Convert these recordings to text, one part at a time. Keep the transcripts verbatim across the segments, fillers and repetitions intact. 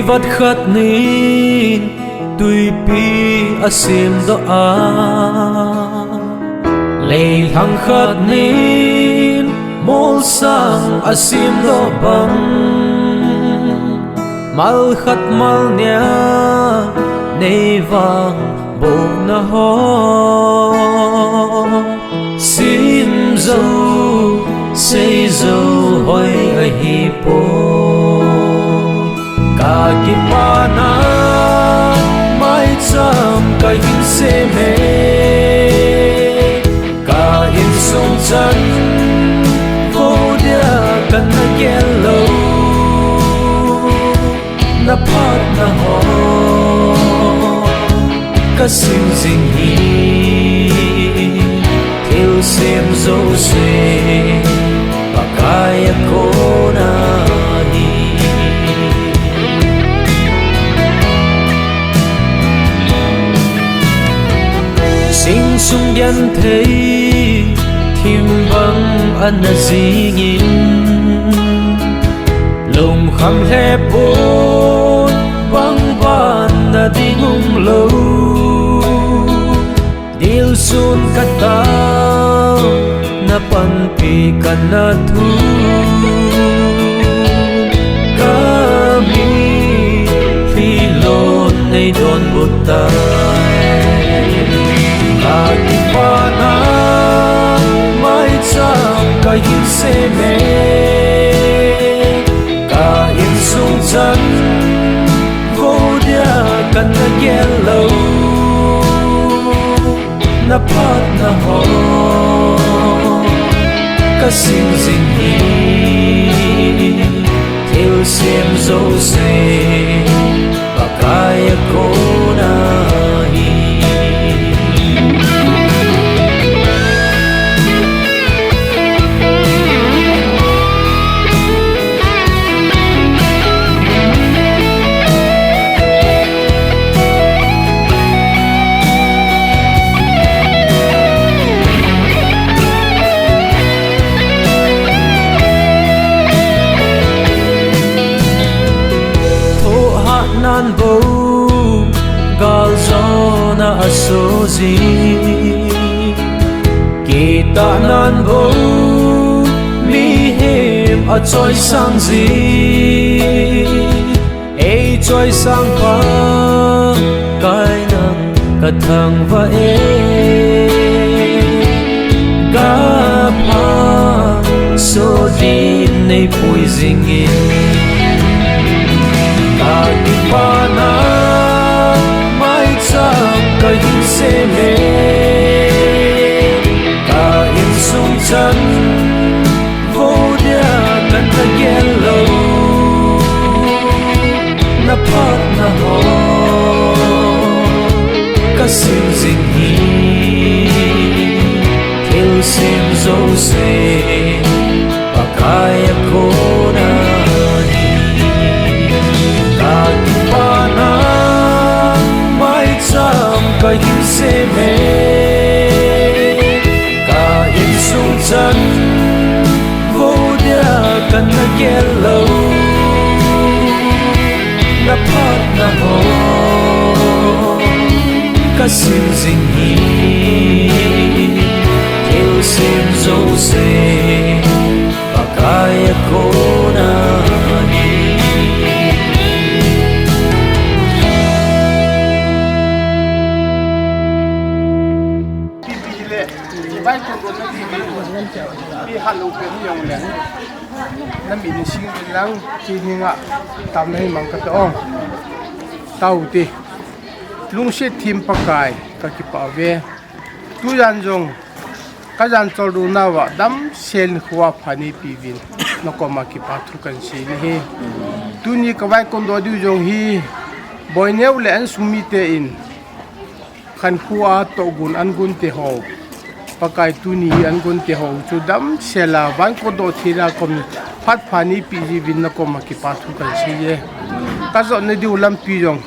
Pat khat nin tuipi a simdoh a, leilhang khat nin molsang a simdoh bang, mal khat mal nia nei vang bohna ho, sim zo, sei zo hoi ahi poi. Ka kipana maicham ka hin sem e, ka insung chan vo dia ka na gel lou. Na phatna ho ka sim zing hi, thil sem jouse Pakai a kona hi. Sing sung genthei thim bang ana jingin, lungkham lheh pon bang ban na ding umlou. Dilsun ka tao, na panpi ka na thu, ka mitlhi lon nei donbut tai. Ka kipana maicham ka hin sem e, ka insung chan vo dia ka na gel lou. Na phatna ho ka sim zing hi, thil sem jouse Pakai a kona hi. Thohhat nan bou galjona a so jing, kitah nan bou mihem a choisang jing. Ei choisang Pakai nang ka thangvah e, ka pha so din nei pui jingin, ka kipana maicham ka hin sem e, ka insung chan vo dia ka na gel lou. Na phatna ho ka sim zing hi, thil sem jouse Pakai a kona hi. Ka kipana maicham ka hin sem e, ka insung chan vo dia ka na gel lou. Na phatna ho ka sim zing hi, thil sem jouse Pakai a kona hi. Ipi hile, i Bible kon na ti mi, i hat lou pen hi jong le, na mi ni sing in lang, ti hi nga, tam na hi mang ka ta ong. Tao ti, lungset thim Pakai, ka kipah ve. Tujan jong, ka jan chol du na va, damsel in kho a pha nei pi vin, na koma kipa thu kan sei na hi. Tuni ka vaikon doh diu jong hi, Boineo le an sung mite in, Khankho a tohgon an gon te ho, Pakai tuni hi an gon te ho chu damsel a, vaikon doh thei na kom in phat pha nei pi ji vin na koma kipa thu kan sei e. Ka jot na diu lampi jong,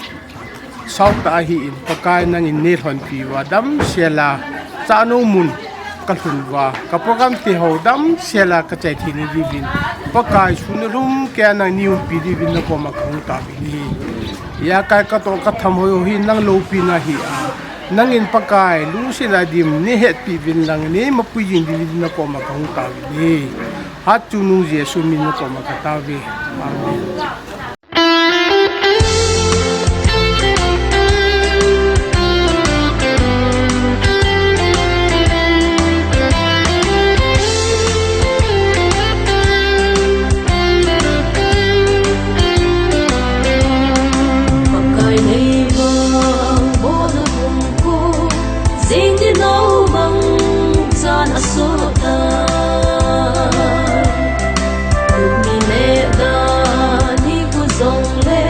sau ta ahi in, Pakai nangin nei lhon pi uva, damsel a, chanu mun ka lhun uva, ka program te ho damsel a ka chai thei na di vin, Pakai sun lum kei a nangin nei umpi di vin na koma ka hung ta vin hi. Ijakai katoh katham hoi u hi nang loupina hi a. Nangin Pakai, lungsetna dim, neihetpi uvin lang, neimapui jing dingin nakoma kahung tao uve. Hatchungnung Jesu min in nakoma katao uve. Amen. Pakai nei bang bona kum ko, jing ni nau bang chan asota. Kum ni le dan ni ku jong le,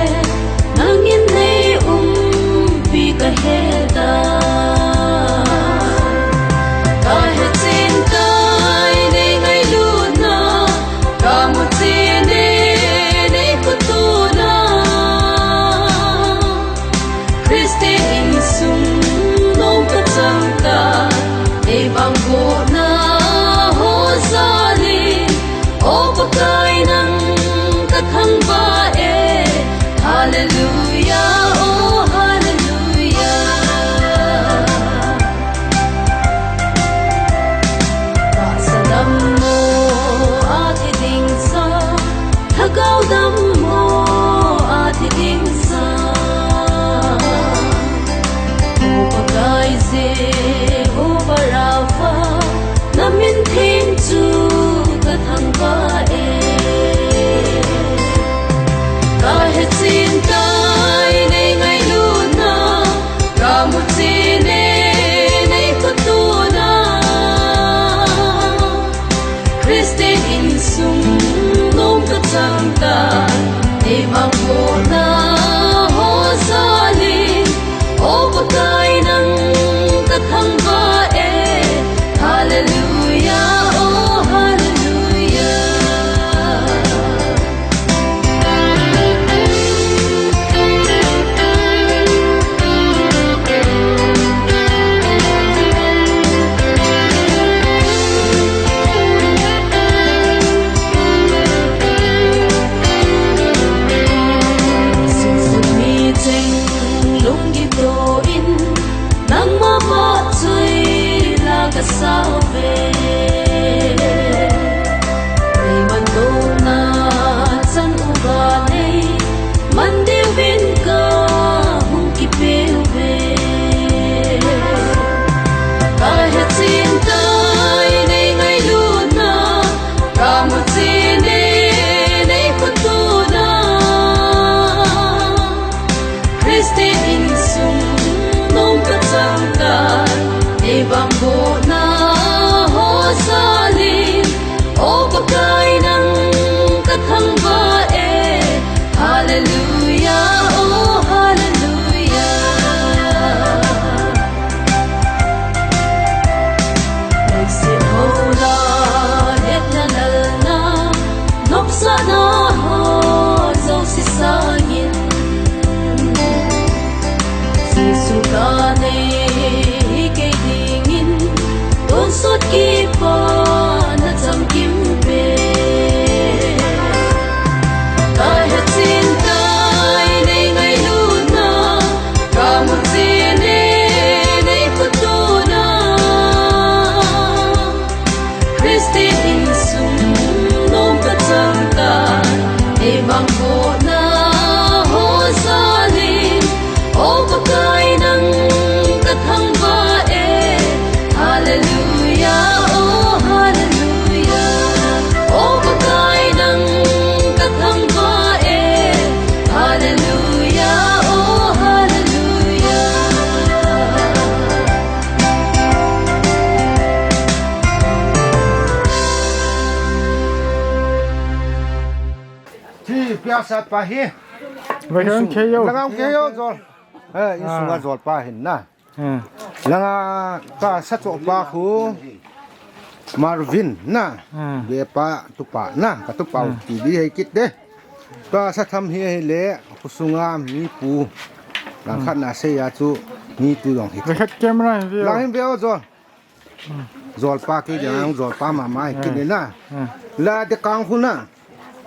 nangin nei umpi kahe ta. Kahe chin tai nei ngailutna, kamu chin e nei khotona. Christian insung nom kachang ta, ei bang gona ho jal in, o Pakai nang kathangvah e, Hallelujah, oh Hallelujah. Tahsa dammo a thi ding sa, lhagao dammo a thi ding sa. O Pakai Jehovah Rapha, na min theng chu kathangvah e. Kahe chin tai nei ngailutna, kamu chin e nei khotona. Christian insung nom kachang ta, ei bang gona ho jal in, o Pakai nang kathangvah e, Hallelujah, oh Hallelujah. Sumsut mi cheng lunggim to in, nangma vahchoi la kasah uve. Nei mandohna chan uva nei man diuvin kahung kipe uve. Kahe chin tai nei ngailutna, kamu chin e nei khotona. Christian insung nom kachang ta, ei bang gona ho jal in, o Pakai nang kathangvah e, Hallelujah, oh Hallelujah. Leiset ho la hetna lalna, nopsahna ho jouse sangin, Jesu kanei hi kei dingin, tonsot kipana chamkim pen. Kahe chin tai nei ngailutna, kamu chin e nei khotona. Christian insung nom kachang ta, ei bang gona ho jal in, o Pakai nang kathangvah e, Hallelujah, oh Hallelujah. O Pakai nang kathangvah e, Hallelujah, oh Hallelujah. Thi piasa pa hi. Vai hang khe yo. Langa khe yo jol. Eh, insung a jol pa hin na. Hmm. Langa ka sa cho pa khu Marvin na. Hmm. Be pa tu pa na. Ka tu pa ti di hai kit de. Ka sa tham hi hai le khusunga mi pu. Lang khat na se ya chu mi tu jong hi. Vai khat camera hi. Lang hin be o jol. Jolpa kei ding ang, jolpa mama hi kei ding na. La de kang khu na.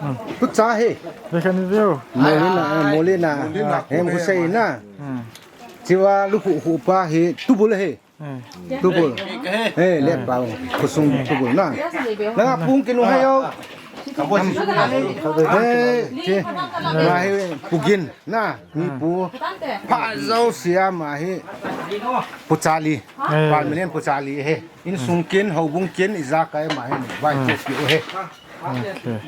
Hmm. Tucha hi. Lekha ni veu. Molina, eh, Molina. Molina. Hem Hussein na. Hmm. Chiva lukhu khu pa hi tubul hi. Hmm. Tubul. He, let pau. Khosung tubul na. Langa pung kinu hai yo. He, che. Ma hi pugin na. Mi pu. Pha jo sia ma hi. Puchali. Eh. Permanent puchali he. Insung kin, houbung kin, ijakai ma hi. Vai ko ki he. Okay.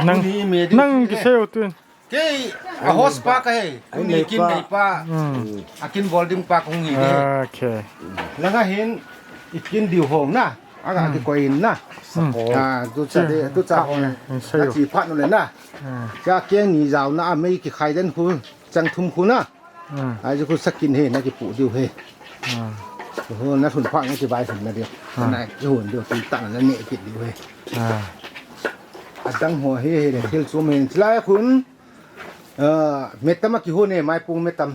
Nang, nang kisei u tun. Kei, a host pa kahi, kuni kin neipa. Hmm. Akin bol ding pa kahung hi de. Okay. Langa hin, ikin diu hong na. Aga kikoi in na. Hmm. Ah, tucha de, tucha hong. Hmm, sei u. Achi phat nu le na. Hmm. Cha keng ni jao na, amei kikhai den khu, chang thum khu na. Hmm. Aji khu sakin hi, na kipu diu hi. Hmm. Ho, na thun phat na kivai thun na diu. Hmm. Na kihun diu, ki ta na ne kit diu hi. Hmm. Adang ho hi, hi le thil chom hin. Chilai khun. Ah, metam a kihun e, maipung metam.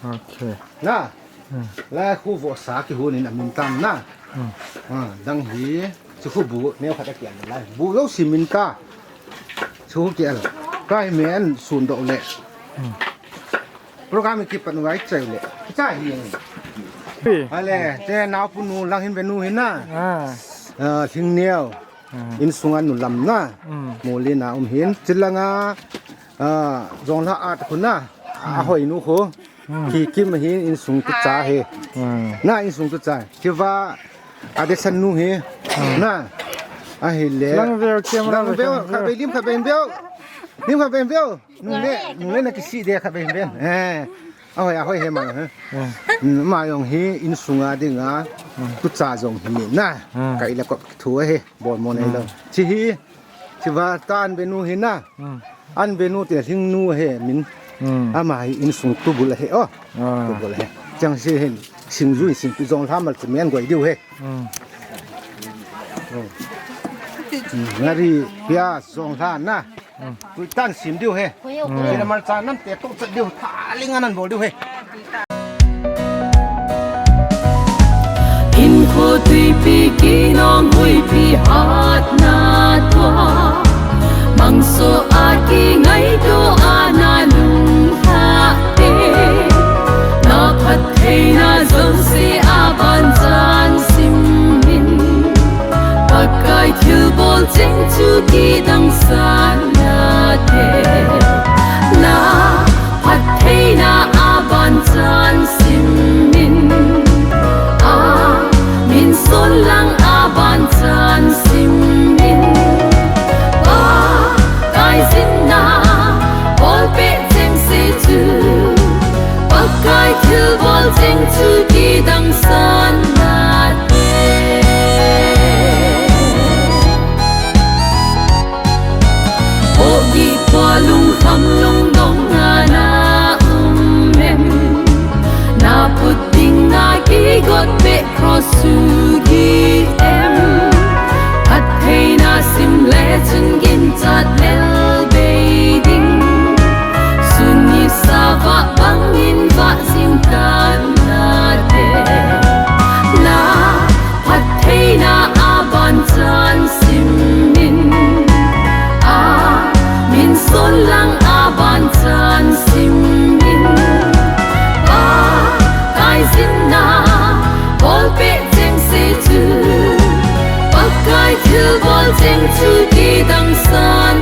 Okay. Na? Hmm. Lai khu vohsa kihun in amin tam na. Hmm. Ah, dang hi, chu khu bu, neo khat a kian lai. Bu lo si min ta. Chu khu kian. Kai men sun do le. Hmm. Program ki pan wai chai le. Cha hi. Pi. Ale, te nau pu nu lang hin ve nu hin na. Ah. Ah, thing neo. Hmm. Insung a nu lam na. Hmm. Molina um hin. Chilanga, ah, Jonglha at khu na. Hmm. Ahoi nu khu. Hmm. Kikim hin insung tucha hi. Hmm. Na insung tucha. Kiva adesan nu hi. Hmm. Na. Ahile. Lang veu, camera lang veu, veu, kha be lim kha be veu. Lim kha be veu. Nung le, nung le na kisi de kha be be. Eh. Ahoi, ahoi he ma, he. Hmm. Hmm, ma jong hi insung a dinga, hmm, tucha jong hi na. Hmm. Ka ila kop thu he, bol mo nei lo. Hmm. Chi hi, chiva tan be nu hi na. Hmm. An be nu te hling nu he min. Hmm. Ama hi insung tubul he, oh. Ah. Tubul he. Chang si hin, sing ju sing tu jong lha mal tu men goi diu he. Hmm. Hmm. Ngari pia jong lha na. Hmm. Tui tan sim diu he. Hmm. Kina mal cha nam te to chat diu tha ling anan bol diu he. Hinkho tuipi kinong huipi hatna tua. Mangso a kingaito ana lungtha te. Na phattheina jouse a ban chan sim in. Pakai thilbol cheng chu kidang san nate. Na phattheina a ban chan sim in. A min son lang a ban chan sim in. Pakai jinna bolpeh cheng se chu. Pakai thilbol cheng chu kidang san nate. Ogi pa lungkham lungdong ana um em. Na put ding na kigot peh cross chu gi em. Phattheina sim le chun ginchat lel bei ding. Sun ni sa va bang in va jing tan nate. Na phattheina a ban chan sim in. A min son lang a ban chan sim in. Pakai jinna bolpeh cheng se chu. Pakai thilbol cheng chu kidang san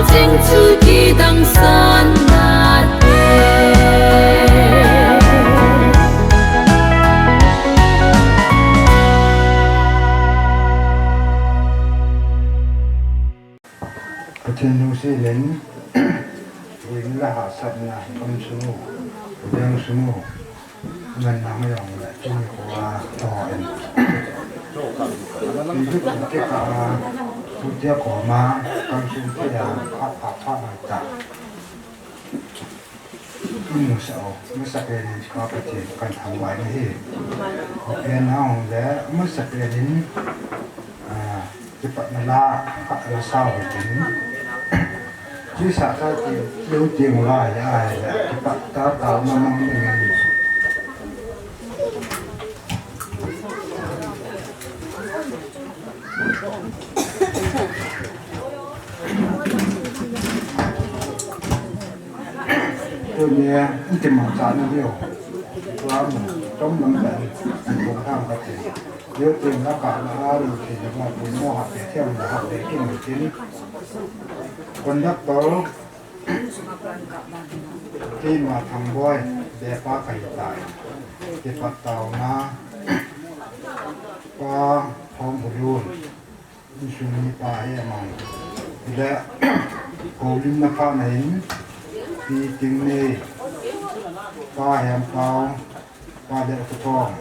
Cheng chu kidang san nate. Pathen lungset in, in le hahsatna, gamsung u, veng sung u, ngan nang jong le, chun ko a, to en. Pi pi pi ke ka, pu tia ko ma, gamsung tia, pha pha pha ma ta. Imu sa o, masa pen in ka Pathen kan thangvah na hi. Ko pen na hong le, masa pen in, ah, Kipatna la, kipatna sao hi tin. Chisa ta ti, lou ti mo la ya, ya, kipat ta ta ma ma ma. Tunia, inti ma cha na dio. Tua mo, tom lam ta, ko ha ka ti. Yo tin la ka la a lu ti na ma pu mo ha pe thiam na ha pe kin tin. Conductor, keima Thangboi, be pa ka hi tai. Kipat taona, Pa Thongulun, insung mi pa hi amang. Ile, kolim na pa na hin, pi ting ni, pa hiam pau, Pa le ka thong.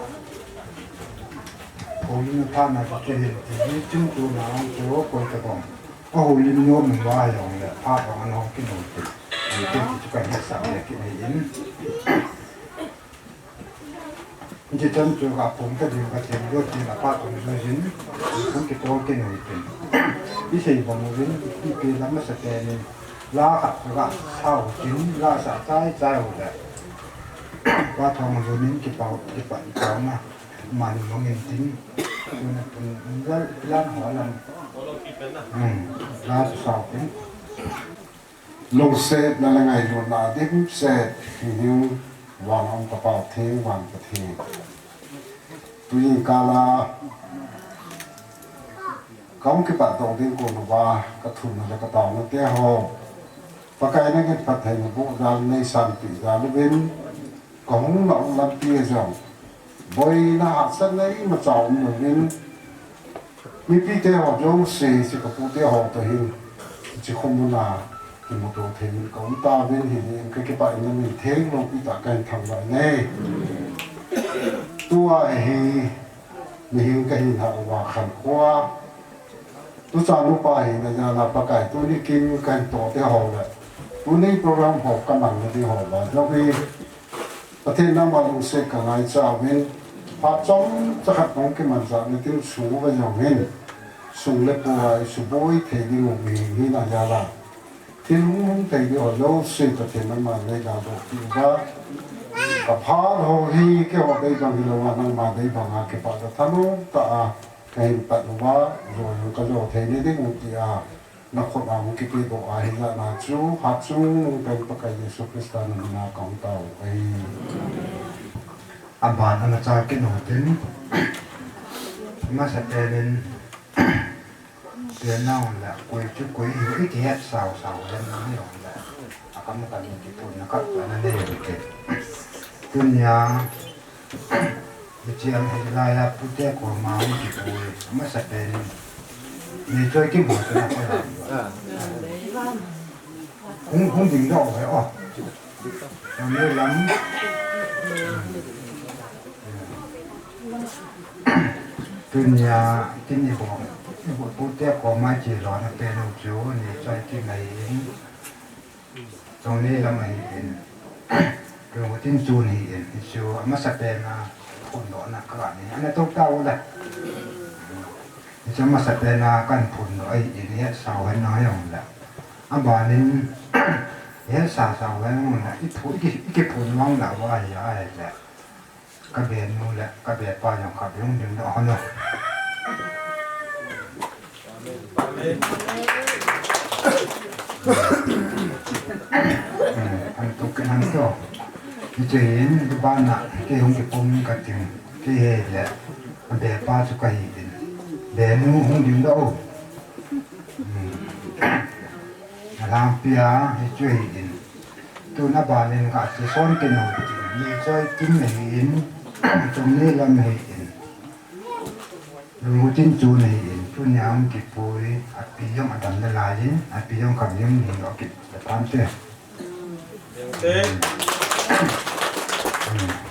Holim na pha na ka ke hin ti ni chung tu na ang tu koi ta bom. A holim ni om va yong le pha yong an hong ki no ti. Ni te ti chu ka he sa le ki nei in. Ni chan chu ka pung ta ding ka them lo ti na pa tung zo jin. Pung ki to ki no ti. I sei bom mo jin i pe la ma sa te ni. La kha ka sa ho jin la sa chai chai ho le. Pa thong zo nin ki pau ki pa ki pau na. Mani mangin tin, tuna tun, lam, lam, lam. Hmm, la su sao tin. Lungsetna le ngailutna dimset, hing hing, vang om ka Pathen, vang Pathen. Tuin kala, ka hung kipat doh ding kon uva, ka thumna le ka taona te ho. Pakai nangin phattheina boh jal, nei sanpeh jal uvin, ka hung na um lampi a jong. Boina hahsatna imacha um louvin, mipite ho jouse, hiche ka pute ho toh hin, hiche khomuna kimuto thei in ka um tauvin, hijeh in ka kipah in namin theng loupi tah a kahin thangvah in ahi. Tua hi, mihem kahin hah uva khankhoa, tuchan upa hina jal a Pakai tuni kin kahin toh te ho le, tuni program ho ka manna ding ho le, jong hi, Pathen nama lungset ka ngaicha uvin, phat chomcha khat hung kimanchah na ding sung uva jong hin, sung le pai suboi thei ding u mihem hina jal a, thil hung hung thei ding ho jouse Pathen nama nei daldoh peh uva, ka phat ho hi keiho dei bang hilou a, nangma dei banga kipah le thanom tah a kahin pat uva, jo jong ka jo thei na ding u tia, na khut a hung kipedoh ahi jeh a chu, hatchungnung pen Pakai Jesu Christa na min a ka hung tao u ahi. Aban ana cha kit u tin, masa pen in, tua nau le, koi chu koi hi, i kihet sao sao le, na hi ong le, a kam kam kitu na kap na nei u tin. Tunia, Hiche a hilai a pute koma hung kipui, masa pen in. Ni choi kimu chu na koi a. Hung, hung ding doh ve o. Ni lam. Tunia, kin i bol, i bol pute koma chi lo na pen u chu, ni choi kinei in. Chonglei lam ahin, kei tin chun ahin, hichu amasapen a phundohna kahin nei, ana tou tau le. Hichu amasapen a kahin phundoh ahin, hetsau hen nai jong le. Abanin, hetsau sau hen jong le, i phu, i ki, i kiphun vang la va hi a le. Ka benu le, ka bepa jong khat hung dingdoh hon o. Amen. Hmm, an tu ken an tu. Hiche hin, hibana, kei hung kipum kating, kei hi le, ka bepa chu kahi in. Benu hung dingdoh o. Hmm. Alhangpia, hichu hi in. Tun abanin ka ti son kinu, ni choi tin hi in, tum ni lam hi in. Lungtin chu ni in, tun yang kipui, api jong adam nalai in, api jong kam jong ni lo kit, pan te.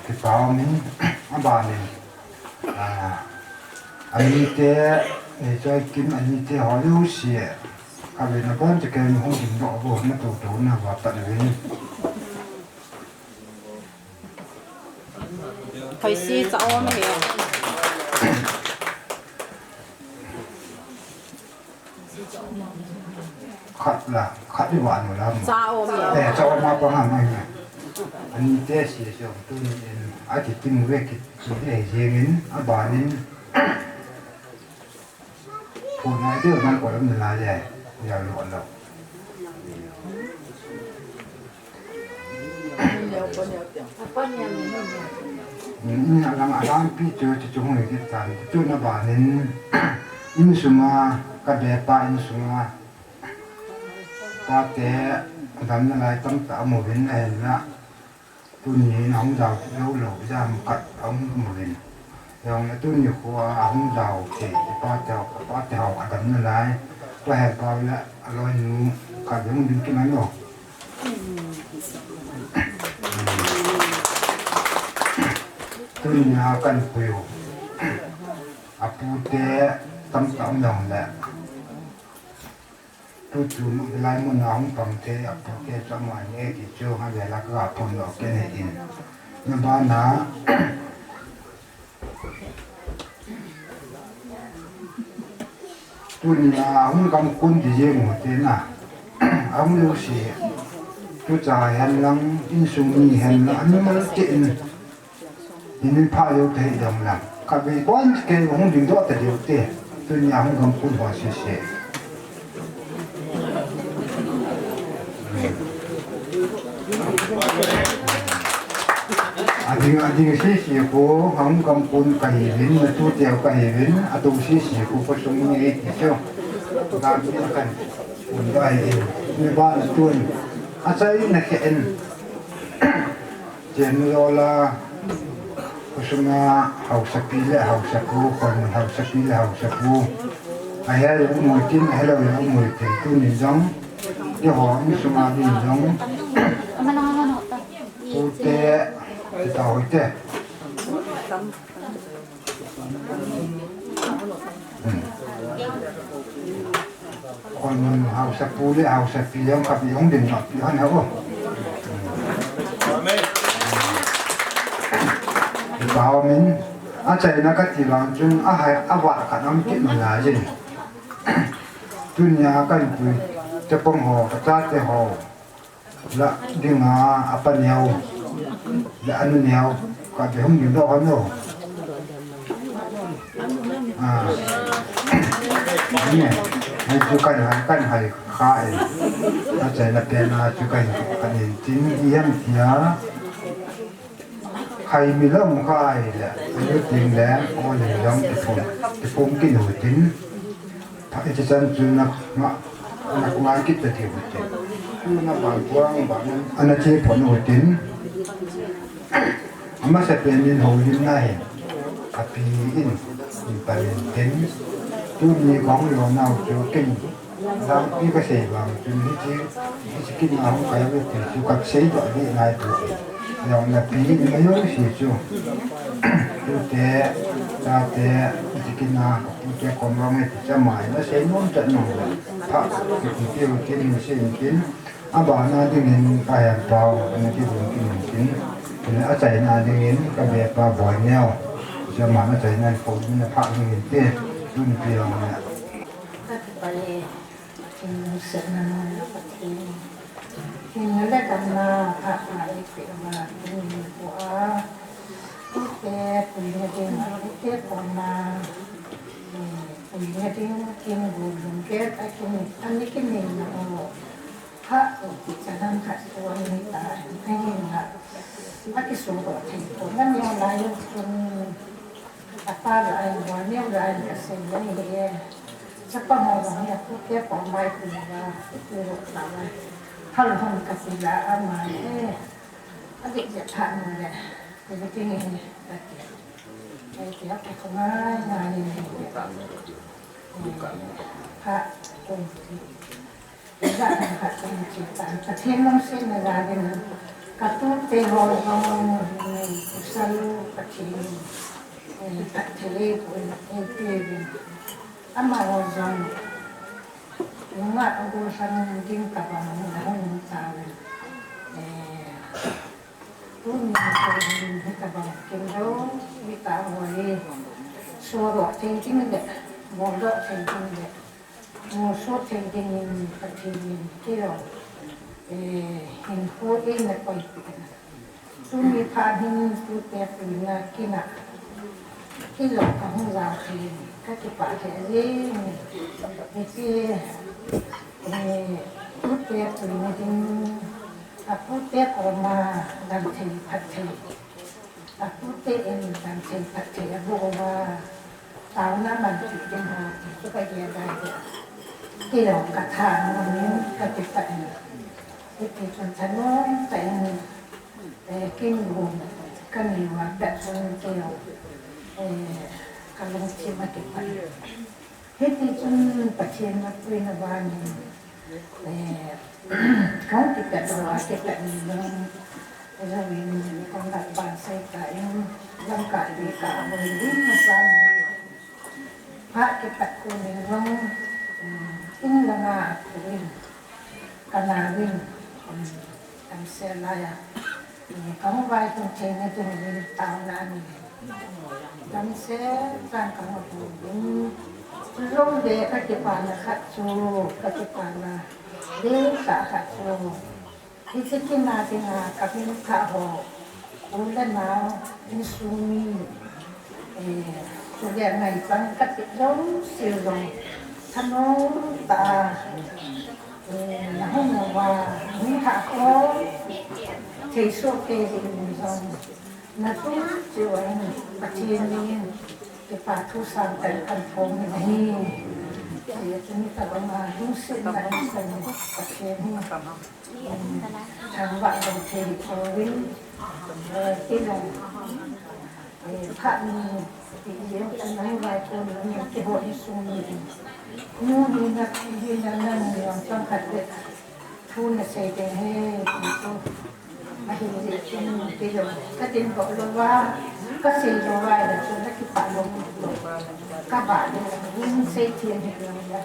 Kipau min, abanin. Ah, anite, eh, choi kim anite ho lu si, eh, ka ve na bon te ke hung ding do bo na to to na va ta ve ni. Hoi si cha om he. Khat la, khat di wan la. Cha om ya. Eh, cha om ma pa ha mai. Anite si si tu ni en, a ti tim ve ki, ki de jeng in, abanin. Pu na de man ko lam na le. Ya lo lo. Alang alang pi chu chu chu hung ki tan. Tu na banin, insunga, ka be pa insunga. Pa te, dam nalai tam ta mu vin na hen na. Tuni a hung jao lo lo, jam khat a hung mu vin. Jong le tuni khu a hung jao thei, pa te, pa te ho a dam nalai. Pa he pa le a loi nu ka jong din kin ano. Tuni a kan puyo. A pu te tam tam jong le. Tu chu lai mun a hung pang te, a pu te chu ama ni e ti chu, ha ve la ka phun lo ke ne in. Na ba na. Tuni a hung kam kun ti je mo te na. A hung lo si. Tu cha hen lang, insung ni hen lang, ani mal te in. Inin pha leu te hi dong lang. Ka bei bon ke hung ding doh ta diu te. Tuni a hung gam kun ho sese. Ading, ading sese ko hung gam kun ka hi vin, na tu teu ka hi vin, a tu sese ko ko sung ni ei ti chu. Ka bi kan kun da hi in. Ni ba na tun. A chai na ke en. Chen lo la, kusunga hausapi le hausapu, kon hausapi le hausapu. A he lo mu tin, a he lo lo mu tin, tu ni jong, ye ho ni sunga ni jong. Tu te, ti ta hoi te. Kon hausapu le hausapi jong ka pi hung din no pi hon ha o. Amen. Ba min a chaina ka ti lang chun a hai a va ka nam ki na jin. Tunia kan pui te pong ho ka cha te ho. La dinga a pa neo. La anu neo. Ka be hung ding doh hon o. Ah. Ni. Ni chu kan hai, kan hai kha e. A chaina pen a chu kan, kan in tin i hem tia. Hai mi lam khai le, lu ting le, o le lam ti phum, ti phum ki nu tin. Pha iti chan chu na, na, na ku ngai kit ta ti u tin. Tu na ban puang ban ana che phon u tin. Ama sa pen in ho lim na hin. A pi in, in pa len tin. Tu ni kong lo nau chu kin. Lampi ka sei vang chun hiche, hiche kin a hung kai ve ti chu ka sei doh ding ngai pu. Jong na pi ni ma jong si chu. Tute, tate, hiche kin a, tute kom vang e ti cha mai na sei nom chat nom le. Pha, ti ti ti u kin, sei kin. A ba na ding in ka hem pau, na ti ding kin kin. Tule a chai na ding in ka be pa boi neo. Cha ma na chai na ko na pha ding in ti. Tun pi jong na. Ka kipah e, Pathen lungsetna ngai a Pathen. Hinna le damna pha pha eipeh uva, tuni nikho a. Tute puina ding a, tute kona, eh, puina ding kin gol lum vet a kin, ani kin nei na o. Pha o ti cha nam khat tu ani ta, ahin la. A kisu ko thei ko, na neo lai chun. Apa la ai, bol neo lai ka sei lai he. Chapa ho jong hi apute koma ipi uva, ipi uva, hal hon kati la ama le, adik je pha nu le, ipi ti nge hi kati. Ai ti ha ki ko ngai ngai ni ni. Pha kum ti. Ija na pha kum ti ta. Pathen lungsetna jal in katute ho jong, eh, pasal Pathen, eh, Pathen pu in, eh, pi in. Amaho jong, nungah a gollhang ding tabang in ahung um tauvin. Eh, tuni hin hitabang kin lou, hita ho hi, sodoh thei ding le, boldoh thei ding le, musoh thei ding in Pathen in keiho, eh, hinkho eina koipeh in. Tuni phat hin tute puina kin a, hilou kahung jao thei in kakipah lheh jeng e. Hiche, eh, tute puina ding, apute koma dam thei phat thei, apute in dam thei phat thei aboh uva, taona manpeh ding ho ti chu kagel dai deh. Keiho katha nom in kakipah in. Hiti chun thanom tah in, eh, kin gon kanei uva pet chun keiho, eh, kalungthim akipah in. Hiti chun Pathen na puina vang in, eh, kahung kipet uva kipet ni jong, jong in kong dak ban sei ta in, lamkah le kah a boi ding na sa ni. Phat kipat kon in jong, um, in langa kon in, kana vin, um, damsel lai a, um, kahung vailhun theina ding in taona nei. Damsel chan kahung vin, chulou le kakipana khat chu, kakipana ding tah khat chu, hiche kin a dinga kamin kha ho, u le nao, insung mi, eh, chule ngai chang kati jouse jong thanom tah a, eh, nahung uva, hung thah khom thei soh kei jing jong, natum cheh uva hin Pathen min in kipa thu sangtah in kaphong in ahi. Hiche tuni tabang a lungsetna in Pathen hi thangvah jong thei hih tauvin, eh, tilong, eh, phat ni ti jeng chu nang vai kon ni keiho insung mi in, nu hina pi hina nang ni jong chomkhat le thu nasei ding ahi ti chu, ahin jeh chun kei jong kadindoh louva, kasei louva ahile chun nakipah lou, kabah lou, hung seithem hih lou le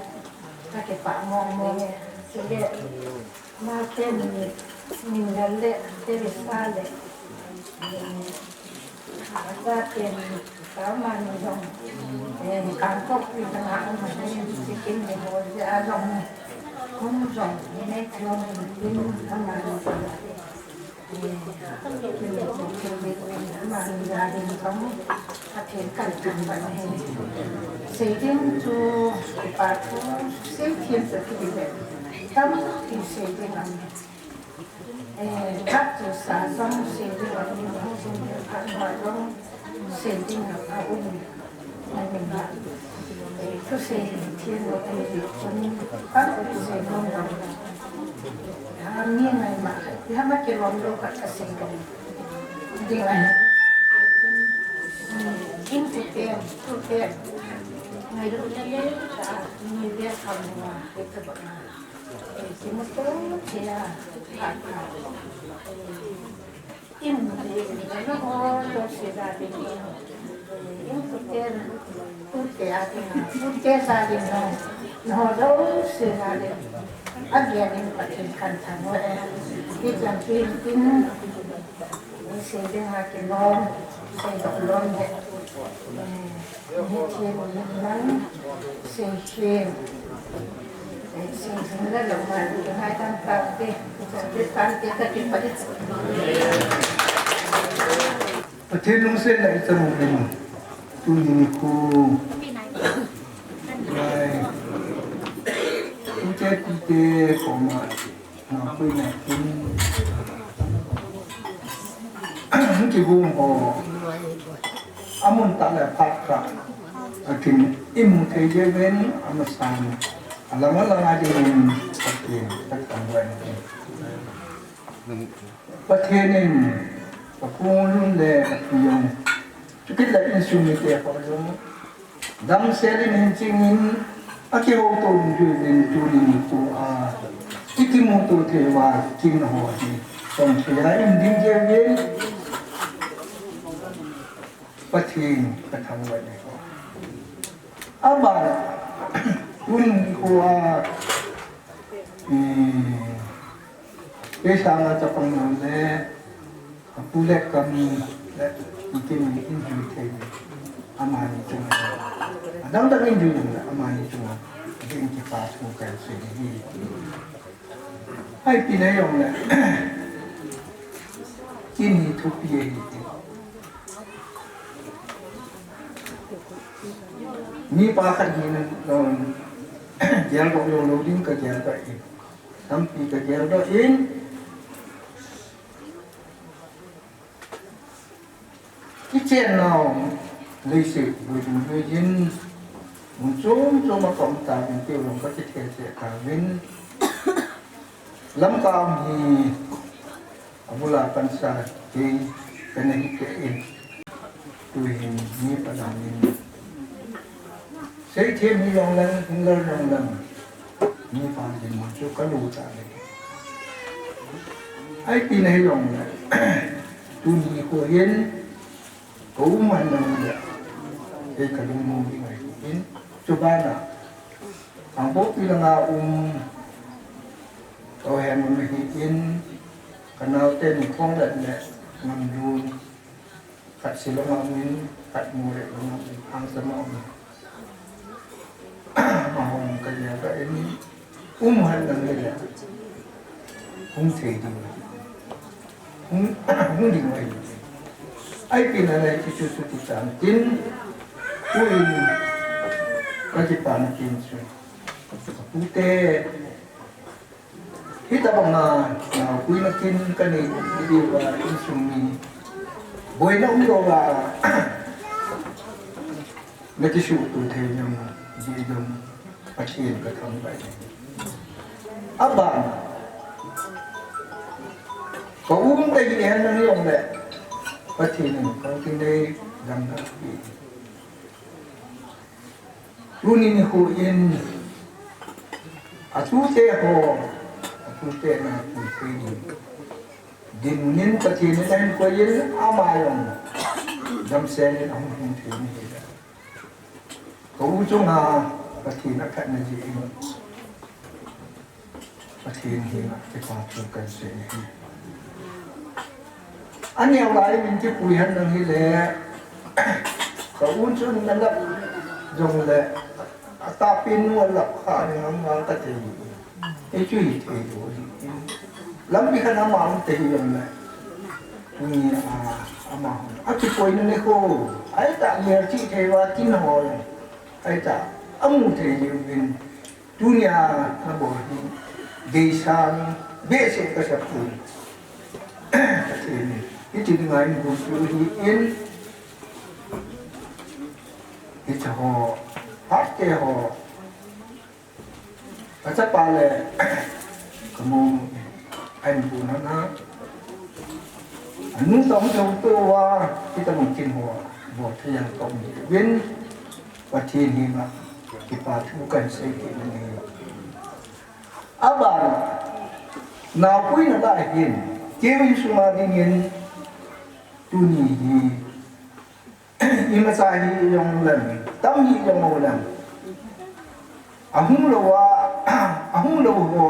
kakipah mong mong e. Chule Ama teni, Minlal le, Teresa le, acha teni, Taomani jong, eh, Kangpokpi langa um ahin, Sikkim le ho jeh a jong, hung jong, nei jong, in amani jong, eh, amani jong, Pathen kathangvah in ahi. Seiding chu, kipa thu, seithem chu kiti le, tampi seiding aum. Eh, khat chu sa jong seiding aum, hung jong khat jong seiding aum. Ahin, eh, thusei thiem lou ahi jeh chun, tampi sei nom lou. Ah, mi ngai ma, iha ma kilom lou khat kasei lou ding ahi. Hmm, in tute, tute, ngailutna le, ah, mi le kham lou a, eh, tabang a. Eh, kimuto thei a, phat pha. Imu le, na ho, jouse jal in, eh, imu te, tute a ding, tute jal in, na ho, jouse jal in, agel in Pathen kathangvah e. Hichan chu hin tin, eh, seiding a kilom, seidoh lom le, eh, Pathen in nang seikhen, eh, seikhen la lou ma, ngaidam taute, seikhen taute, kakipah e. Pathen lungsetna ichang u em? Tuni nikho. Ngai. Tute, tute, koma. Napuina kin, kigong ho, amun tah le phat khat, Atin imu thei jeh uvin amasan alang alang a dingin Pathen kathangvah in. Pathen in kapu lun le kapi jong, chukit le insung mite ho jong damsel in hinching in akihouto ding uvin tuni nikho a ikimuto thei uva kin ho hi tong thei a in ding jeh uvin Pathen kathangvah in. Aban tuni nikho a, eh, Kei sanga chapang jong le, kapu le kami le, itin in jui thei, amani chunga. Adang dang in jui jong le, amani chunga. Ading kipa thu kasei hi. Ipi na jong le, kin hi thupi ahi. Mipa khat hina, um, geldoh lou lou ding kageldoh in. Tampi kageldoh in. Kichen nau, leiset, boi ding boi jin. Mun chom chom a kaum tauvin, kei jong kakithel cheh tauvin. Lamka um hi, abul a pansa, kei kana hi kei in. Tuhin mipa dang in seithem hi jong leng, hinlel jong leng, mipa dinmun chu kalu tah le. Ipi na hi jong le, tuni nikho hin, kaum man jong le, kei kalungmong ding ahi in, chuban a, Kangpokpi langa um, kaohen um ahi in, kanaoten Khonglet le Ngamlun, khat Shillong a um in, khat Moreh langa um in, Hangsam a um in. Amahon kagel ka in, um hen lang le, hung thei ding, hung, hung ding ahi. Ipi na le kichu chu ti chan tin, tuin kakipana kin chu. Pute, hitabanga, ah, puina kin kanei diuva insung mi boina umlouva, nakisuhto thei jong, ji jong, Pathen kathangvah e. Aban, kaum kahi hen lang jong le, Pathen in kakinei dang kapi. Tuni nikho in, atute ho, atute na pu thei ding. Dinmun in Pathen in ahin koi in, ama jong damsel in ahung hung thei in ahi. Ka u chunga Pathen aphatna jeh in. Pathen henga kipa thu kasei ahi. Aneo lai min kipui hen lang hile, ka u chun nalap jongle, atahpen nu alap kha ding ham vang kati. Hichu hithei lou ahi. Lampi khat ama um te hijongle, tuni a, ama hon akipoina nikho, ahitah melchih thei uva kin ho, ahitah amu thei jiuvin. Tunia nabol hi deisang behseh kasapoi. Pathen in hiti dinga eibol chu ahin, hiche ho, phat te ho, kachapa le kamonu in, eibol nana, anu tong tong tua, hitabang kin ho bol thei jeng kaum uvin. Pathen henga kipa thu kahin sei kit in ahi. Abana, naopuina lai hin, keiho insunga dingin, tuni hi, imacha hijongleng, tam hijongleng, ahung lou a, ahung lou ho,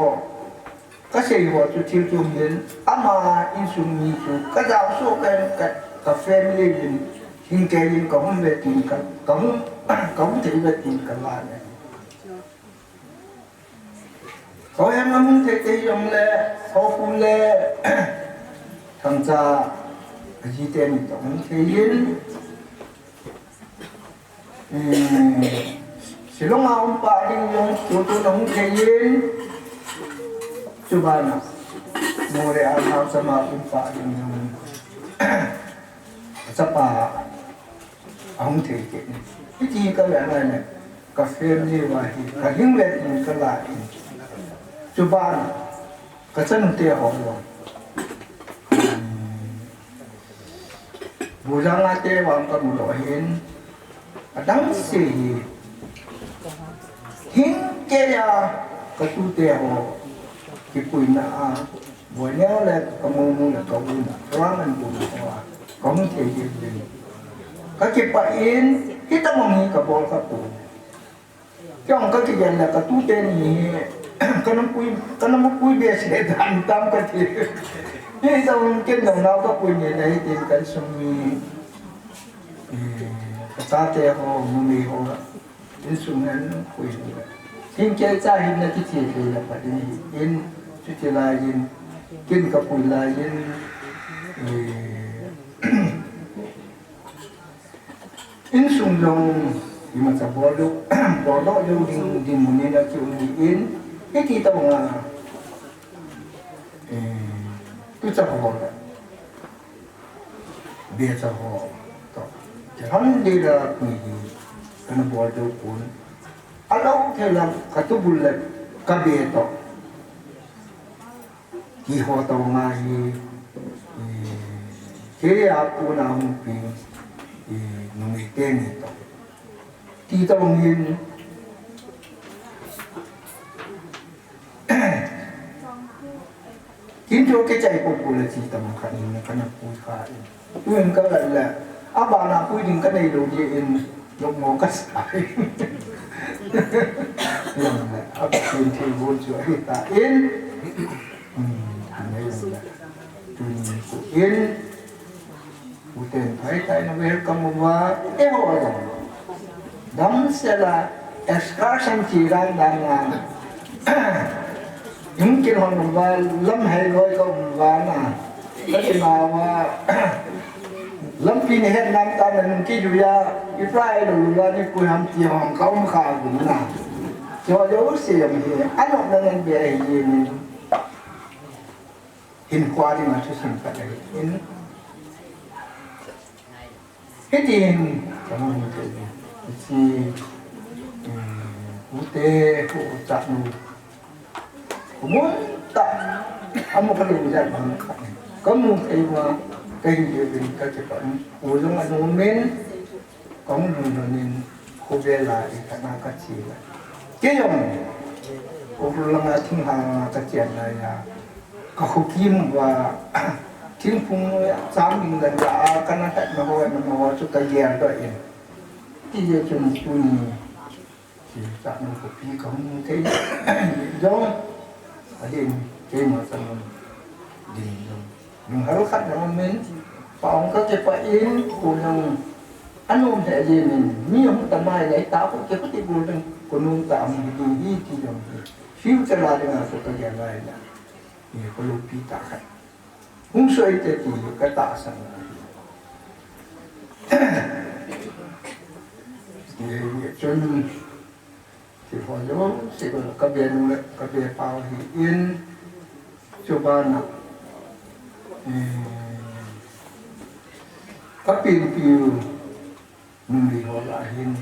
kasei ho chu thil chom hin, ama insung mi chu kajao soh kei, ka, ka family in, hing kei in kahung ve tin ka, kahung, kahung thei ve tin kalan e. Kaohen ahung thei thei jongle, Haokip le Thangcha ajite ni toh hung thei in. Eh, Shillong a um pa ding jong tutu na hung thei in, chubana Moreh a Hangsam a um pa ding jong, achapa ahung thei kit in. Hiti ka ve nai le, ka family va hi, ka hing le in ka la in. Chuban, ka chanu te ho lo. Bujanga te vang ka mu lo hin, adang se hi. Hing ke ya, ka tu te ho, kipuina a, Boineo le ka monu le ka u na, rang an bu na ho a, ka hung thei ding ding. Ka kipah in, hitabang hi ka bol kha poi. Kei jong ka kigen le ka tute ni hi, ka nam pui, ka nam pui be se dan tam ka ti. Hitabang ken jong nao ka pui ni le hitin ka sum ni, eh, ka chate ho, numei ho. Insung nan pui ni. Hing kei cha hin na kiche le la pa ding hi. In, chuche lai in, ken ka pui lai in, eh, insung jong imacha bol lou, bol lou ding, ding mun in a ki um in, hiti tabang a, eh, tu cha bol la. Be cha ho to. Te han de la pui hi, kana bol deu pon. A lo thei la ka tubul le ka be to. Ti ho to nga hi, eh, kei a puna hung pi, eh, numei te ni to. Ti to ngin, Kin chu kichai ko ko le chi tam khat in kana pui kha in. Tuin ka la le. Abana pui ding ka nei lou jeh in lou mo ka sa. Yang le. Aba kin thi bu chu hi ta in. Hmm, nei lou le. Tuin ko in. Uten phai tai na welcome uva, eiho jong. Damsel a excursion chi dan dan na. Hung kin hon uva, lamhei loi ka um uva na. Ka tina uva, lampi ni het nam ta na nung ki juia, i fly lou uva ni pui ham ti hong ka um kha uva na. Cho jo se jong hi, ano na nan be hi ni. Hinkho dinga thusim khat ahi in. Hitin, ka hung thei in. Hiche, um, ute, hu, chanu. Kumun ta, amu ka lu jat bang khat. Ka mu thei uva, ka hin jeh in ka che pa in. U jong anu min, Ka hung lhun lhun in, khovel a i khat na ka che la. Kei jong, Ukhrul langa thinglhang a ka chen lai a, ka khokim uva, thingphung cham ding dan la a, ka na khat na ho, na ho chu ka gel doh in. Ti jeh chun tuni, Ti chanu khopi ka hung thei jong, adin keima chanu ding jong. Lunghel khat jong min, pa hung ka kipah in, ko jong anom he jeh min, mi hung ta mai lai ta ko kipah ti ko jong, ko nung ta am ding hi ti jong hi. Future la ding a ko ka gel lai la. Ni ko lupi ta khat. Hung soi te ti ka tahsan. Ti hi chun, ti ho jouse ka be nu le, ka be pau hi in, chubana, eh, ka pin piu, Numei ho lah a hin,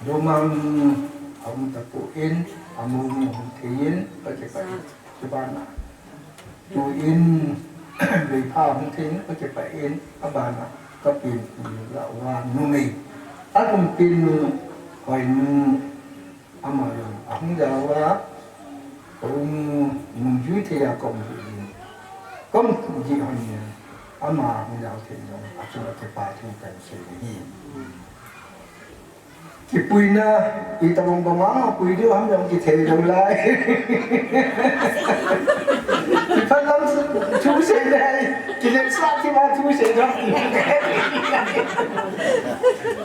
lomang a um tapon, amomo hung thei in, ka kipah in, chubana. Tuin, Veipha hung thei in, ka kipah in, abana, ka pin in lah uva numei. Alhumpi nu, Hoinu, Ama jong ahung jao a, ka um nungjui thei a ka um jin. Ka um ji hon in, ama hung jao thei jong, achunga kipa thu kan sei hi. Kipuina, itobang banga pui diu ham jong kithei jong lai. Kiphalam thu sei lai. Kiletsah tima thu sei jong.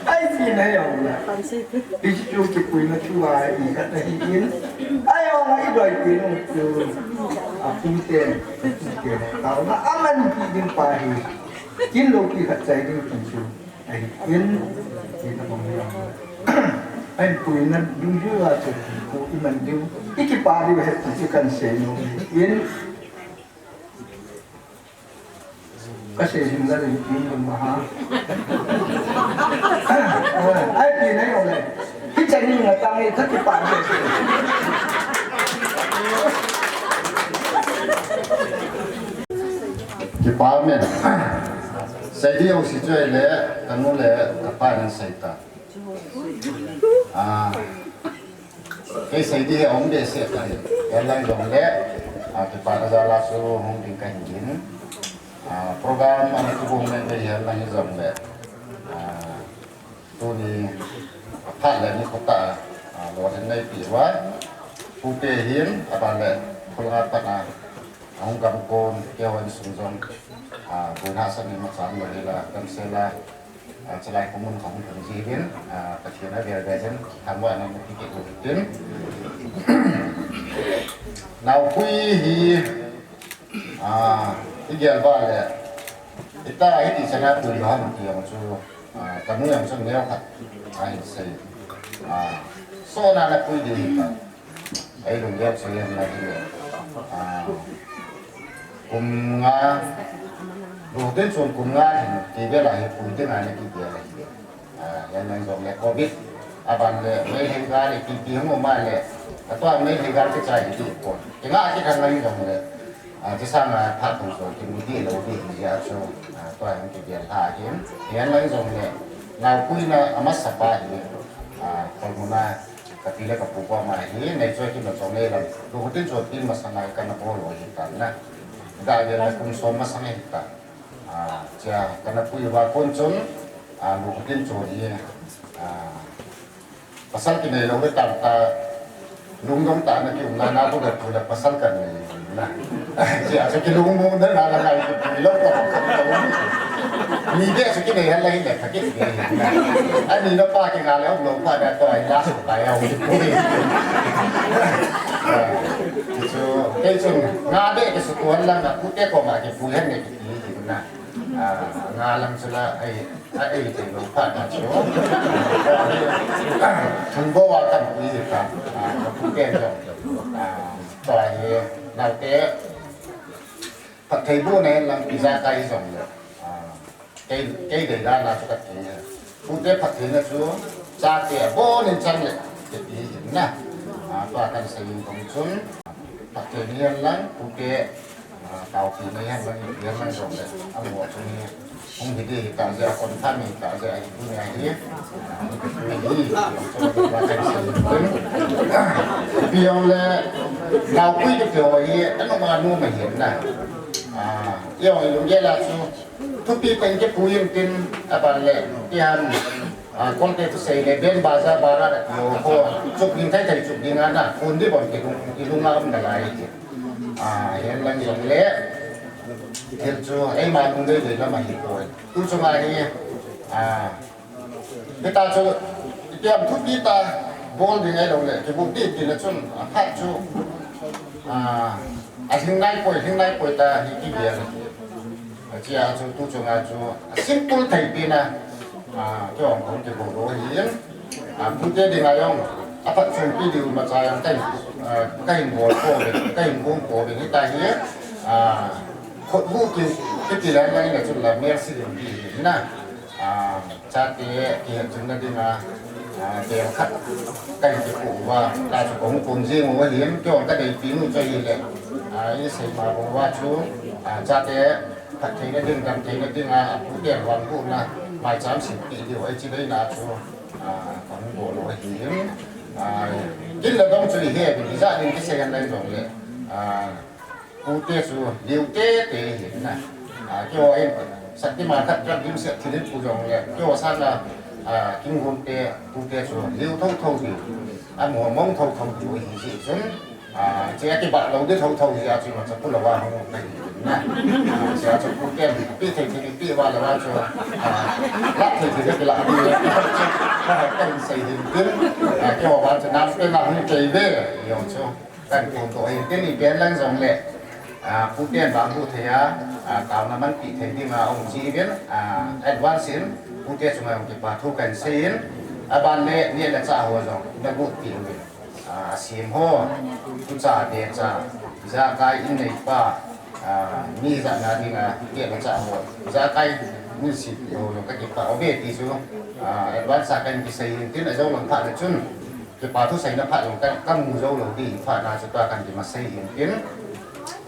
Ai, tina jong la. Hichu kipuina thu a i khat ahi in. Ai, ong i doi pui nung chu. A pu ten. Ten. Taona aman pi ding pa hi. Kin lo pi khat chai ding pi chu. Ahi in. Tina bang jong. Ai, puina dungjuia chu. Pu i man diu. I kipa diu het chu kan sei nom in. Ka sei jing la ring ring dun ma ha. Ai pi nei o le. Hi chang ni nga ta nge ka kipa nge. Kipa men. Sei di o si choi le, ka nu le, ka pa nan sei ta. Ah, kei sei di he om de se ka hi. Hian lang jong le, ah, kipa na jal a chu hung ding ka hi in. Ah, program ana kibung nei nei hian lang hi jong le. Ah, tuni a phat le ni kho ta, ah, lo hin nei pi uva. Pu te hin, a ban le, khul nga pat na, a hung gam kon, kei hon sung jong, ah, bu na sa ni ma chang lo hi la, kan se la. Ah, chulai ko mun khong thang ji vin, ah, Pathian a vel vel jin, thangvahna mu kiti u tin. Naupui hi, ah, i gel ba le, ita hiti chana pui lo ham ti jong chu, ah, ka nu jong chu neo khat, ah, sei. Ah, so na na pui di ta. Ei lunggel chu hian la hi le. Ah, kum nga, lu tin chun kum nga hin ti vel a hi pui ding a na kiti a la hi le. Ah, hian lang jong le covid a ban le Meitei gal le kiti hung um a le. Ka tua Meitei gal kichai hi ti pon. Ki nga kithang lang jong le. Ah, chi sang a phat thong so ki mu ti lo ti hi a chu. Ah, tua hian kivel ha hin. Hian lang jong le. Naupui na a masa pa hi. Ah, kol mu na. Ka pi le ka pu koma hi, nei choi kim la chom nei lam. Lu khutin chon pin masang a hi ka na bol lo hi ta na. Da ge la kum som masang hi ta. Ah, chia ka na pui va kon chun, ah, lu khutin chon hi, ah, pasal ki nei lo le tam ta, lungdong ta na ki um na na bu le pu le pasal ka nei na. Chia chu ki lung mu na na la ngai ki pu lo ka ka lo. Ni de chu ki nei han la hi le ka ki nei. Ani na pa ki nga le lo pa da to ai la su pa ya u ki pu. Chu, kei chu nga de ki su tuan lang na pu te koma ki pu hen ne ki ti na. Ah, nga lang chu la ai, ai, ai, te lo pa ta chu. Thang bo wa kan pu hi ta. Ah, ka pu te jong. Ah, tua hi, nau te, phatthei bu nei lang pi ja kai jong le. Ah, kei, kei dei dan a chu ka ti. Pu te phattheina chu, chate a bon in chang le, ke ti hi na. Ah, tua kan sei in kong chun, phatthei ni hian lang, pu te, ah, tau pi ni hian lang, hian lang jong le. A mo chu ni, hung hi di hi ta je, a kon pha ni ta je, a hi bu ni a hi. Ah, ni ke tu ni hi, jong chu ba kan sei in kong. Pi jong le, nau pui ke pi jong hi, a nu ma nu ma hian na. Ah, jong i lunggel a chu, thupi pen ke pu in tin, a ban le, ti han, ah, kol te tu sei le, ben baza bara da ti ho, chuk ding thei thei chuk ding a na, kun di bon ke lung, i lung a um da lai ti. Ah, hian lang jong le, thil chu, ei ma lung dei dei lam a hi poi. Tu chu ma hi, ah, Hita chu, itiam thupi ta, bol ding ai lo le, kibuk ti ti le chun, a phat chu, ah, a hing nai poi, hing nai poi ta hi ki bia le. A chia chu, tu chu nga chu, a simple thei pi na, ah, ki ong kong kibuk lo hi in, ah, pu te ding a jong, a phat chung pi ding ma cha jong kai, ah, kai bol ko le, kai bung ko le, hita hi, ah, khut bu ki, ki ti le, ngai na chu la, mer si ding pi hi na. Ah, chate kihet chunna dinga, ah, bel khat kahin kipu uva, ta chu kahung pom jing uva hin, keiho kadeipi nu chu ahile, ah, isei ma bang uva chu, ah, chate phattheina ding, damtheina dinga, aputen vangbohna, maicham simpi diu, hiche deina chu, ah, kahung bol u ahin, ah, kin le dong chu ihe uvin, ijat in kisei hen lai jongle, ah, Pute chu liu tete hi na. Ah, keiho in Shaktiman khat khat dimset thil in pu jongle, keiho sanga, ah, Kinggol te pute chu liu thotho diu. Amo mong thotho diu hi jeh chun, ah, che a kibah lou di thotho jeh a chu imacha pu lou a hung um kahi na. Ah, che a chu pute pi thei thei pi va lou a chu, ah, lah thei thei kilah diu. Kahin sei hin tin, ah, keiho vang chu nam pe na hung kei ve, jong chu. Kan phone toh hin tin ipi hen lang jongle, ah, puten vangboh thei a, ah, taona manpi thei dinga um ji uvin, ah, advance in pute chunga jong kipa thu kan sei in, aban le neh le chah ho jong nagot peh uvin, ah, asem ho, tucha, becha, ijakai in neipa, Ah, mi jana dinga, kei na cha ho. Jakai, mi si ti ho lo ka kipah uve ti chu. Ah, advance a kan kisei in tin a jo lang pha le chun. Kipa thu seina pha jong ka, ka mu jou lou ding pha na chu tua kan ti ma sei in tin.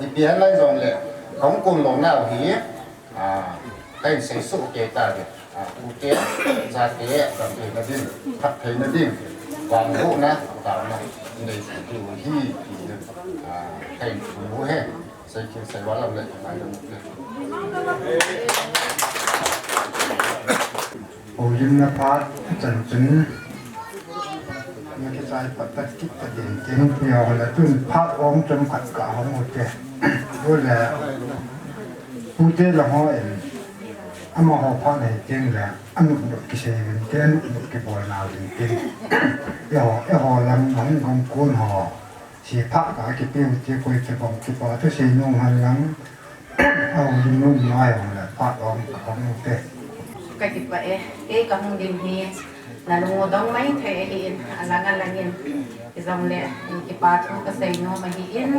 Ipi ham lai jong le, hung kun lou nau hi, ah, kan sei su ke ta de. Ah, u te, ja te, dam te na din, khat thei na din, vang bu na, ta na, nei su ti u hi, ti na, ah, kan mu he, sei kin sei wa lam le, mai lam le. Houlimna phat a chan chun, na kichai pat ta kit ta din tin, pi ho la tun phat om chom khat ka hong u te. Bu le, bu te la ho en, ama ho phat nei tin le, anu nu kisei vin tin, anu nu kibol na vin tin. E ho, e ho lam hong gam kun ho. Si pha ka kipe u ti koi che bang kipa thu sei nung han lang. Au, ding nung mai hong le, pha dong ka hong te. Ka kipa e, kei ka hung ding hi, na lung u dong mai thei ahi in, a lang a lang in. Ki jong le, kipa thu ka sei nom ahi in,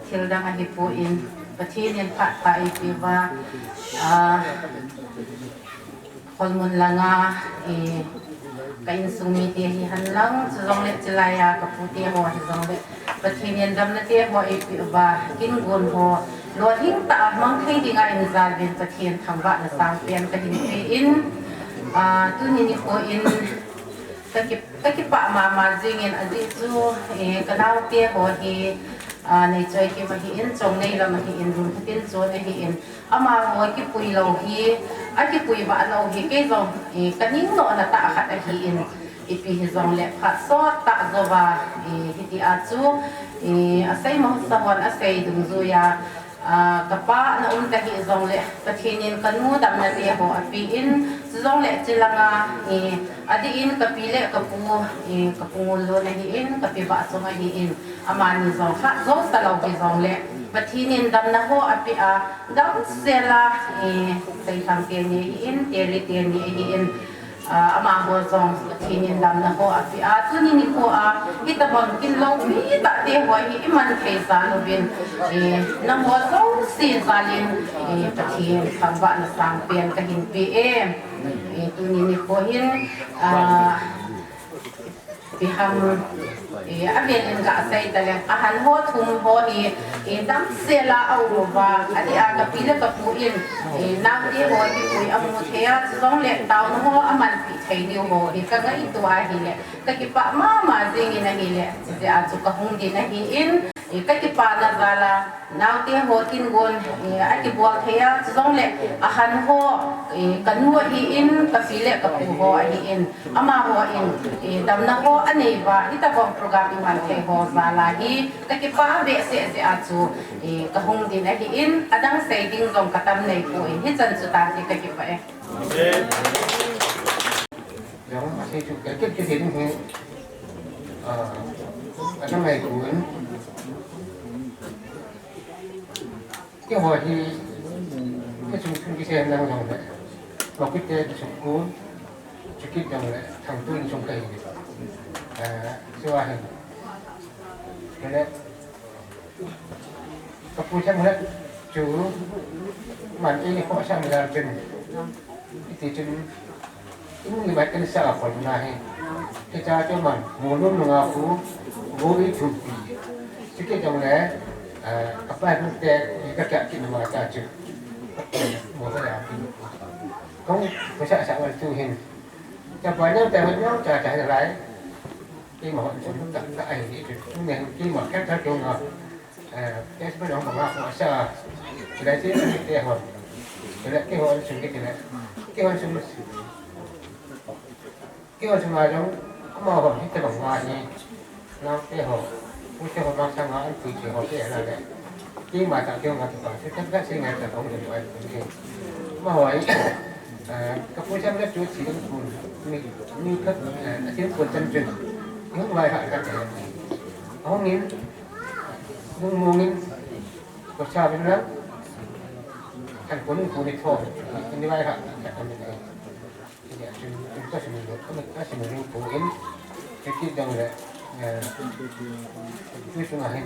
thil dang ahi poi in, Pathen in phat pha eipe uva, ah, Kholmun langa, eh, ka insung mite hi hen lang, chujongle chilai a ka pute ho hijongle, Pathen in damna te ho eipe uva, kin gon ho, lolhing tah a mang thei dinga eijal uvin Pathen thangvahna sangpen kahin pe in, ah, tuni nikho in ka ki, ka kipah mama jing in ajeh chu, eh, ka naote ho hi, ah, Neichoikim ahi in, Chongneilam ahi in, Lungphatin chon ahi in, Amaho kipui lou hi, akipui vah lou hi, kei jong, eh, ka ning nohna tah khat ahi in, ipi hijongle phat sot tah jouva, eh, hiti a chu, eh, asei masa hon asei dungjuia, ah, ka pa na um ta hijongle, Pathen in ka nu damna te ho ape in, chujongle chilanga, eh, adeh in ka pi le ka pu, eh, ka pu ngol lou na hi in, ka pi vah chung ahi in, Amani jong khat jou talou hijongle, Pathen in damna ho ape a, damsel a, eh, Seithang teni ahi in, Teli teni ahi in, ah, amaho jong Pathen in damna ho ape a, tuni nikho a, hitobang kin loupi tah te ho hi iman thei jal uvin, eh, nangho jouse jal in, eh, Pathen thangvahna sangpen kahin pe e, eh, tuni nikho hin, ah, Ipi ham, eh, avel in gasei taleng, ahan ho thum ho hi, eh, damsel a aum uva, adeh a ka pi le ka pu in, eh, naote ho kipui amu thei a, chujongle taona ho amanpi thei diu ho hi ka ngaito ahile, ka kipah mama jing in ahile, chujeh a chu ka hung ding ahi in, eh, ka kipana jal a, Naote ho kin gon, eh, akibol thei a, chujongle ahan ho, eh, ka nu ahi in, ka pi le ka pu ho ahi in, amaho in, eh, damna ho anei uva, hitobang program iman thei ho jal a hi, ka kipah behseh jeh a chu, eh, ka hung ding ahi in, adang sei ding jong ka tam nei poi, hichan chu tante ka kipah e. Jong, asei chu, ka kit kit ding hi, ah, adang nei poi. Keiho hi, ka chung chung kisei lang jong le, Mokit te chung khu, chukit jong le, Thangtu in chung kahi. Eh, chua hin. Kei le, ka pu chang le, chu, man ei ni ko sang le chun. Iti chun, Inu ni bai kan sa khol na hi. Ke cha cho man, mo lum nunga khu, mo i thum pi. Chike jong le, eh, ka pa nu te, ka kya ki ma cha chu. Mo ka ya pi. Kong, ko sa sa wal tu hin. Cha pa nang ta nang cha cha lai. Keima hon chun ka, ka ai ni chu, ne keima ka ta chu nga. Eh, ke sma nong ba nga ko sa. Chulai te te hon. Chulai ke hon chun ke chulai. Ke hon chun. Ke hon chun nga jong, ama hon hi te bang nga ni. Nang te hon. Ku te hon ma sa nga an pui te hon te la le. Keima ta ke nga tu pa. Chu ta ka se nga ta ko de ai ke. Ma hoi. Eh, ka pu cham le chu chi ding kun. Mi, mi ka, eh, a thil kun cham chun. Hung vai ha ka te. Hung in, hung mong in, ko cha bin lang. Kan kun kun ni tho. Ni vai ha ka te. Ni a chun, ka sin lo, ka sin lo ko in. Ke ki dang le. Eh, chu chu na hin.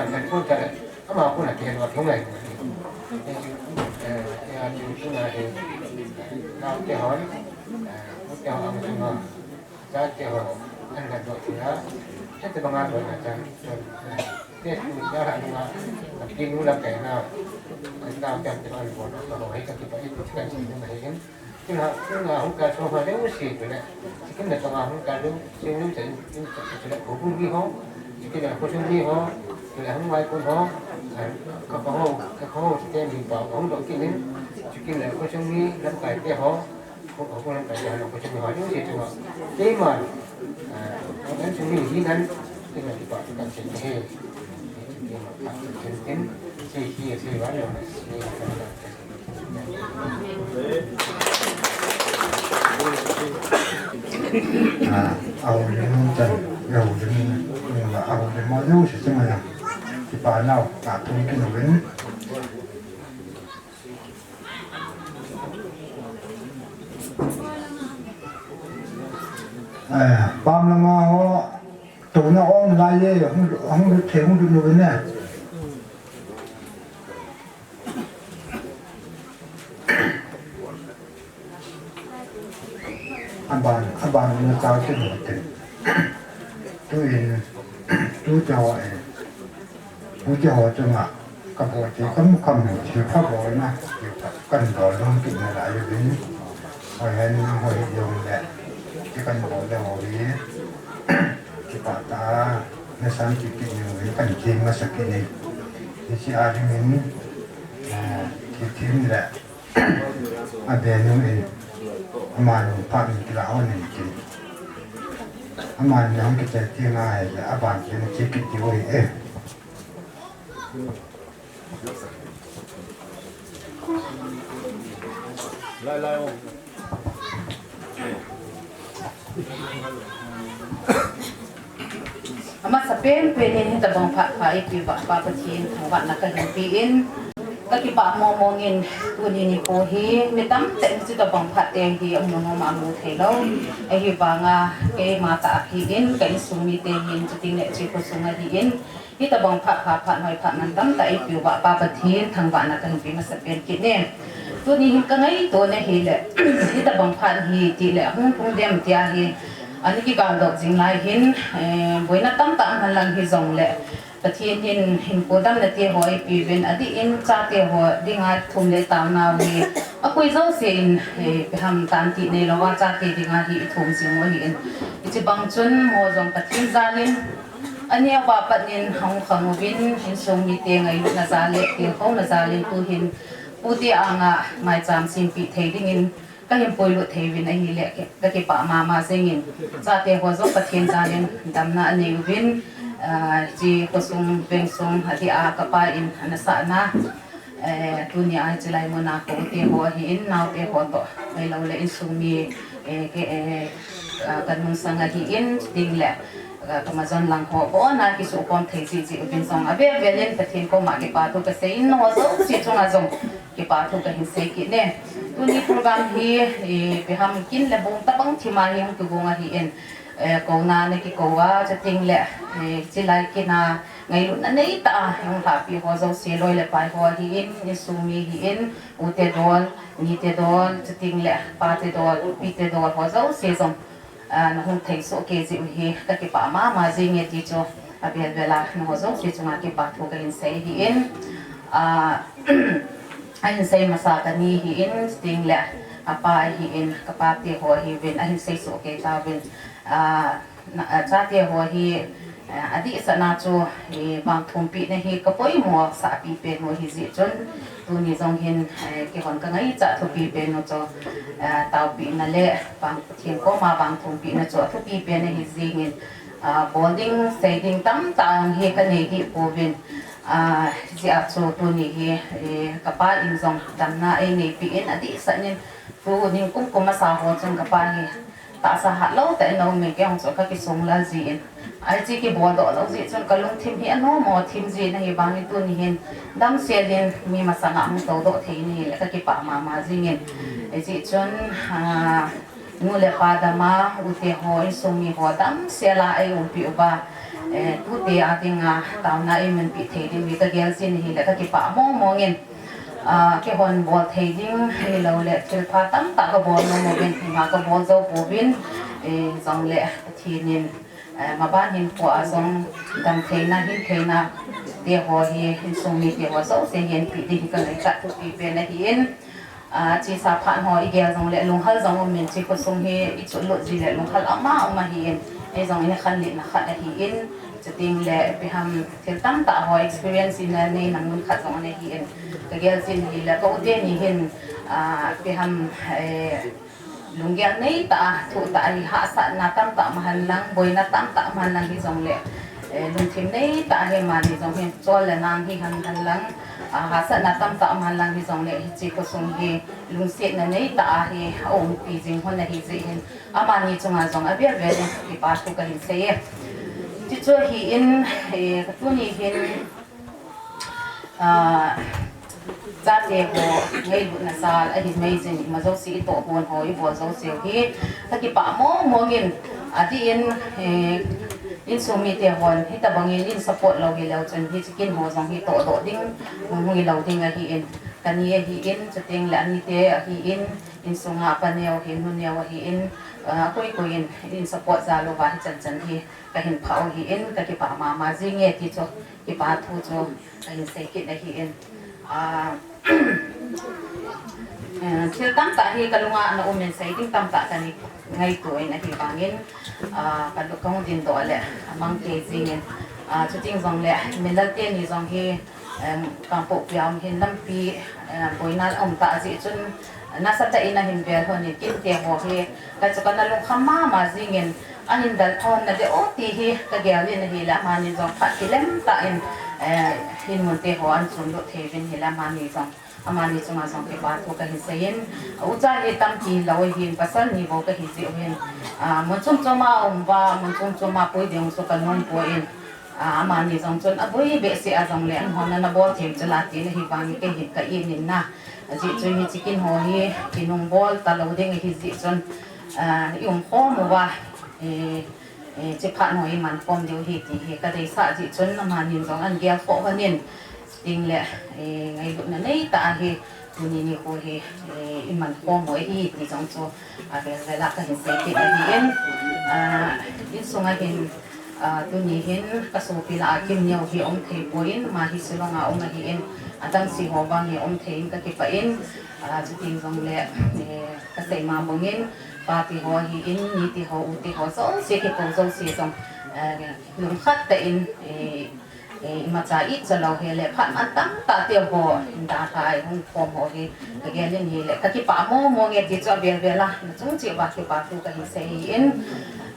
Keiman kan kon ta le, ama kon a kihen wa thong lai. Eh, eh, eh, a chu chu na he, eh, nau te hon, eh, u te hon, ang chu na, cha te hon, an kan do chu na, cha te bang a do na chan, eh, te chu ya ha na, a pi nu la pe na, an nau te te an bo na, ka ho he ka ki pa i tu kan si na he. Kin ha, kin ha, hung ka so ha deu si tu le. Kin le so ha hung ka deu, si deu si, kin sa tu le, ko bu mi ho. Kin le ko su mi ho. Tu le hung wai ko ho. Ka ko ho, ka ko ho, si te mi pa, hung do kin ni. Kin le ko su mi, lam kai te ho. Ko ko lam kai te ho, ko su mi ho, deu si tu ho. Te ma, ko nan su mi hi nan, kin le pa, kan si he. Kin le pa, kin, kin, si hi, si wa le, si. A, a houlim chan, a houlim, a houlim a jouse chunga jong kipa nau kathum kit uvin. A, pam lama ho, tuna ong lai e, hung, hung lut thei, hung lut uvin e. Aban, aban na chao te lo te. Tu in, tu chao e. Tu chao chunga, ka bo ti kam kam ti ka bo na, ti ka kan do long ti na la yu bin. Hoi hen, hoi yong le. Ti kan bo le hoi. Ti pa ta, na san ti ti ni kan ti ma sa ti ni. Ti si a di min, eh, ti ti le. A benu in, aman phat in kila on in kin. Aman nang kichai ti ngai le, aban kin chi kiti oi e. Lai lai o. Amasa penpen in hitabang phat pha eipeuva Pa Pathen thangvahna kahin pe in, kakipah mongmong in tuni nikho hi mi tamtah in hitabang phat te hi amu nom a amu thei lou. Ahivanga keima tah ahi in, ka insung mite hin, chuteng le hiche khosung ahi in, hitabang phat pha, phat hoi phat man tamtah eipeuva Pa Pathen thangvahna kahin pe masa pen kit e. Tuni hin ka ngaito na hile, hitabang phat hi tile, hung thung dem tia hi, ani kigal doh jing lai hin, eh, boina tamtah aman lang hijongle, Pathen hin hinkho damna te ho eipeuvin, adih in chate ho dinga thum le taona hi, akoi jouse in, eh, ipi ham tanti neilou a chate dinga hi ithum jing u ahi in. Hiche bang chun mo jong Pathen jal in, aneo a pat in hung khang uvin, insung mite ngailutna jal le tilkhouna jal in tuhin, Pu te anga maicham sempeh thei dingin kahin puilut thei uvin ahile, ka, kakipah mama jeng in, chate ho jong Pathen jal in damna anei uvin, ah, hiche khosung, vengsung, adih a kapa in ana sahna, eh, tuni a hiche lai muna ka u te ho ahi in, nao te ho toh, ahilou le insung mi, eh, ke, eh, ah, ka nungsang ahi in, chuteng le, ah, ka majon lang ho, bon a kisukhom thei jiji uvin jong, avel vel in Pathen koma kipa thu kasei in, nangho jouse chunga jong, kipa thu kahin sei kit e. Tuni program hi, eh, ipi ham kin le bong tabang thima hi hung kigong ahi in, eh, kouna na kikou a, chuteng le, eh, hiche lai kin a ngailutna neitah a hung lhahpi ho jouse loi le pai ho ahi in, insung mi ahi in, u te dol, ni te dol, chuteng le pa te dol, pi te dol ho jouse jong, ah, nahung thei soh kei jeh u hi kakipah mama jing e ti chu avel vel a nangho jouse chunga kipa thu kahin sei ahi in, ah, ahin sei masa kani ahi in, chuteng le apa ahi in, kapa te ho ahi uvin, ahin sei soh kei tauvin, ah, na, ah, chate ho hi, ah, adih sahna chu, eh, vangthum pehna hi kapoimo sahpi pen u ahi jeh chun, tuni jong hin, eh, keihon kangaichat thupi pen u chu, eh, taopehna le vang, Pathen koma vangthum pehna chu athupi pen ahi jeng in, ah, bol ding, sei ding tamtah hi kanei hih pouvin, ah, hijeh a chu tuni hi, eh, kapa in jong damna einei peh in adih sah in, tu ningkum kum masa ho chun kapa hi, tahsa hat lou tah in a um in, kei jong chu ka kisung lal jin. Ahi chu kibol doh lou jeh chun ka lungthim hi anom mo thim jin ahi vangin tuni hin damsel in mi masanga hung tou doh thei in ahile ka kipah mama jingin. Ahi chu, ah, nu le pa dam a, u te ho, insung mi ho damsel a ei umpi uva, eh, tute a dinga taona ei manpi thei ding hi ka gel jin ahile ka kipah mong mong in. Ah, keihon bol thei ding hilou le thil pha tamtah ka bol nom uvin, ima ka bol jou pouvin, eh, jong le Pathen in, eh, maban hinkho a jong dam theina, hin theina te ho hi, insung mi te ho jouse hin pe ding hi ka ngaichat thupi pen ahin, ah, chesa phat ho i gel jong le lunghal jong um in, che khosung hi i chotlut ji le lunghal ama um ahin, ei jong i khanlitna khat ahin, chuteng le ipi ham thil tamtah ho experience i na nei na mun khat jong ana hin, ka gel jin ahile ka u teni hin, ah, ipi ham, eh, lunggel nei tah a, thu tah a hi hahsatna tamtah um hen lang, boina tamtah um hen lang hi jong le, eh, lungthim nei tah a hi amani jong hin chol le nang hi hen hen lang, ah, hahsatna tamtah um hen lang hi jong le hiche khosung hi lungsetna nei tah a hi a umpi jing hon ahi jeh hin, amani chunga jong avel vel in kipa thu ka hin sei e. Chuchu ahin, eh, ka tuni hin, ah, chate ho ngailutna jal ahi mai jin, ima jouse i toh hon ho i bol jouse u hi ka kipah mong mong in, adeh in, eh, insung mite hon hitabang in in support lou hileu chun hiche kin ho jong hi toh doh ding hung hi lou ding ahin, ka ni ahin, chuteng le ani te ahin, insunga pa neo hin, nu neo ahin, ah, koi koi in in support jal uva hichan chan hi ka hin phah u ahin, ka kipah mama jing e ti chu, kipa thu chu ka hin sei kit ahin. Ah, eh, thil tamtah hi ka lunga ana um in sei ding tamtah ka nei ngaito in ahi vangin, ah, ka lu-, ka hung ding doh le amang kei jingin, ah, chuteng jong le Minlal teni jong hi, em, Kangpokpi a um hin lampi, eh, boina um tah jeh chun, nasatah in ahin vel hon in, kin te ho hi, ka chu ka na lungkham mama jingin, ahin del thon na de o ti hi, ka gel in ahile, amani jong phat kilem tah in, eh, hin mun te ho an chun lut thei uvin hile, amani jong, amani chunga jong kipa thu ka hin sei in, ucha hi tampi lou ahin, pasal ni bou ka hi jeh u hin, ah, mun chom chom a um uva, mun chom chom a pui ding chu ka nom poi in, ah, amani jong chun aboi behseh a jong le, an hon na bol thei chu la ti na hi vang kei hin ka in in na. Ajeh chu hiche kin ho hi, kinung bol ta lou ding ahi jeh chun, ah, i um khom uva, eh, eh, hiche phat ho i man khom diu ahi ti hi ka deisah jeh chun, amani jong an gel khoh hon in, chuteng le, eh, ngailutna nei tah a hi, tuni nikho hi, eh, i man khom u ahi ti jong chu, ah, vel vel a ka hin sei kit ahin, ah, insung a hin, ah, tuni hin ka sopi lah a Kimneo hi um thei poi in, ama hi Shillong a um ahin, adang si ho vang hi um thei in ka kipah in, ah, chuteng jong le, eh, ka sei ma bang in, pa ti ho ahin, ni ti ho, u ti ho, jouse kikou jouse jong, eh, lungkhat tah in, eh, eh, imacha i cha lou hile, phat man tamtah te ho, hin dalha a hung khom ho hi, ka gel in hile, ka kipah mong mong e ti chu avel vel a, na chung cheh uva kipa thu ka hin sei in,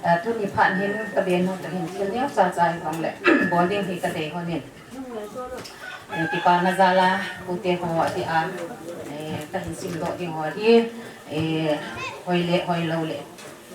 eh, tuni phat hin ka benu ka hin thil neo cha cha hi vang le, bol ding hi ka dei hon in. Eh, kipana jal a, pu te ho ati a, eh, ka hin sim doh ding ho hi, eh, hoi le, hoi lou le,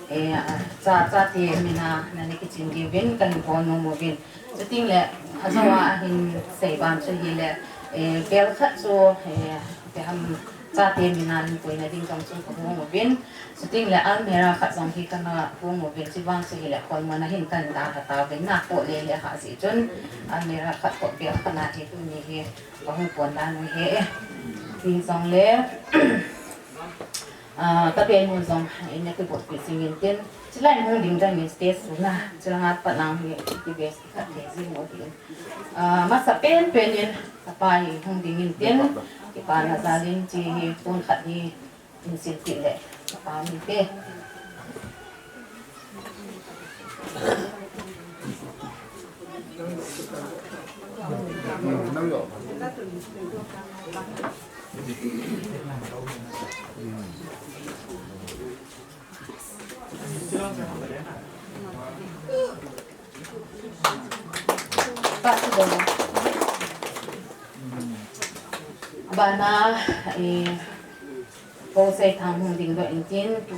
eh, ah, cha, chate min a, na ni kichin diuvin, ka hin bol nom uvin. Chuteng le, ajou a hin sei ban chu hile, eh, bel khat chu, eh, ipi ham chate min a nin puina ding jong chu ka hung uvin. Chuteng le almirah khat jong hi ka na hung uvin, chuvang chu hile, kholmon a hin ka hin dalha tauvin na, poh le le ha jeh chun, almirah khat toh bel khat na hi tuni hi ka hung pon dan u ahi e. Ti jong le, Ah, ka benu jong, eh, na kibotpi jing in tin, chulai hung ding dang in stage sunga, chulanga pat lang hi, ki best khat le jing u tin. Ah, masa pen pen in, ka pa hi hung ding in tin, kipana jal in chi hi, tun khat hi, in sil ti le, ka pa mi te. Bana, eh, Pu Seithang hung ding doh in tin, tu.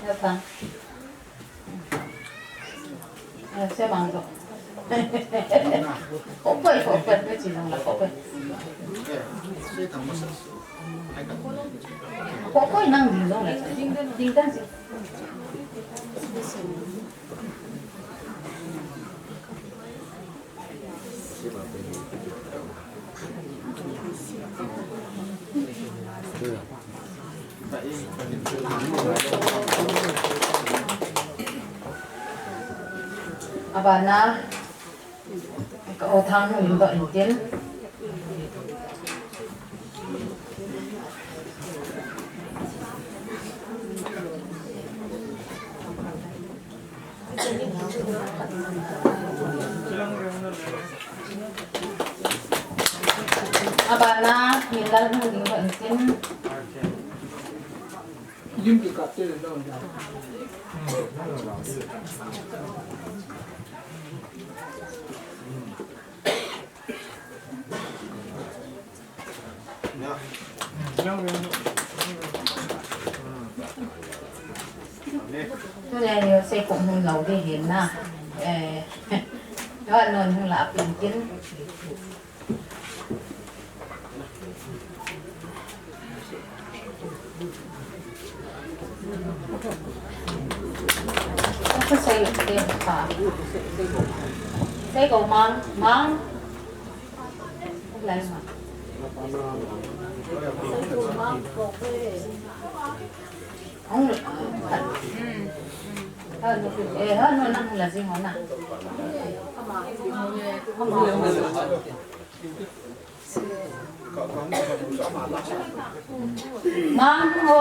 Thang. Eh, se mang do. Ko koi, ko koi, me chi nang la ko koi. Ko koi nang ding dong la. Ding dan, ding dan si. Abana, ka o thang hung lim doh in tin. Abana, min lal hung ding doh in tin. Lim ki kap te le doh in da. Tule ni se ko hung lou ding hin na. Eh, yo non hung la pin tin. Asa sei, sei ko pa. Sei ko mang, mang. Lai mang. Hung, ha, no, eh, ha, no, nang la jing ho na. Mang ho.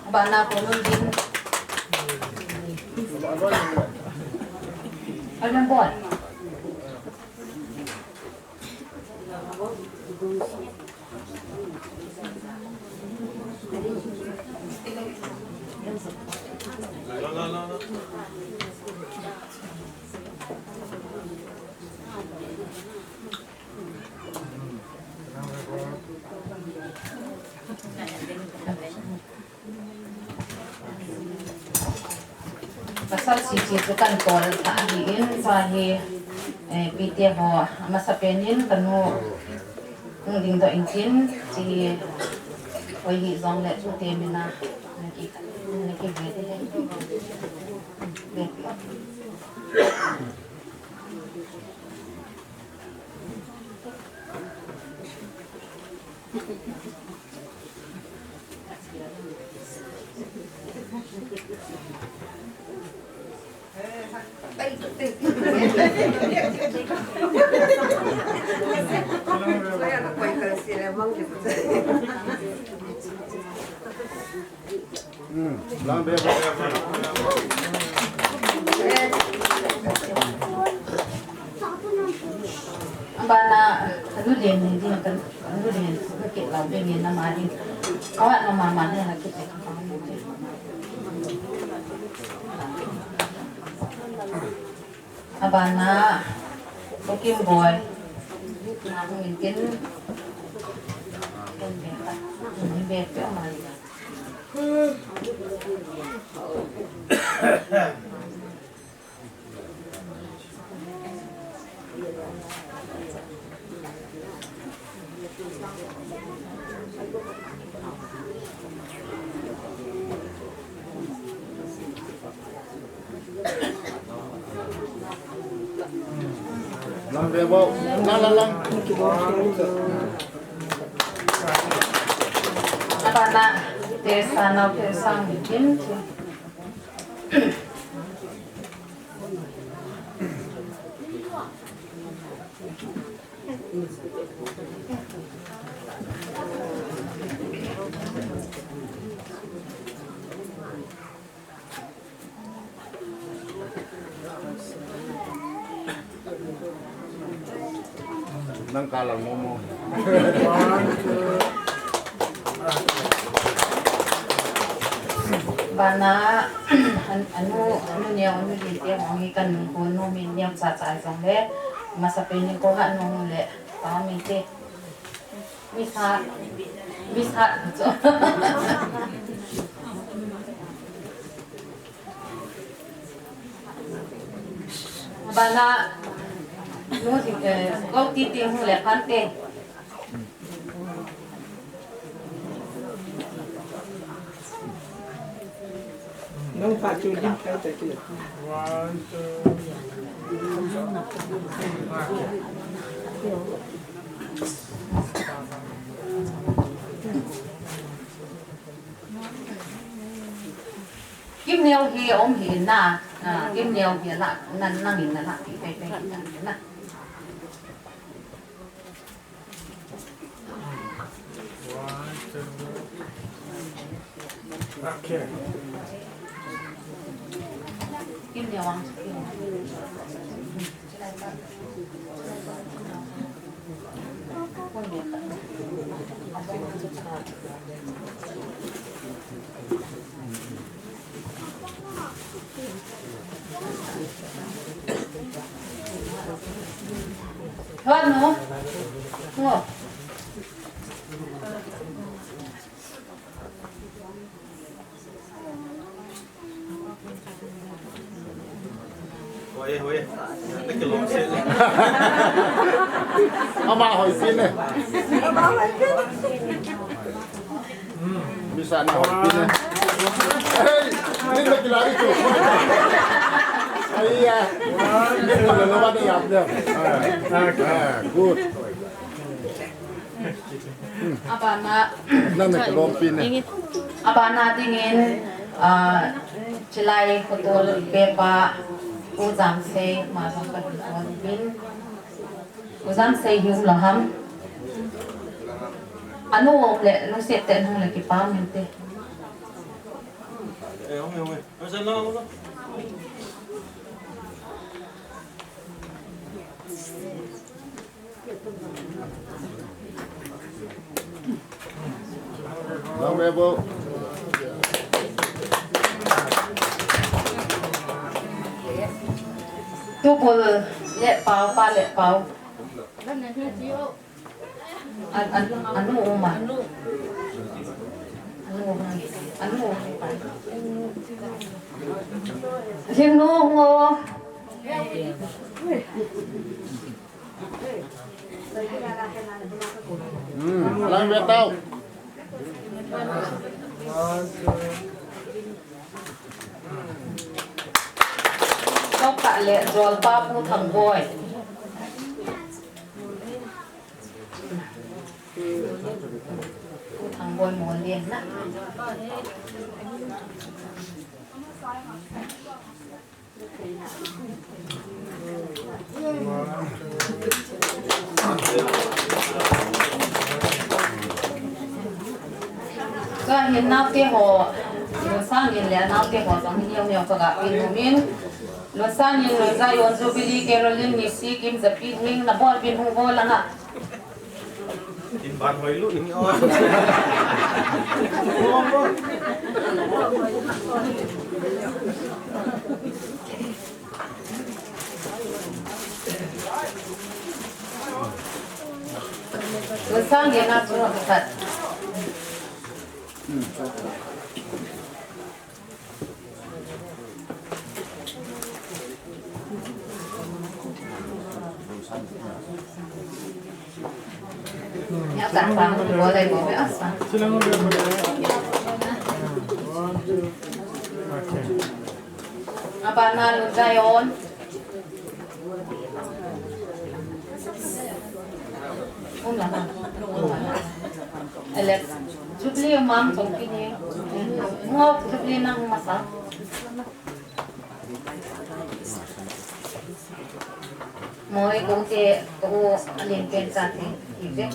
Bana ko nun din. Alam boy. Pasal sisi chu kan tol tha ahin, chua hi, eh, pite ho, amasa penin kanu hung ding doh in tin, chi hoi hi jong le chu te mina, naki, naki ve te he. Ve. Bana, anu len ni din kan, anu len, ka kit lau ding ni na ma din. Awa na ma ma ni ha kit. Abana, cooking boy. Na hung in tin. Ni be pe ma. Lang, lang, lang. Abana, te sa na, te sa ni kin. Nang kalang momo. Bana, an, anu, anu neo, anu lin te, hong hi kan ko nu min neo cha cha jong le, masa pe ni ko ha nu le, pa min te. Misat, misat. Bana, nu, eh, kau titi hung le phante. Nang pa chu lim kai ta ki. Kim neo hi om hi na, ah, kim neo hi la, nan nang in na la, pi pai pai na. Okay. Hot no? Ngo. Hoi, hoi. Ama hoi sin ne. Bisa na hoi sin ne. Hey, ni na kilari tu. Aiya. Ni na lama de yap de. Ah, ah, good. Abana, nang na kalompi ne. Abana dingin, ah, Chilai Khotol Pepa, U Jamsei, ma jong ka tin. U Jamsei hi um lou ham. Anu um le, lungset tah in hung le kipah um inte. Nang me bo. Tubul le pau, pa le pau. An, an, anu um a. Anu um a. Anu um a. Jing nu ngo. Hmm, lang be tau. Tokah le jolpa Pu Thangboi. Pu Thangboi Mollen na. Ka hin naote ho, Lungsangin le naote ho jong hin neo neo ka ga peh nom in. Lungsangin, Lungzaion Jubilee Carol in Nisi Kim Japi Hing na bol pin hung bol langa. In ban hoi lu in o. Lungsangin a chu khat. Abana Lungzaion. Um la ha. Alex. Jubilee um am tong kini. Ngo Jubilee nang masa. Moi ko te ko alen pen sa te. Ibe.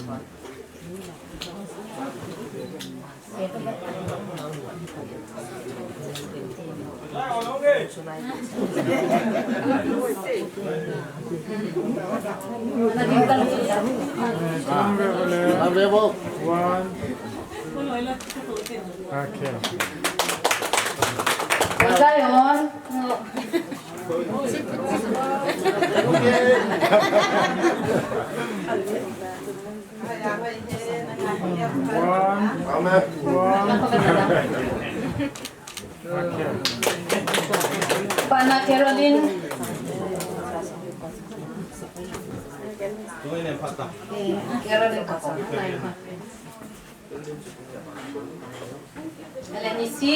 One. Okay. Zion. One. One. Okay. Pana Caroline. Caroline. Ele nisi,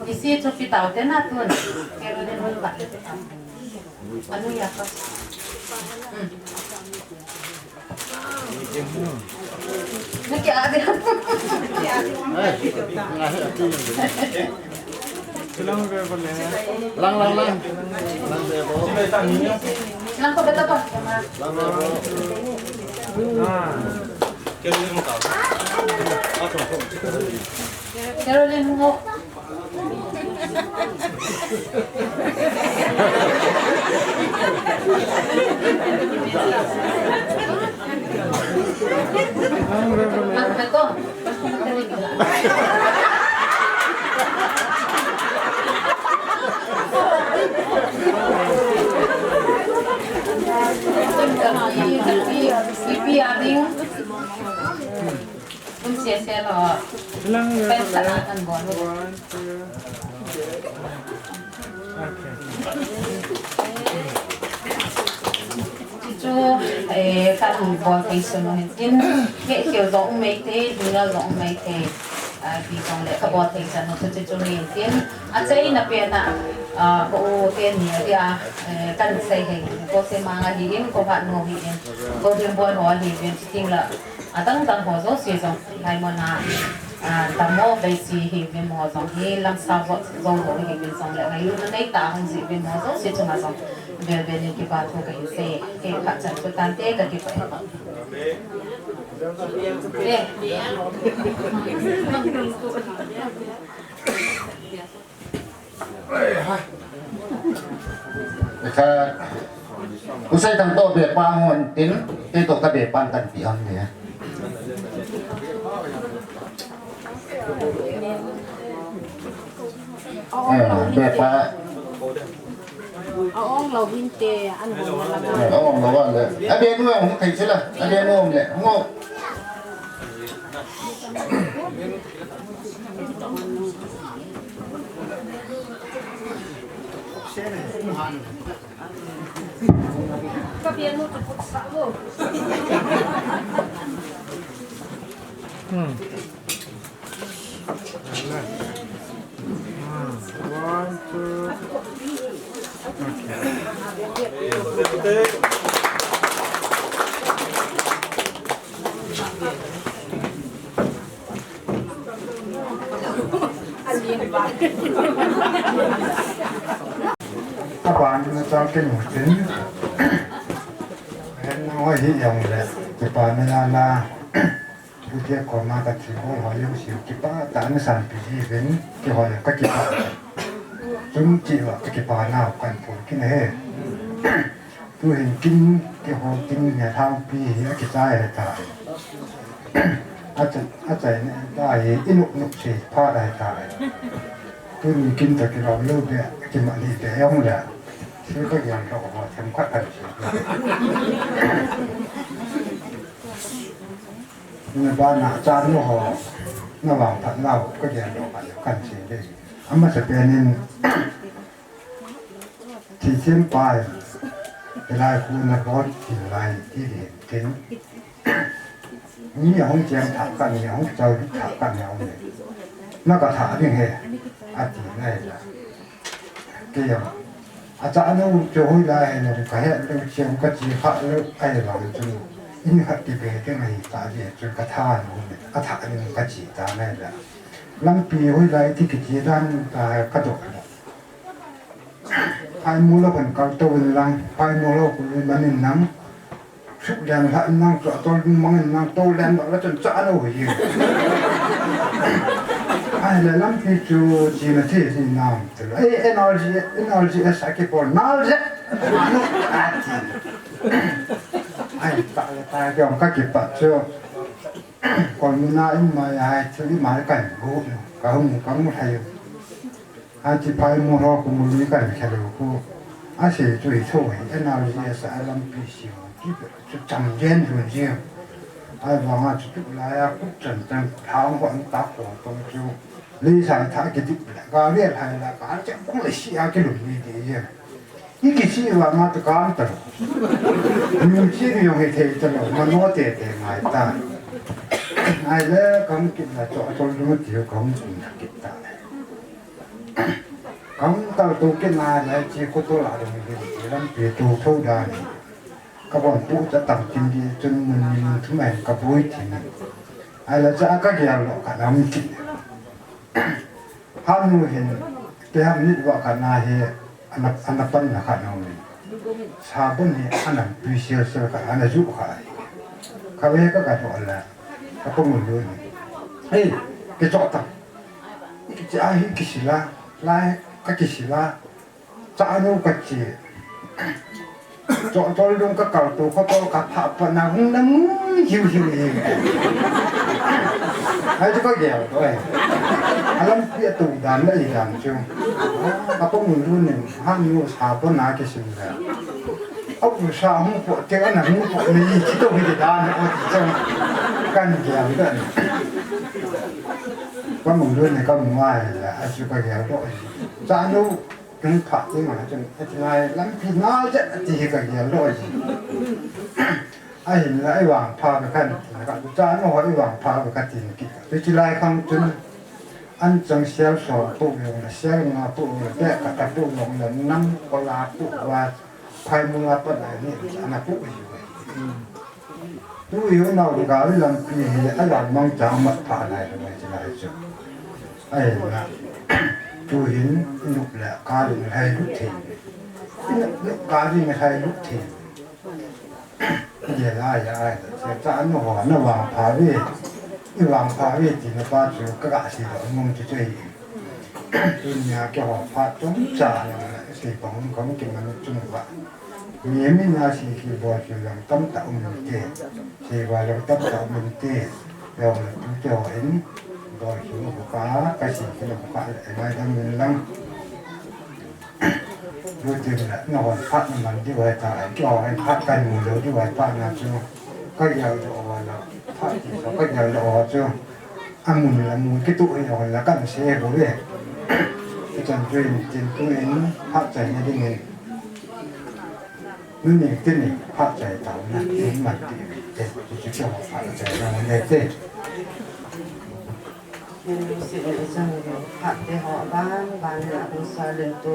nisi chu pitau te na tun. Caroline hon ba. Anu ya ka. Hmm. Naki adi. Lang, lang, lang. Lang, bebo. Lang ko beta pa. Lang, bebo. Ah. Caroline mo. Ang revelation. Ipi ading. Ilang level? One, two. Okay. Chuchu, eh, kan bol thei sunu hin tin, ke keu jong um mai thei, dinga jong um mai thei, ah, ti jong le ka bol thei sunu chu chuchu hin tin, achaina pen a, ah, ko u te ni a dia, eh, kan sei hei, ko se manga hi in, ko hat no hi in, ko hin bol ho hi in, ting la, adang dang ho jouse jong, lai mo na, ah, damo bei si hi vim ho jong hi, lam sa jo, jo ho hi vim jong le, ngai lu na nei ta hung si vim ho jouse chunga jong, vel vel in kipa thu ka hin sei, ke khat chan chu tan te ka kipa. Eh. Kha, u Seithang toh bepa hon tin, kei toh ka bepan kan pi hon le. Eh, bepa. A ong lou hinte, an hon la. Eh, a ong lou le. A be nu hung thei sila, a be nu le. Hung. Hmm. Hmm. One, two. Okay. Ka ban na cha ke nu tin. Hen na ho hi yong le. Ke pa na la la. Ke ko ma ka thi ho ho yong si ke pa ta na san pi ji ven. Ke ho le ka ke pa. Chun chi wa ke pa na kan pu kin he. Tu hin kin kihou tin nia thang pi hi a kichai he ta. A chai, a chai ne ta hi i nuk nuk si pha da he ta. Tu ni kin ta kilom lou be, kimat ni be yong le. Su ka gian ka ho them khat kan si. Na ba na cha nu ho, na vang phat lau ka gian ka ho kan si de. Ama sa pe nin, Thisen pa, hilai khu na bol, hilai ti di tin. Ni a hung chen thak kan, ni a hung chau thak kan, ni a hung le. Na ka tha ding he, a ti nai la. Ke ya. A cha no chu hui la he no ka he lo chen ka chi kha lo ai lo chu. In khat ti be te ngai ta di chu ka tha no le. A tha ding ka chi ta nai la. Lampi hui lai ti ki chi dan ta ka do. Phai mu lo kan kal to in lang, phai mu lo ku in manin lang. Thuk lian la nang chu atol mang nang to lian la chun cha no hi. Ai le lampi chu chi na thi si nam tu. Ei, N R G, N R G S a ki por nal je. Ai ta le ta ki ong ka ki pa chu. Kol mina in mai ai chu i mai kan gu ka hung ka mu thai. A chi pai mu ho ku mu ni kan khe lo ku. A se chu i tho hi N R G S a lampi si ho ki chu cham jen jun ji. Ai vang a chu tu la ya ku chan chan thang ho an ta ko to chu. Li sa tha ki dik la ka ri hai la ka che kong le si a ki lu ni de ye. I ki si vang a tu kam ta. Ni si ni yong he thei ta lo ma no te te ngai ta. Ai le kam ki la cho cho lu ti kam ki ta. Kang kal tu kina lai chi ko to la dong ding ti lampi tu tho da ni. Ka bon pu ta tam tin di chun mun ni mun thu mai ka boi ti ni. Ai la cha ka gel lo ka nam ti. Ha nu hin te ham ni wa ka na he ana ana pan na ka na ni. Sabon ni ana pi sel sel ka ana ju ka. Ka ve ka ka to la. Ka pung lu ni. Ei, ke cho ta. Kichi a hi kisila, lai ka kisila, cha anu ka chi. Cho tol dung ka kal tu ko tol ka pha pa na hung na mu hiu hiu hi. Ai tu ka gel to ai. Alam pi tu dan la i dan chu. Ka pa mun lu ni ha nu sa pa na kisila. Au sa hung po te ana hung po ni chi to hi dan o ti chang. Kan gel dan. Ka mu lu ni ka mu ai la, a chu ka gel doh. Cha nu, tung pha ti ma chun, a ti nai lampi na ja ti hi ka gel doh. A hin la i vang pha ka kan, ka cha nu ho i vang pha ka tin ki. Tu chi lai khang chun, an chang sial so pu yong la, sial nga pu yong la, pe ka ta pu yong la, nam ko la pu wa, phai mu la pa nai ni, ana pu yu. Tu yu nau di gari lampi hi a lam mang chang mat pha nai lo mai chi lai chu. Ai na. Tu hin i nup le gari ngai hai lut thei. I nup le gari ngai hai lut thei. Ye la ya ai. Cha cha no ho na vang pha ve. I vang pha ve ti na pa chu ka ga si lo mum chu chu hi. Tunia keiho phat chomcha lou le, sei pang um kong kiman chun uva. Mi, mi na si ki bol ki lang tamtah um te. Sei va lang tamtah um te. Yong le tu te ho in, bol ki um ka, ka si ki um ka, e mai dang min lang. Lu tin le, na hon phat na man di vai ta, keiho in phat kan mu lou di vai ta na chu. Ka yau do va la, phat ti so ka yau do va chu. Amun la mun kituh hi hon la kan se bou ve. Ichan chu in tin tu in phat chai na ding in. Nu ni tin ni phat chai tau na, tin man ti ve te. Chu chu chu phat chai na ne te. Min lu si ni ichan phat te ho ban ban na hung sa len tu.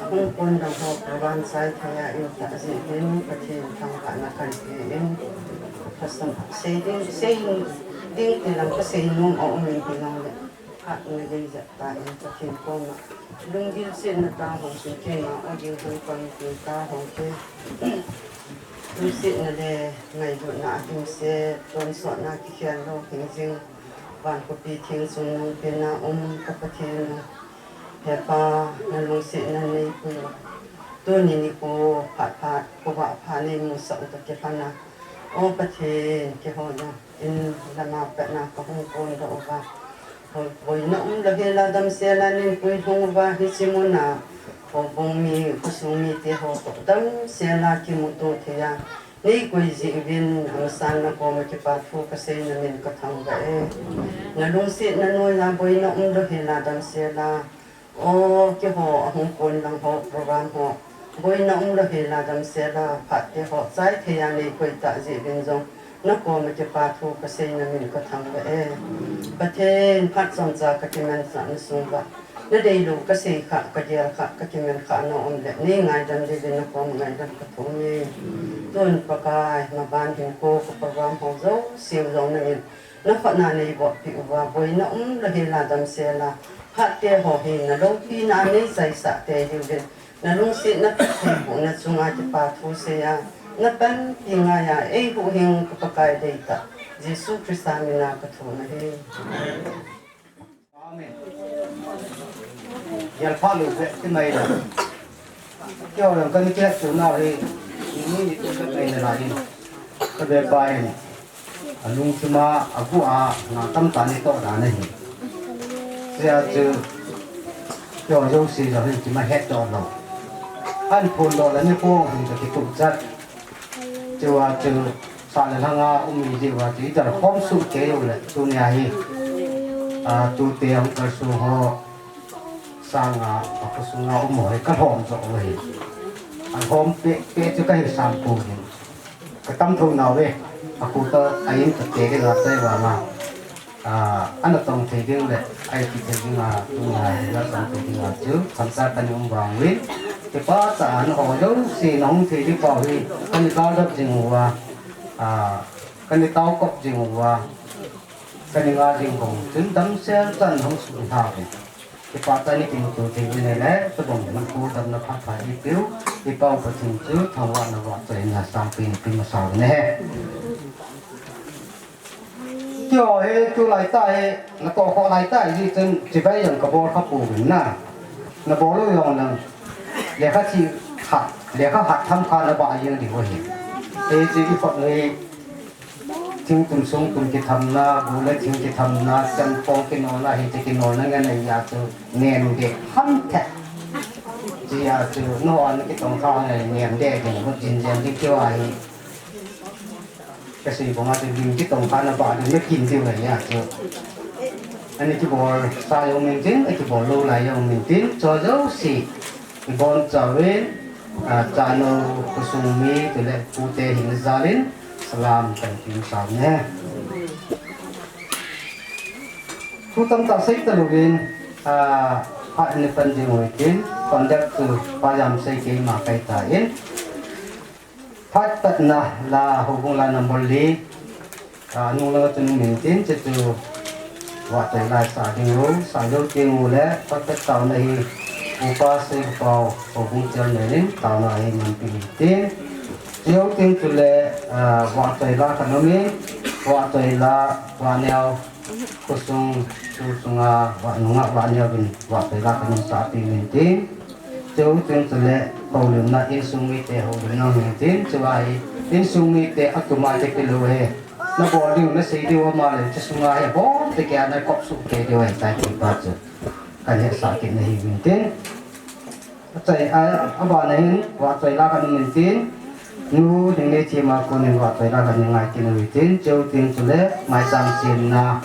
Hung pon dang ho program sai thei a in tah jeh hin Pathen thangvahna kan pe in. Ka sam sei ding, sei ding ti lam ka sei nom a um in ti nang le. Phat na gei jat ta in Pathen koma. Lunggil setna ta hong kin kei ma, o ding hung pang kin ta hong ke. Lungsetna le ngailutna a hing se, tonsotna kikhel lou hing jing. Van khopi theng sung nung pen a um ka Pathen u. He Pa, na lungsetna nei pui. Tuni nikho phat phat, khovah pha nei musah u toh kilhon a. O Pathen, keiho jong in lama patna ka hung kon doh uva. Boina um lou hel a damsel a nei puilhung uva, hiche mun a. Houbung mi, khosung mite ho toh damsel a kimuto thei a. Nei koi jeh uvin, amasan na koma kipa thu kasei na min ka thangvah e. Na lungsetna noiya boina um lou hel a damsel a. O, keiho ahung kon lang ho, program ho. Boina um lou hel a damsel a, phat te ho, chai thei a nei koi tah jeh uvin jong. Na koma kipa thu kasei na min ka thangvah e. Pathen, phat chomcha ka kimanchah na sung uva. Na deilou kasei kha, ka gel kha, ka kiman kha na um le. Nei ngaidam diuvin na koma ngaidam ka thum e. Tun Pakai, maban hin ko ka program ho jouse u jong na min. Na khut na nei bolpi uva, boina um lou hel a damsel a. Phat te ho hi na loupina a nei chaisah tei diuvin. Na lungsetna phattheibohna chunga kipa thu sei a. Na panpi ngaiya eihuhhing ka Pakai deitah Jesu Christa mina ka thum ahi. Amen. Yalpha lo ve ti mai la. Kio yang kan kia tu na re. Ni ni tu ka mai na la ni. Ka ve pa ni. Alung chima agu a na tam ta ni to da na hi. Sia chu. Kio yo si lo hin chima het to lo. An phun lo la ni ko hin ka ki tu chat. Chua chu sa le lhanga um mi jiu a chu i tar khom suh kei u le tunia hi, a, tute hung kal sung ho sanga a khosunga um ho hi ka lhom jo u hi. A lhom peh peh chu ka hi sam pu hi. Ka tam tho nau ve. A khu ta a in ta te ke la sai va ma. A, ana tong thei ding le, ai ti thei ding a, tunga hi la tong thei ding a chu, khamsa kan um vang uvin. Kipa cha an ho jouse na hung thei ding pau hi, kan i kal dap jing uva, a, kan i tao kop jing uva, kan i nga jing bong, chun damsel chan hung su tha ve. Kipa cha ni kimuto thei uvin le, tubang man ko dam na phat pha i piu, i pau Pathen chu, thangvahna vahchoina sangpen i pe masa uvin ahi. Kio hi tulai tah hi, na toh khoh lai tah hi, chun chibai jong ka bol kha pouvin na. Na bol u jong lang, lekha chi khat, lekha khat tham kha na bah jeng diu ahi. Hiche i khut hi, thing tum sung tum kithamna, bu le thing kithamna, chempong kinolna, hiche kinolna ngen ahi a chu, nem deh ham the. Chi a chu, no an kitong kha na nem deh ding, bu jin jen ding kio ahi. Ka sei bang a chu lim kitong kha na bah ding na kin diu ahi a chu. Ani kibol sa jong um intin, a kibol lou lai jong um intin, chu jouse i bonchauvin, a, chanu khosung mi, tule pute hin jal in, salam kan pe masa u ahi. Thu tamtah sei talouvin, a, phat in pan ding u hitin, conduct chu Pa Jamsei keima kahi tan. Phat patna la, houbung la number li, a, nung langa chun um intin, chuchu vahchoi la sa ding u, sa jou teng u le, phat pat taona hi, Upa Seipao, houbung chairman in, taona hi manpi intin. Chujou teng chule, a, vahchoi la khat um in, vahchoi la, Vaneo, khosung, tu sunga, va, nunga, Vaneo vin, vahchoi la khat um sa pi intin. Chujou teng chule, houlimna, insung mite houlimna um intin, chua hi, insung mite atum a kipe lou ahi. Na bol diu, na sei diu ama le, chu sunga hi, bol te kia na kop suh kei diu ahi, tai ti pa chu. Kan hetsah kit na hi intin. Achai, a, abana hin, vahchoi la khat um intin. Nu, Ningneichim a konin vahchoi la khat in ngai kit u hitin. Chujou teng chule, maicham semna,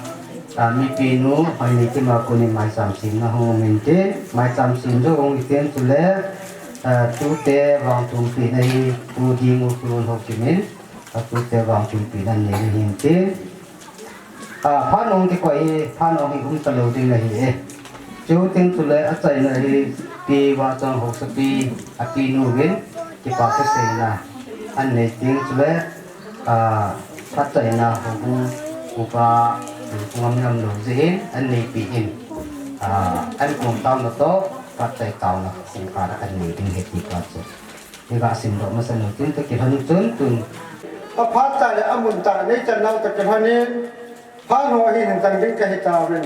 a, mipinu, Hoineichim a konin maicham semna hung um intin. Maicham sem jou hung hitin chule, a, tute vangtumpina hi, Pu Dingu Kholun Haokip in, a, tute vangtumpina nei ahin tin. A, phat nung kikoi hi, phat nung hi um talou ding ahi e. Chuteng chule achaina hi, Pi Vahchong Haosapi, apinu vin, kipa thuseina anei teng chule, a, phatchaina houbung upa, pu ngam ngam lou jeh in, aneipi in, a, ankong taona toh, phatchai taona, singkar anei ding ahi ti pa chu. Iga simdoh masa u tin toh kilhon chun tun. Aphat tah le amun tah neichan nau toh kilhon in, phat ho hi hin chang ding kahi tauvin.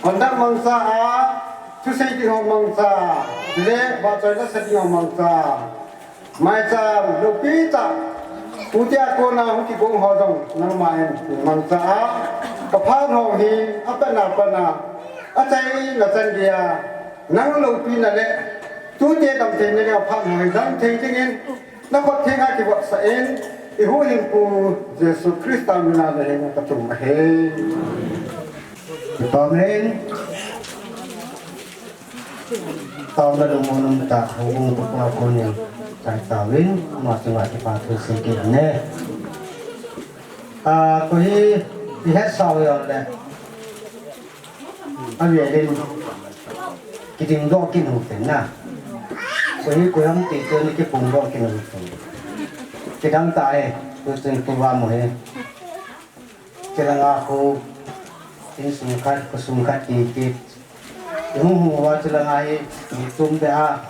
Conduct mangcha a, thusei ding ho mangcha, le vahchoi la sa ding ho mangcha. Maicham, loupi tah, putia kona hung kigong ho jong, nangma in mangcha a, kaphat ho hi, apatna patna, achaina chan geiya, nang loupina le, tute damtheina le aphat ho hi damthei dingin, nakhut thenga kivotsah in, ihuhhingpu Jesu Christa mina le hinga kathum ahi. Amen. Taona lungmon umtah, houbung upa konin, chai tauvin, ama chunga kipa thu sei kit ne. A, koi hi, ihetsau jongle. Avelin, kidingdoh kit u tin na. Koi hi, koi ham ti chu ni kiphongdoh kit u tin. Kidang tah e, tu chun tu va mo e. Chulanga khu, insung khat, khosung khat kiti. Ihung hung uva chulanga hi, mi tum beh a,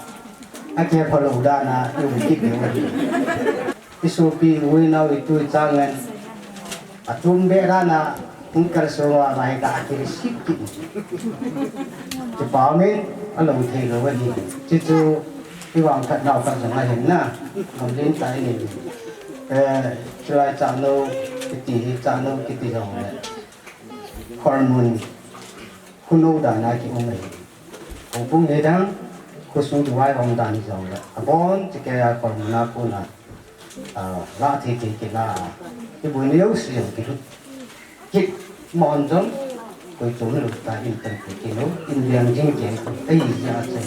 akiphalou dan a, i um kit diu ahi. Isopi, uinau, itu, ichan ngen. Atum be rana, hung kalsong uva, vai ka akiri sik ki. Kipa min, alou thei lou ahi. Chuchu, ivang khat nau khat jong ahin na. Gamlen ta ini. Eh, chulai chanu, kiti, chanu, kiti jong le. Khormun, khunou dan a kium ahi. Houbung hi dang, khosung kivaihom dan hi jong le. Abon, chikei a khormun a kona. Ah, la thei thei kila. Kibui ni yo si jong kilut. Kit mon jong. Koi chom lut ta in tan kit kilo. In liang jing kei ko. Ei, ya che.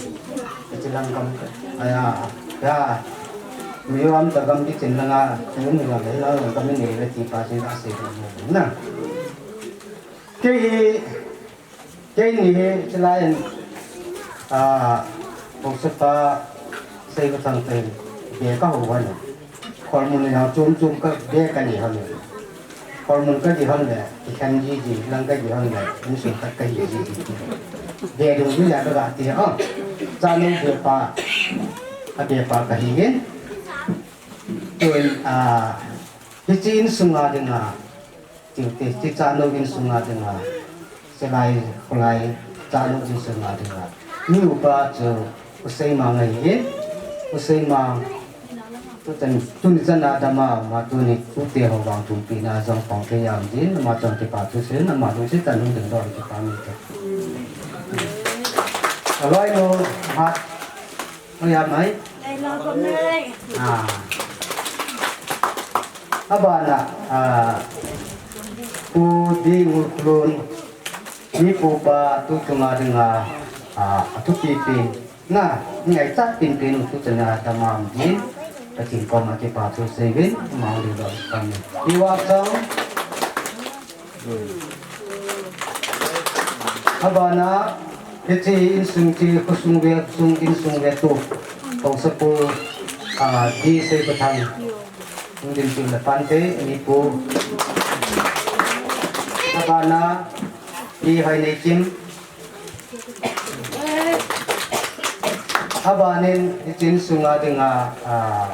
Kichi lang kam. Aya, ya. Mizoram ta gam kichin langa. Yung ni la la gam ni le ti pa si la se na. Kei hi, keini hi, chulai in, ah, Haosapu Seivathang te, be kahou uva ni. Khormun ni nau chom chom ka be kani hon ni. Khormun kadi hon le, kikhen jiji, lang kadi hon le, insung khat kahi jiji. Be dungjui a kaga ti, oh. Chanu bepa, abepa kahi in. Tun, ah, hiche insunga dinga, Ti, ti, ti chanu insunga dinga, Silai, Khulai, chanu insunga dinga. Mi upa chu, U Seimang ahi in, U Seimang, tuchan, tuni chan a dama, ama tuni, tute ho vang tumpi na jong pang thei jeng in, ama chun kipa thu seiyin, ama lungset tah in hung dingdoh in kipa min te. Aloi nu, hat, Oi, ya mai. Nei lo ko nei. Ah. Abana, ah, Pu Dingulkhlun, mi pupa tu chunga dinga, ah, athupi pen. Na, ngaichat pen pen u tu chana tamam din. Pathen koma kipa thu seiyuvin, mang ding lo kam. Iwa chang. Abana, hiche insung chu khosung ve, sung insung ve tu. Haosapu, ah, D Seipathang. Hung ding chu le pante, ni pu. Abana, Pi Hoineikim. Abanin, hiche insunga dinga, ah,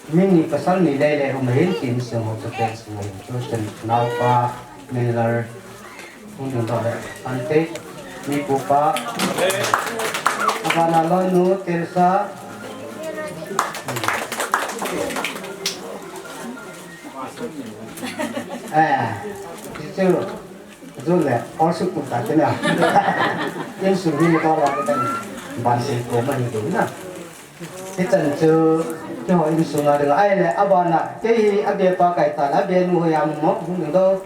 Mi ni pasal ni lele um ahin, hiche insung ho chate insung ahin. Tuchan naopa, Miller, hung dingdoh le, ante, mi pupa, abana loinu, Teresa. Eh, hichu, jule, all suk kum ta kina. Insung hi ni to la kina. Ban sei ko ma ni kina. Hichan chu, keiho insunga dinga, ahile, abana, kei hi abepa kahi tan, abenu hoiya um mo, hung ding do.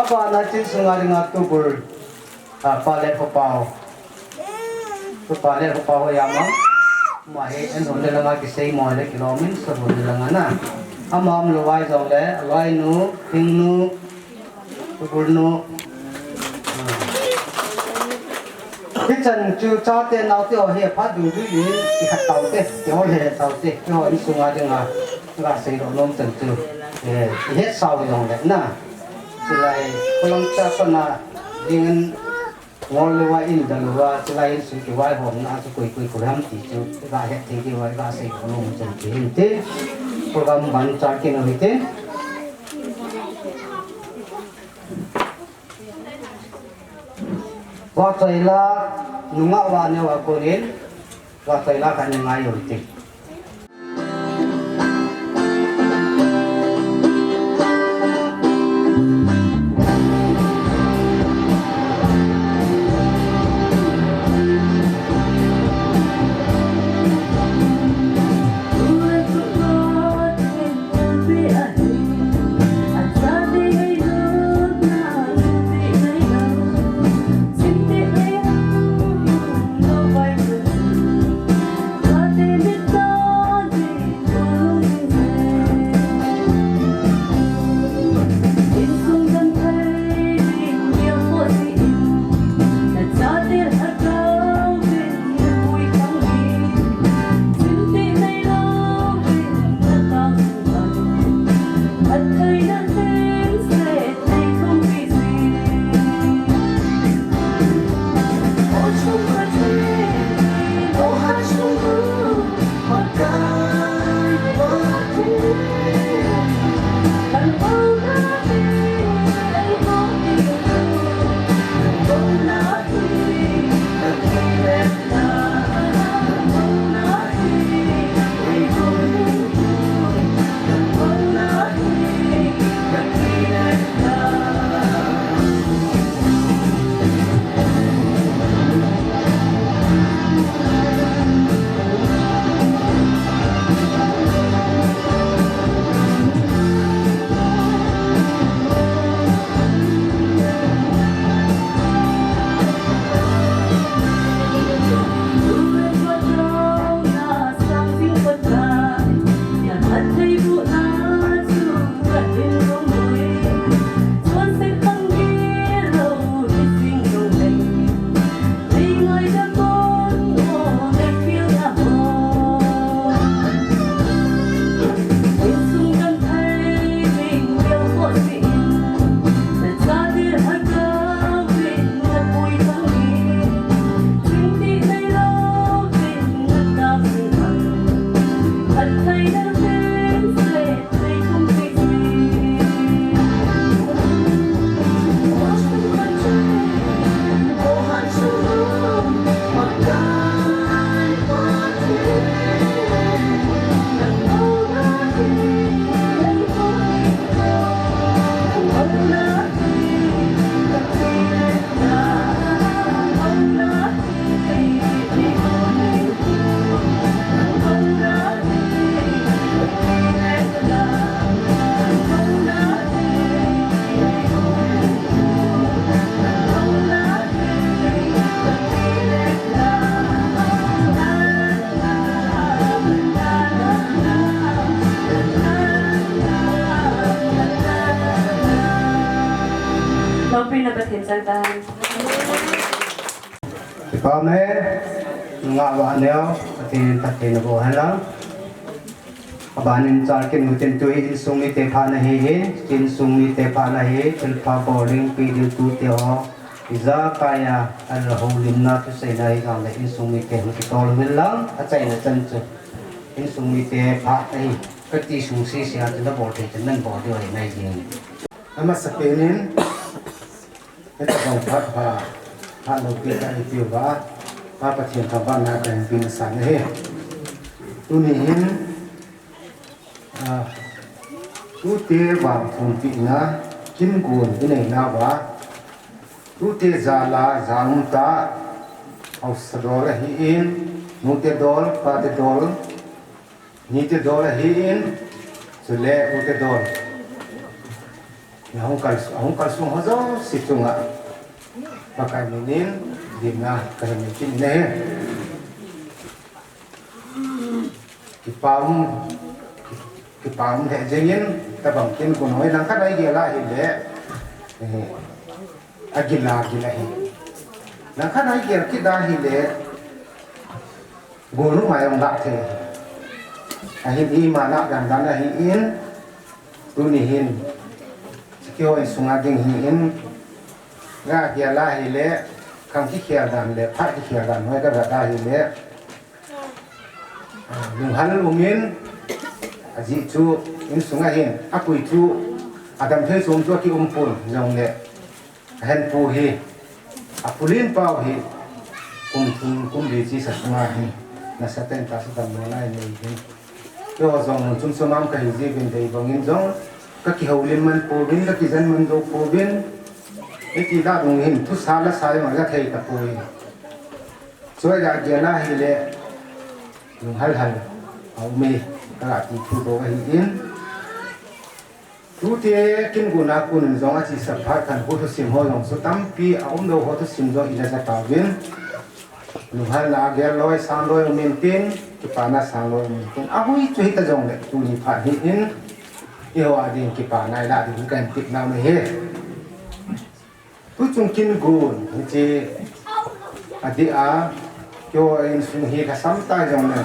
Abana, hiche insunga dinga tubul, ah, Pa Letkhopa. Tu Pa Letkhopa hoiya um mo. Ama hi, en hon le langa kisei mo le kilom in, sa hon le langa na. Ama um lou vai jongle, aloinu, thingnu, Tukulnu. Hichan chu chate naote ho hi aphat dungjui in ikhat taute, keiho le taute, keiho insunga dinga, gasei lou nom chan chu. Eh, ihet sao jongle na. Chulai, kolang cha kona, dingin ngol louva in da louva, chulai insung kivaihomna chu koi koi koi ham ti chu, gahet thei diuva, gasei lou nom chan chu hin te. Program ban char kit u hite. Vahchoila, nungah vah neo a konin, vahchoila khat nei ngai u hite. Lopina Pathen chang tahen. Amen. Ngah vah neo, Pathen phatthei naboh hen lang. Abanin char kin utin tu hi insung mite phatna hi hi, insung mite phatna hi, thilpha bol ding, pe ding tute ho. Ijakai a, ahoulimna thuseina hi jongle insung mite hung kitol uvin lang, achaina chan chu. Insung mite phatna hi, kati sung sese a chu nabol thei chan nan bol diu ahi nai jing. Amasapen in, Hitabang phat pha, phat loupi kahin peuva, Pa Pathen thangvahna kahin pe masang ahi. Tuni hin, ah, tute vangthumpina, kin gon inei nauva, tute jal a, ja umtah, haosa dol ahin, nute dol, pate dol, nite dol ahin, chule ute dol. Ahung kal, ahung kalsung ho jouse chunga Pakai minin dinna kahin nei kit in ahi. Kipa um, kipa um lheh jengin, tabang kin gon hoi lang khat a igel a ahile, eh, agil a gil ahi. Lang khat a igel kit a ahile, gon u mai ong lah thei. Ahin ima lah dan dan ahin, tuni hin, keiho insung a ding hin, ga gel a ahile, khang kikhel dan le, phat kikhel dan hoi kavet a ahile, ah, lunghal umin, ajeh chu, insung a hin, apui chu, adam thei chom chu akium pon, jongle, ahenpu hi, apulen pau hi, kum thum, kum li chesa sunga hin, nasatah in tahsa damlona inei hin. Keiho jong mun chom chom a um kahi jiuvin dei bangin jong, kakihoulim man pouvin, kakijen man jou pouvin, hiti lah ding hin, thusa lasa jong aja thei tapoi. Choi ga gel a ahile, lunghal hal, aume, kaga ti thu bou ahin. Tute kin gon a kon in jong achesa phat khankho thusim ho jong chu tampi aumlou ho thusim jong ila ja tauvin. Lunghalna agel loi sang loi um intin, kipana sang loi um intin. Ahui chu hita jongle tuni phat hi in, eiho a ding kipana ilah ding kahin tepna ahi. Tuchung kin gon, hiche, adeh a, keiho insung hi lhasam tah jongle,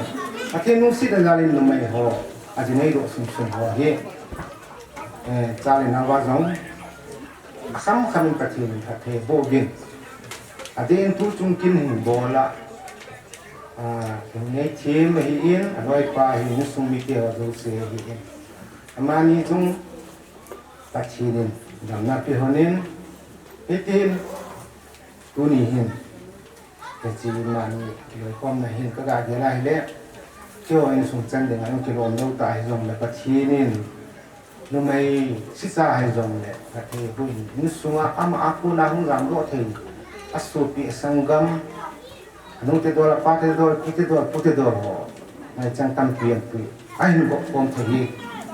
Pathen lungsetna jal in numei ho, aji neidoh sung sung ho hi, eh, chale nauva jong, asam kham in Pathen in phatthei boh uvin. Adeh in tuchung kin hin bol a, ah, nei them ahin, aloipa ahin, insung mite ho jouse ahin. Amani chung, Pathen in damna pe lhonin, hitin, tuni hin, hiche mani kiloikhomna hin kaga gel a ahile, keiho insung chan dinga jong kilom lou tah hijongle Pathen in, numei sicha hijongle, Pathen in, insunga ama a kona hung jamdoh thei, asopi asanggam, Anute dol, apate dol, pute dol, pute dol ho. Maichang tampi ahin pui. Ahin bohkhom thei hi.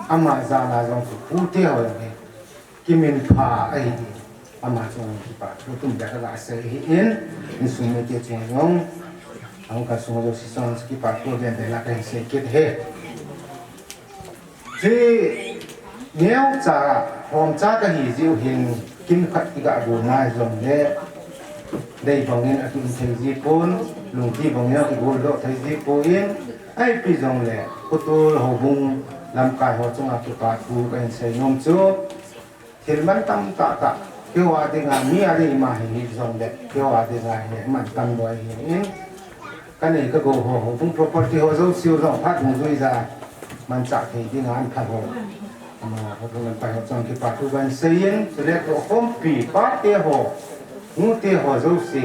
Ama jal a jong chu pute ho jong hi. Kiminpha ahi. Ama chunga kipa thu tum beh kaga sei ahin. Insung mite chunga jong. Ahung kalsung jouse chunga kipa thu beh beh la kahin sei kit e. Hiche neocha, homcha kahi jiu hin, kin khat iga gon a hijongle, dei bangin akium thei ji pon, lungti bangin akigoldoh thei ji pon, ahipi jongle, khotol houbung lamkai ho chunga kipa thu kahin sei nom chu, thil mantam tah tah, keiho a dinga, mi a ding ima hi hijongle, keiho a dinga hi mantam loi ahin, kanei kagou ho, houbung property ho jouse jong phat hung jui ja. manchah thei dinga an phat ho, ama ho thung an pai ho chang kipa thu ban seiyin, chule tohkhompi pate ho, nute ho jouse,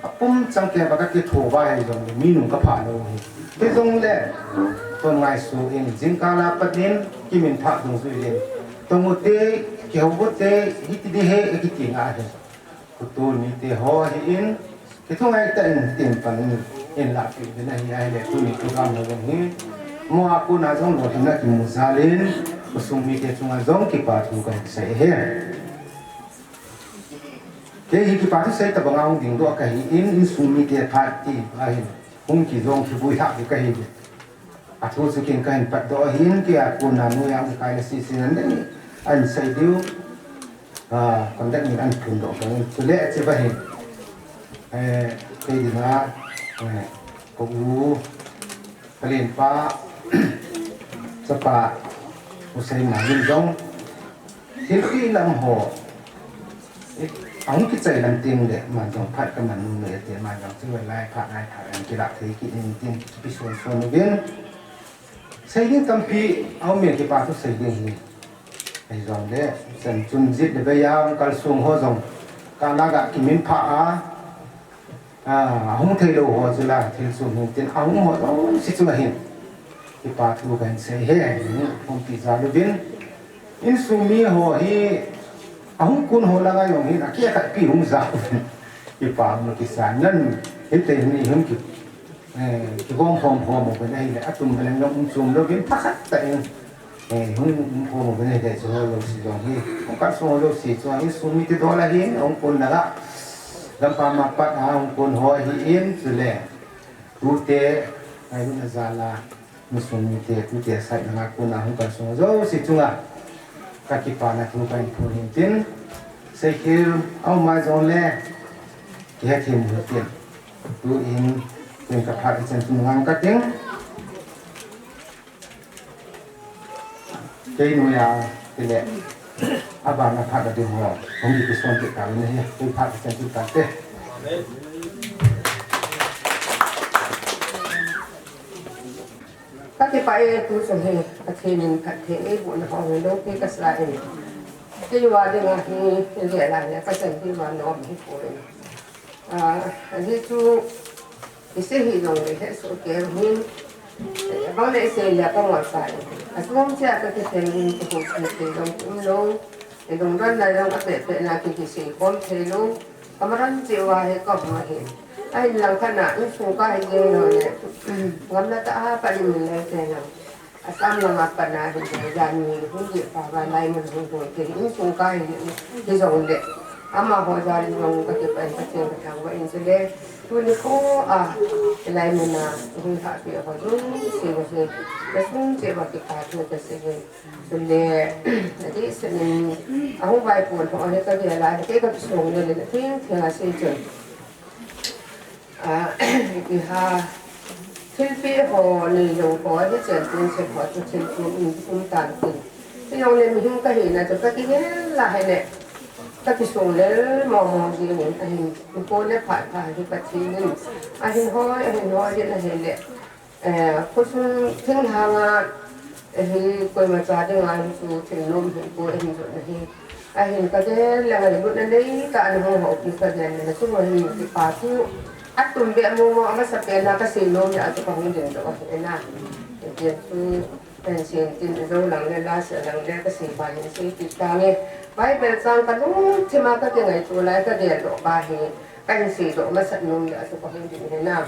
apum chang kei a ka kitho uva hijongle mi nung ka phah lou hi. Hijongle, ton ngaisuh in, jingkah a pat in, kiminphah dungjui in, tong ute, kihou ute, hiti ding ahi, akiti ngai ahi. Khotol mite ho ahin, kithungai tah in tin pan in, in lahpeh uvin ahi, ahile tuni program ho jong hi, amaho a kona jong lolhinna kimu jal in, khosung mite chunga jong kipa thu kahin sei ahi. Kei hi kipa thu sei tabang a hung dingdoh kahin, insung mite phat ti ahin, hung kijong kivui lhah ding kahin. Athu chu ken kahin patdoh ahin, kei a kona noiya hung kai le sese nan ding, ahin sei diu. Ah, conduct min ahin phondoh pon in. Chule, hiche va hin. Eh, kei dinga, eh, ka u, ka lenpa, chapa, u Seima in jong, thilpeh lam ho, eh, ahung kichai lam teng le, aman jong phat ka man nom e ati, aman jong chu lai phat, lai phat, ahin kilah thei kit in tin, kipe son son uvin. Sei ding tampi aum e, kipa thu sei ding hi. Ahijongle, chan chun jet le bei a hung kalsong ho jong, ka la ga kiminphah a, a, ahung thei lou ho chu la, thil sum hung tin, ahung ho jouse chunga hin kipa thu kahin sei ahi, khompi jal uvin. Insung mi ho hi, ahung kon ho langa jong hin, akeh khat pi hung ja uvin. Kipa um kisan nan, hiti ni hung ki Eh, kigom khom khom uvin ahile, atum beleng jong um chom louvin, thakhat tah in, eh, hung um khom uvin ahile, chu ho jouse jong hi, hung kalsong ho jouse chu, insung mite dol ahin, hung kon langa, gampam a pat a hung kon ho ahin, chule, tute, ngailutna jal a, insung mite, tute side langa kona hung kalsong ho jouse chunga, ka kipana thu kahin phon hin tin, seikhel, aum a jongle, kihethem u hitin. Tuin, ken ka phat ichan chu ngang kating. Kei noiya, tile, abana phat a ding ho, hung kison kit tauvin ahi, kei phat ichan chu tante. Ka kipah e, tu chung hi, Pathen in phatthei eiboh na ho hi loupi kasa in. Keiho dinga hi, i le la le, ka chan diuva nom hi poi. Ah, ajeh chu, i sei hi jong le, he so ke hin, eh, bang le i sei le ka mo sa in. Achom cheh a ka kitheng in, ka houpi thei jong um lou. I lungdon lai jong apeh peh na ki kisei khom thei lou. Ka maran cheh uva hi ka hung ahi. Ahin lang khat na, insung ka hi jeng lou le. Ngamna tah a ka lim le te na. Assam langa pat na hi le, jan ni hung jeh pa va lai mun hung hung te insung ka hi, hi jong le. Amaho jal in jong ka kipah in ka cheng ka thangvah in chule. Tuni kho a, lai mun a, hung lhahpeh ho jouse, jouse. Ka sung cheh uva kipa thu ka sei e. Chule, adeh seh in, ahung vaipon ho hi ka gel a, kei ka kisong le le, theng theng a sei chun. Ah, iha, thilpeh ho, neilou ho, hiche tin se ho, chu thil chu um, um tan tin. Hijongle mihem ka hina chu ka kigel a hile, ka kisong lel mong mong jing in, ahin, ipo le phat pha hi Pathen in, ahin hoi, ahin hoi jin ahile, Eh, khosung thinglhang a, eh, hi koima cha dinga hi chu thil nom hi ko ahin jot na hi. Ahin ka gel le ngailutna nei tah a na hung houpi ka gel le na chu hi kipa thu. Atum beh mong mong a masapen a ka sei nom le a chu ka hung dingdoh ahi na. Hiti chu, eh, sin tin jou lang le la sa lang le ka sei pa hin sei kit tange. Bible chang ka lungthim a ka kingaito lai ka geldoh pa hi. Ka hin seidoh masat nom le a chu ka hung ding ahi na.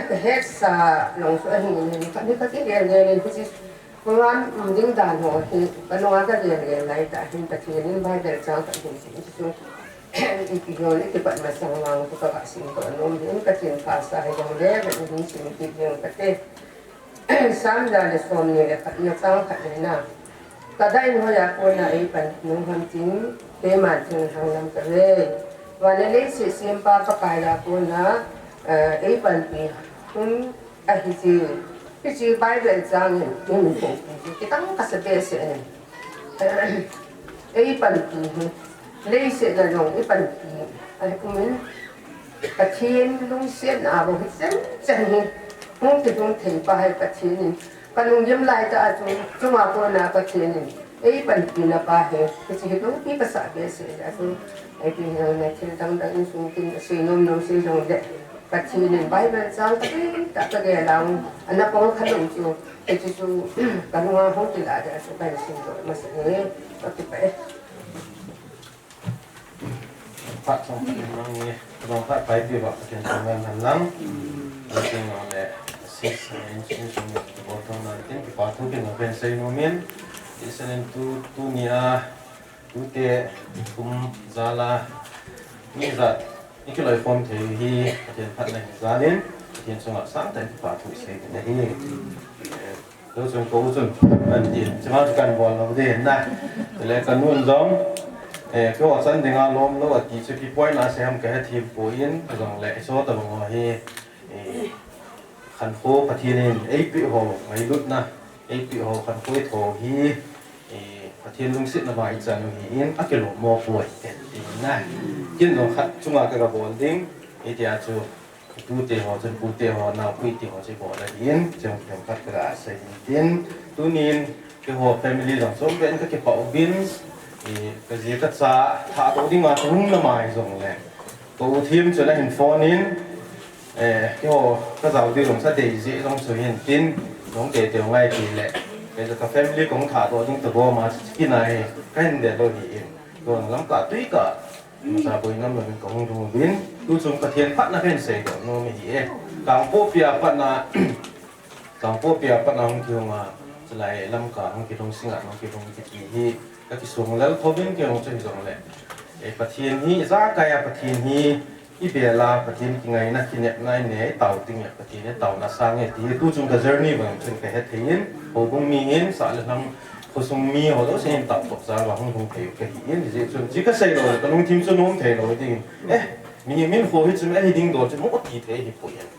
Ka hetsa long chu ahi in, ka, ka kigel gel in, hiche program um ding dan ho hi, ka nunga ka gel gel lai tah hin, Pathen in Bible chang khat hin, hiche chu, ipi jong le kipat masang vang chu ka, ka simdoh nom in, ka chin phasa hi jong le, ka hin sim kit jeng kate. Sam ja le som ni le khat na chang khat le na. Ka dai in hoiya kona eipan nung ham tin, keiman thinglhang lam kave. Van le leiset sempa Pakai a kona, eh, eipanpi hun ahi jeh. Hiche Bible chang in, in ko, kitang kasa behseh in. Eipanpi hi, leiset a jong eipanpi ahi umin, Pathen lungsetna bou hi chan chan hi, hung kilhung thei pa hi Pathen in, Ka lunglim lai tah a chu, chunga kona Pathen in ei panpina pa hi, hiche hi lungpi ka sah behseh a chu, ipi hijongle thil dang dang insung tin asei nom nom sei jongle, Pathen in Bible chang ka dei tah ka gel a, ana pang kha lou chu, hiche chu, ka nunga hung kila dia chu ka hin simdoh masa e, ka kipah e. Phat chang phat in lang ni, long phat pai pi ba Pathen thangvah in lang. Pathen long le, sis, in, in, in, bol thong na tin, kipa thu kin na pen sei nom in. Isen in tu, tuni a, tute, kum, jal a, mi jat, i kiloi khom thei hi, Pathen phatna hi jal in, Pathen chunga sangtah in kipa thu sei na hi. Eh, Lo chun ko chun, an ti, chima chu kan bol lo de na. Le ka nun jong, eh, keiho chan dinga lom lo ati chu ki point a se ham ka hethem poi in, jong le, so ta bang ho hi, eh, khankho Pathen in ei pe ho, ngailutna, ei pe ho, khankho ei tho hi, eh, Pathen lungsetna va i chan u hi in, a kilom mo poi, ti na. Kin jong khat chunga ka ga bol ding, i tia chu, Tute ho, chun pute ho, naopui te ho, chu bol ahin, chun themkhat ka ga sei hin tin, tunin, keiho family jong chom pen ka kipah uvin, i, ka ji ka cha, thah doh dinga, ka hung na mai jong le. Ka u Thim chun ahin phone in, eh, keiho, ka jao ding jong sa dei ji jong chu hin tin, jong te te ngai ti le. Kei ka family kong thah doh ding ta go ma, chi kinai, ka hin de lo hi in. Don lam ka tui ka, Masa boina min ka hung lhung uvin, tu chung Pathen phatna kahin seidoh nom ahi e. Kangpokpi a patna, Kangpokpi a patna hung kihung a, chulai Lamka hung kilhung, Singngat hung kilhung kiti hi, ka kisung lel thovin kihung chu hijongle. E, Pathen hi, ijakai a Pathen hi, i bel a Pathen kingaina, kinepna, i nei, i tao ding e, Pathen i taona sang e, ti hi tu chung ka journey vang chun ka hethei in, houbung mi hin, sah le lhang, Khosung mi ho jouse hin tah tah jal a hung hung thei u kahi in, hijeh chun, chi ka sei lou le, ka lungthim chu nom thei lou ding in. Eh, mihem in kho hi chu ahi ding dol chu mu ti thei hi poi in.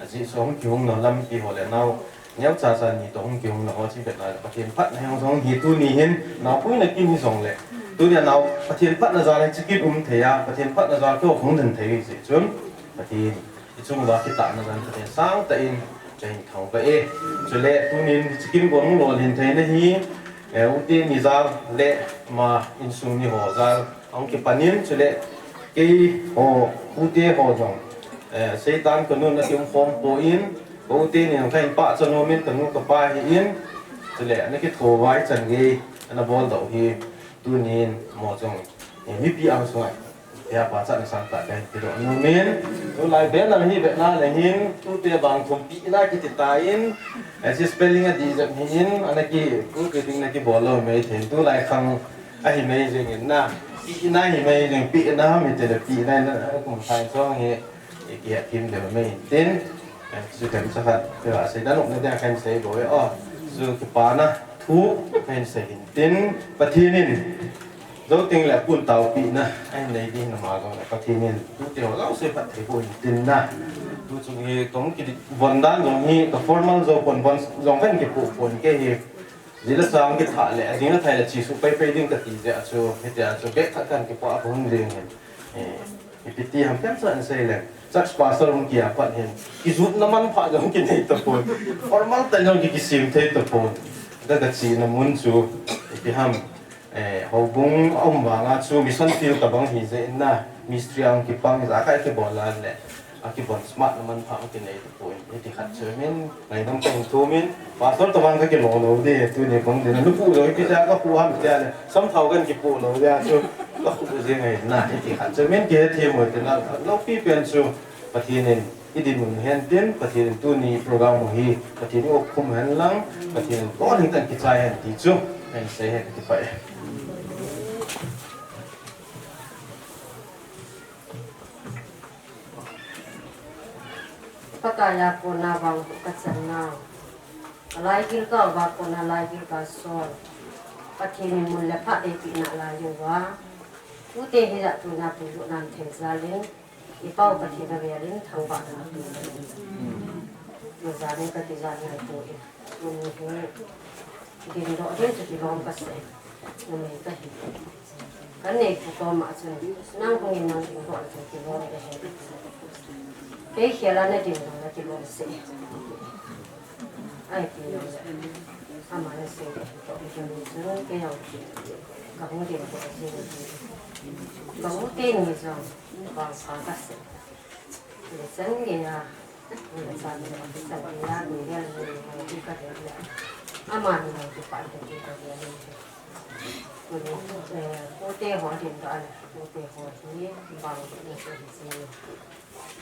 Ajeh chu hung kihung na lampi ho le nao, neo cha cha ni toh hung kihung na ho chi vet na le, Pathen phatna hi jong hi tuni hin, naopui na kin hi jong le. Tuni a nao, Pathen phatna jal hi chi kin um thei a, Pathen phatna jal keiho hung den thei hi jeh chun, Pathen Hichung uva kitahna jal Pathen sangtah in kahin thangvah e. Chule tunin hiche kin gong lolhin theina hi, eh, ute ni jal le ama insung ni ho jal ahung kipan in, chule keiho ute ho jong, eh, Satan ka nun akium khom poi in, ka ute ni jong kahin pachat nom in, ka nu ka pa hi in, chule ana kitho vai chan gei ana bol doh hi tunin mo jong, eh, mipi ang sunga Tia pachatna sangtah kahin pedoh nom in, tulai banner hi vetna le hin, tute bang thumpina kiti tan, eh, hiche spelling adih jep hi in, ana ki, tu ki ding na kibol lou mai thei, tulai khang ahi mai jing in na, pina hi mai jing, pina ham hi tile, pina in, eh, kum thai chong hi, eh, kihet thim deu mai in tin, eh, chu themcha khat, tia sei dan um na dia kahin sei bou e, o, chu kipana thu kahin sei in tin, Pathen in, Jou teng le pun taopina, ahin nei ding na ma jong le Pathen in, tute ho jouse phatthei boh in tin na. Tu chung hi, tong kivon dan jong hi, ka formal jou pon von jong kahin kipoh pon kei hi. Jila chang kithah le, ajing athai le chesuh paipai ding kati jeh a chu, hitia chu, beh khat kahin kipoh a kahung ding hin. Eh, ipi ti ham themcha in sei le. Church pastor hung kia pat hin. Kijutna manpha jong kinei tapon. Formal tah jong ki, kisem thei tapon. Ka, ka chena mun chu, ipi ham. Eh, houbung a um vanga chu mission field tabang hi jeh in na, mistri a hung kipang, ijakai kibol a le, akibon smart na manpha hung kinei tapon, hiti khat chu min, ngaidam kahin thum in, pastor tabang ka kilou lou ding, tuni kong ding, lupu lou, hiti ja ka pu ham tia le, samthao kahin kipu lou dia chu, ka pu jing ahi na, hiti khat chu min kihethem u hite na, loupi pen chu, Pathen in, I dinmun hen tin, Pathen in tuni program u hi, Pathen in i-op khum hen lang, Pathen in lolhing tah in kichai hen ti chu, kahin sei ahi, ka kipah e. Pakai a kona vang ka chan nau. Lai gilkel a kona lai gilkel sol. Pathen in mun le phat eipeh nalai uva. Tute hi jat tuna puilut nan thei jal in. I Pau Pathen a velin thangvahna a tung. Tujani ka tijani a tung in. Tuni hi dingdoh ding chu kilom ka sei. Numei ka hi. Ka neipu koma chun, nang hung in nang dingdoh le chun kilom ka hi. Kei khel a na dingdoh na kilom sei. Ai ti lo le. Ama le se to ki ni chu ke yo. Ka hu de ko se ni. Ka hu te ni chu. Ba sa ka se. Le sen ni ya. Le sa ni ya. Sa ni ya ni ya ni ya ni ka de ya. Ama ni na ki pa de ki ka de ya ni. Ko ni eh ko te ho din ka le. Ko te ho ni ba ni se ni.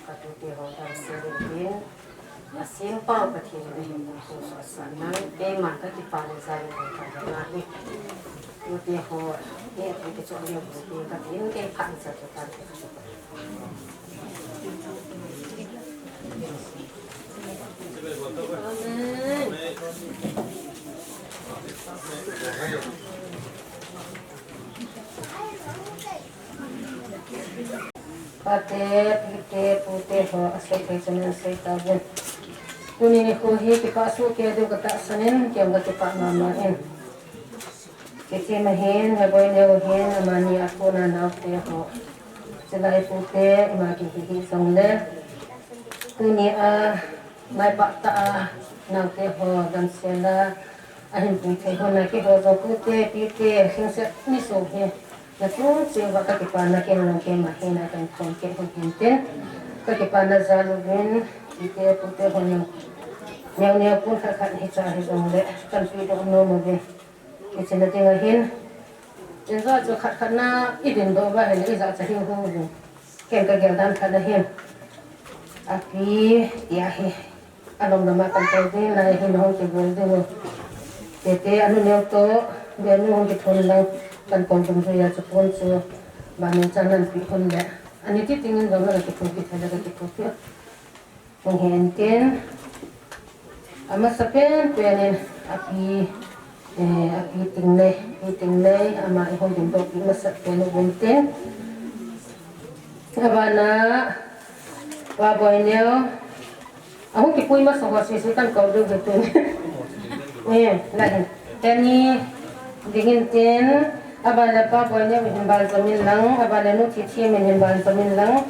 Ka tute ho damsel in, a simple Pathen in a hin puso sa nang, keiman ka kipana jal in ka dong ahi. Tute ho, eh, ka kichol leu tute ka tin, kei phat in sa chu ka tin. Amen. Pate, pite, pute ho, asei thei chun asei tauvin. Tuni nikho hi kipah soh kei diu katahsan in, kei jong kakipah mama in. Hiche ma hin, He Boineo hin, amani a kona naote ho. Chulai pute, ima kihi hi jongle. Tuni a, Maipah tah a, naote ho damsel a, ahin pui thei hon a keiho jong pute, pite, lhingset ni sung hi, nachung cheh uva kakipana kei jong keima hin a kahin phong kit hon hintin, kakipana jal uvin, pite, pute ho neo, neo neo pun khat khat hicha hijongle, kahin puidoh nom uvin. Hiche na dinga hin, injo chu khat khat na idin doh uva ahile ijat cha hiu hiu uvin. Ken kagel dan khat na hin. Api, tia hi. Alom lama kan tou ding, lai hin hung kigel ding u. Tete anu neo toh, benu hung kithun lang, kan kou dungjuia chu pon chu, bani chan nan pi hun le. Ani ti tingin jong la kithu kithei la kithu kithei. Hung hen tin. Amasa pen pen in api, eh, api Tingnei, pi Tingnei, ama ihung dingdoh pi masa pen uvin tin. Abana, Pa Boineo, ahung kipui masa ho sese kan kou diu ve tun. Eh, lahin. Teni, dingin tin, abana Pa Boineo min hin banjom in lang, abana Nu Thithem min hin banjom in lang.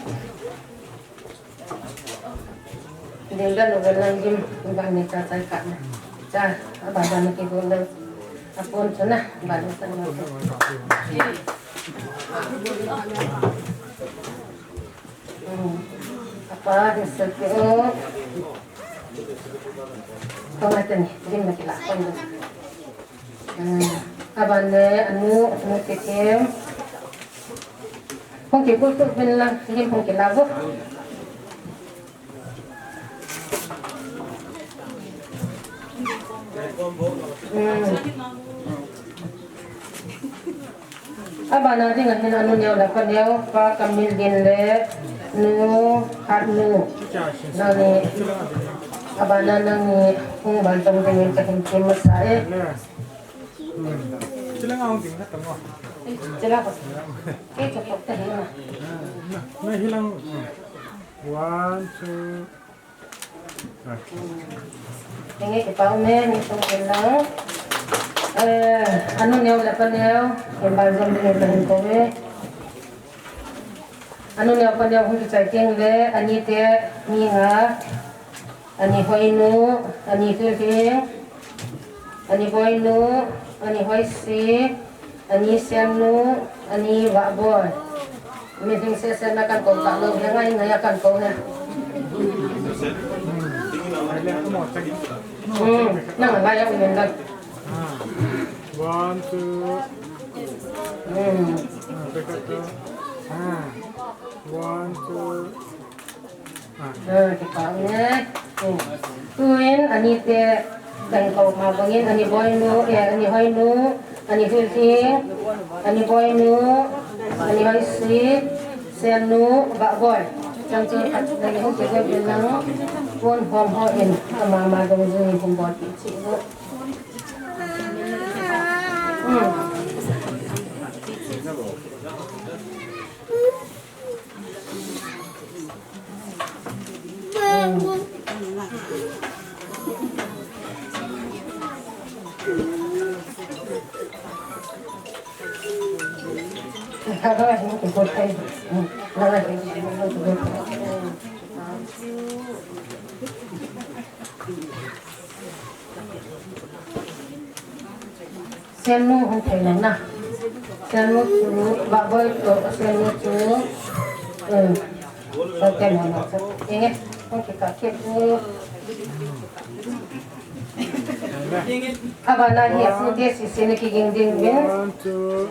Ding dan uva lang gim, uva ni cha chai ka na. Cha, aba ba na kigol le. Apon chu na, ba ni sa na. Hmm. Apa, hi sa ke o. Kau na tani, gim na kila, kau na. Hmm. Aban le, anu, anu Thithem. Hung kibul tu bin lang, gim hung kila vo. Hmm. Abana dinga hin anu neo le pa neo, Pa Kamminlin le Nu Hatnu. Nangni, abana nangni hung banjom dingin kahin tem masa e. Hmm. Chilanga hung ding na tamo. Chila ko. Ke chok chok ta hi na. Na, na hilang. One, two. Henge kipah ume, ni sung kin lang. Eh, anu neo le pa neo, ken banjom dingin kahin kou e. Anu neo pa neo hung kichai teng le, ani te, mi nga, ani Hoinu, ani Thilhing, ani Boinu, ani Hoisi, ani Siannu, ani Vahboi. Mi hing sese na kan kou talou, he ngai ngai a kan kou he. Hmm, nang ngai a um in lang. One, two. Hmm. Ah, back up, go. Ah, one, two. Ah. Ah, kipah ume. Hmm. Tuin, ani te, kan kou ma bangin, ani Boinu, eh, ani Hoinu, ani Thilhing, ani Boinu, ani Hoisi, Siannu, Vahboi. Chang chu, ani hung kigel in lang, pon hom ho in, ama ma dungjui hung bol pi chi vo. Hmm. Siannu hung thei lo na. Siannu chu, Vahboi toh Siannu chu, um, Saitel hon a chu. Inge, hung kikah kit u. Abana hi apute sese na kiging ding uvin. One, two.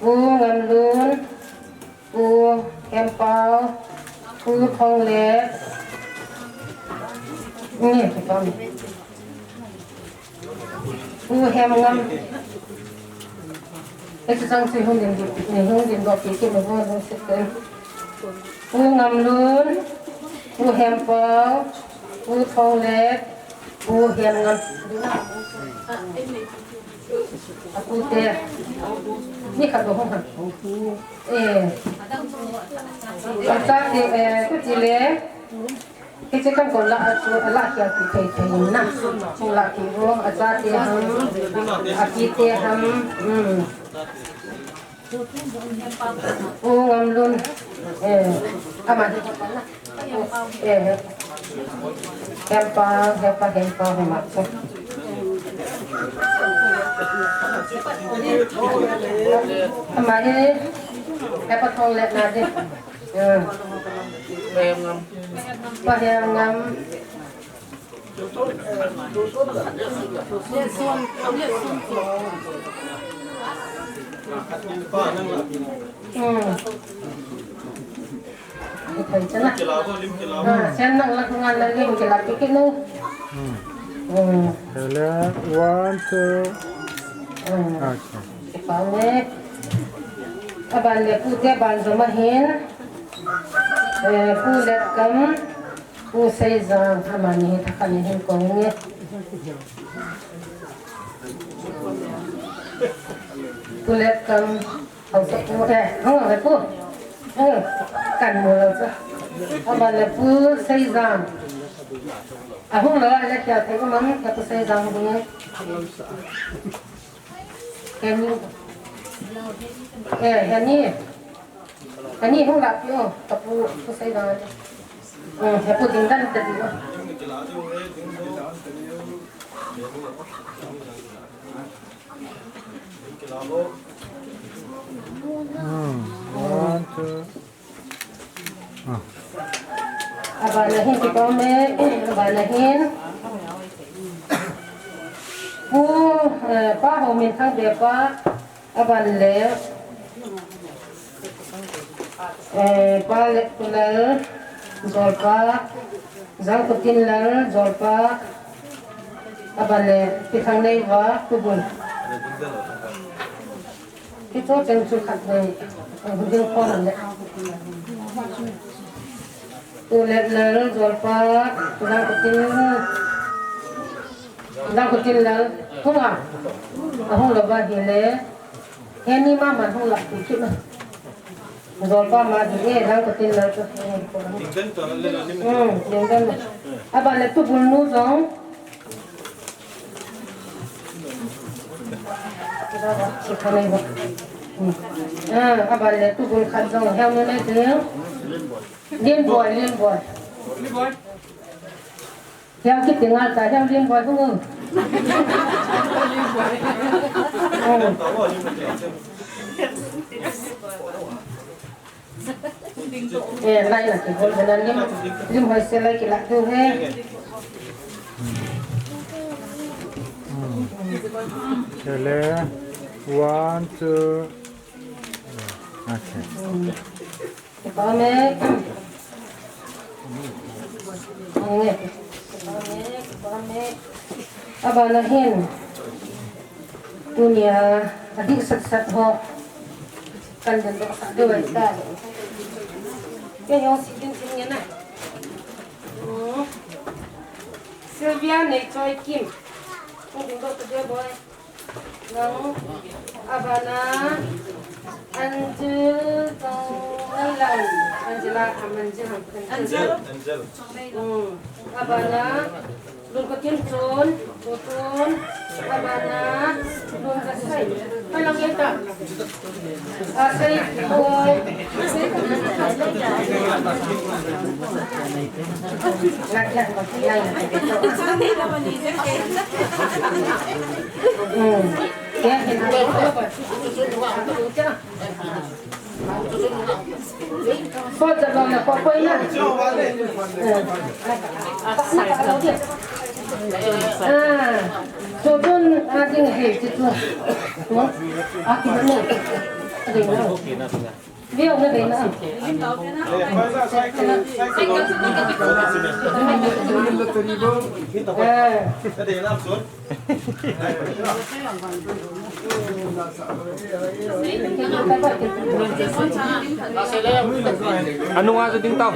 Pu Ngamlun, Pu Hempau, Pu Thonglet. Ni, Pu Thong. Pu Hemngam. Hichu chang chu hung ding, ni hung ding doh pi kit na vo, hung sit ten. Pu Ngamlun, Pu Hempau, Pu Thonglet, Pu Hemngam. Apute. Ni khat bou hung ham. Eh. Achate, eh, tu chule. Hiche kan kon la a chu, la kia tu thei thei na. Hung la ki vo, achate ham, apite ham. Hmm. Pu Ngamlun, eh, ama hi, eh, Hempa, Hempa, Hempa, Hempa. Ama hi, Hempa Thonglet na di. Eh. Pa Hemngam. Hmm. Ah, sian nang la kungan la lim kila kiki nu. Hmm. Hmm. Hele, one, two. Hmm. Okay. Kipa ne. Aban le pute ban joma hin. Eh, Pu Letkam. Pu Seijang, amani hi thakhat ni hin kong nge. Pu Letkam, Haosapu, eh, oh, eh, Pu. Eh, kan mu lou cha. Aban le Pu Seijang. Ahung lou, le kia thei ko mang, ka Pu Seijang hung nge. Keni. Eh, keni. Kani hung la pi o, ka pu, pu Seijang. Hmm, he pu ding dan ta di o. Hmm, one, two. Ah. Abana hin kipa me, abana hin. Pu, eh, Pa Hominthang Bepa. Aban le, eh, Pa Letkulal, Jolpa, Jangkutinlal, Jolpa, aban le, Pi Thangneiva, Tubul. Kicho cheng chu khat nei, eh, huding ko le. Pu Letlal, Jolpa, Jangkutin, Jangkutinlal, hung a. Ahung lou va hile. Heni mama hung la pi kit na. Jolpa ma di e, Jangkutinlal chu. Hmm, ding dan. Aban le Tubul nu jong. Hmm. Ah, aban le Tubul khat jong. Heo nu nei ding. Limboi, Limboi. Hiang kiti ngal ta, hiang Limboi hung. Eh, lai na kibol bena Lim, Limboi se lai kila tu he. Chale, one, two. Okay. Kipa me. Nge. Kipa me, kipa me. Abana hin. Tunia, adih sat sat ho. Kan den doh sah deuh ahi ta. Kei jong si din sin nge na. Hmm. Sylvia Neichoi Kim. Kong ding doh ta deuh boi. Nang, abana, Angel, tong, nang lang, Angela, am Angel, am Angel. Angel. Hmm. Abana, Lungkatimchon, Tutun, abana, Lungkasai. Sot jat lou le, koi koi na. Ah, sotun ading he ti chu. Aki na. Ading na. Veo na dei na. Eh. Anung a chu ding tau.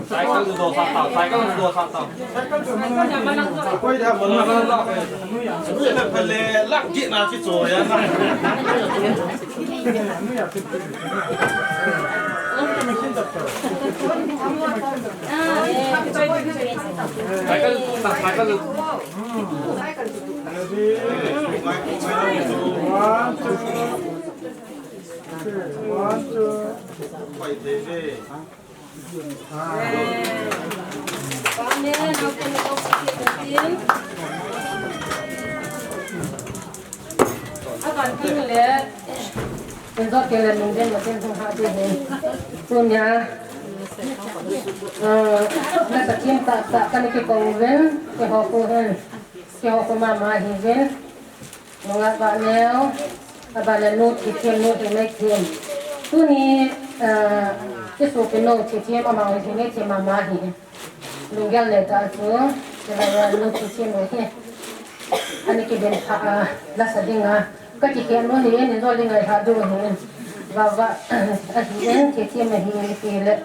Cycle chu dosa tau, cycle chu dosa tau. Koi da mana la. Sele phale lak ji na chi cho ya na. Cycle, cycle. One, two. One, two. Akan king le, ken jot ke le nung den ma ten hung ha ti he. Tunia, ah, na sa kim ta ta kan ki kong ven, ke ho ko hen, ke ho ko mama hi ven. Nungah Vahneo, aban le nu Thithem, nu Thimei Them. Tuni, ah, i sopi nu Thithem amau hi Thimei Them ama hi. Lunggel le ta chu, chulai a nu Thithem u hi. Ani kiden pha a, la sa ding a. Ka kikhen nu hi, ni jol ding a ha du hi. Va va, ahi en, Thithem ahi en ti le.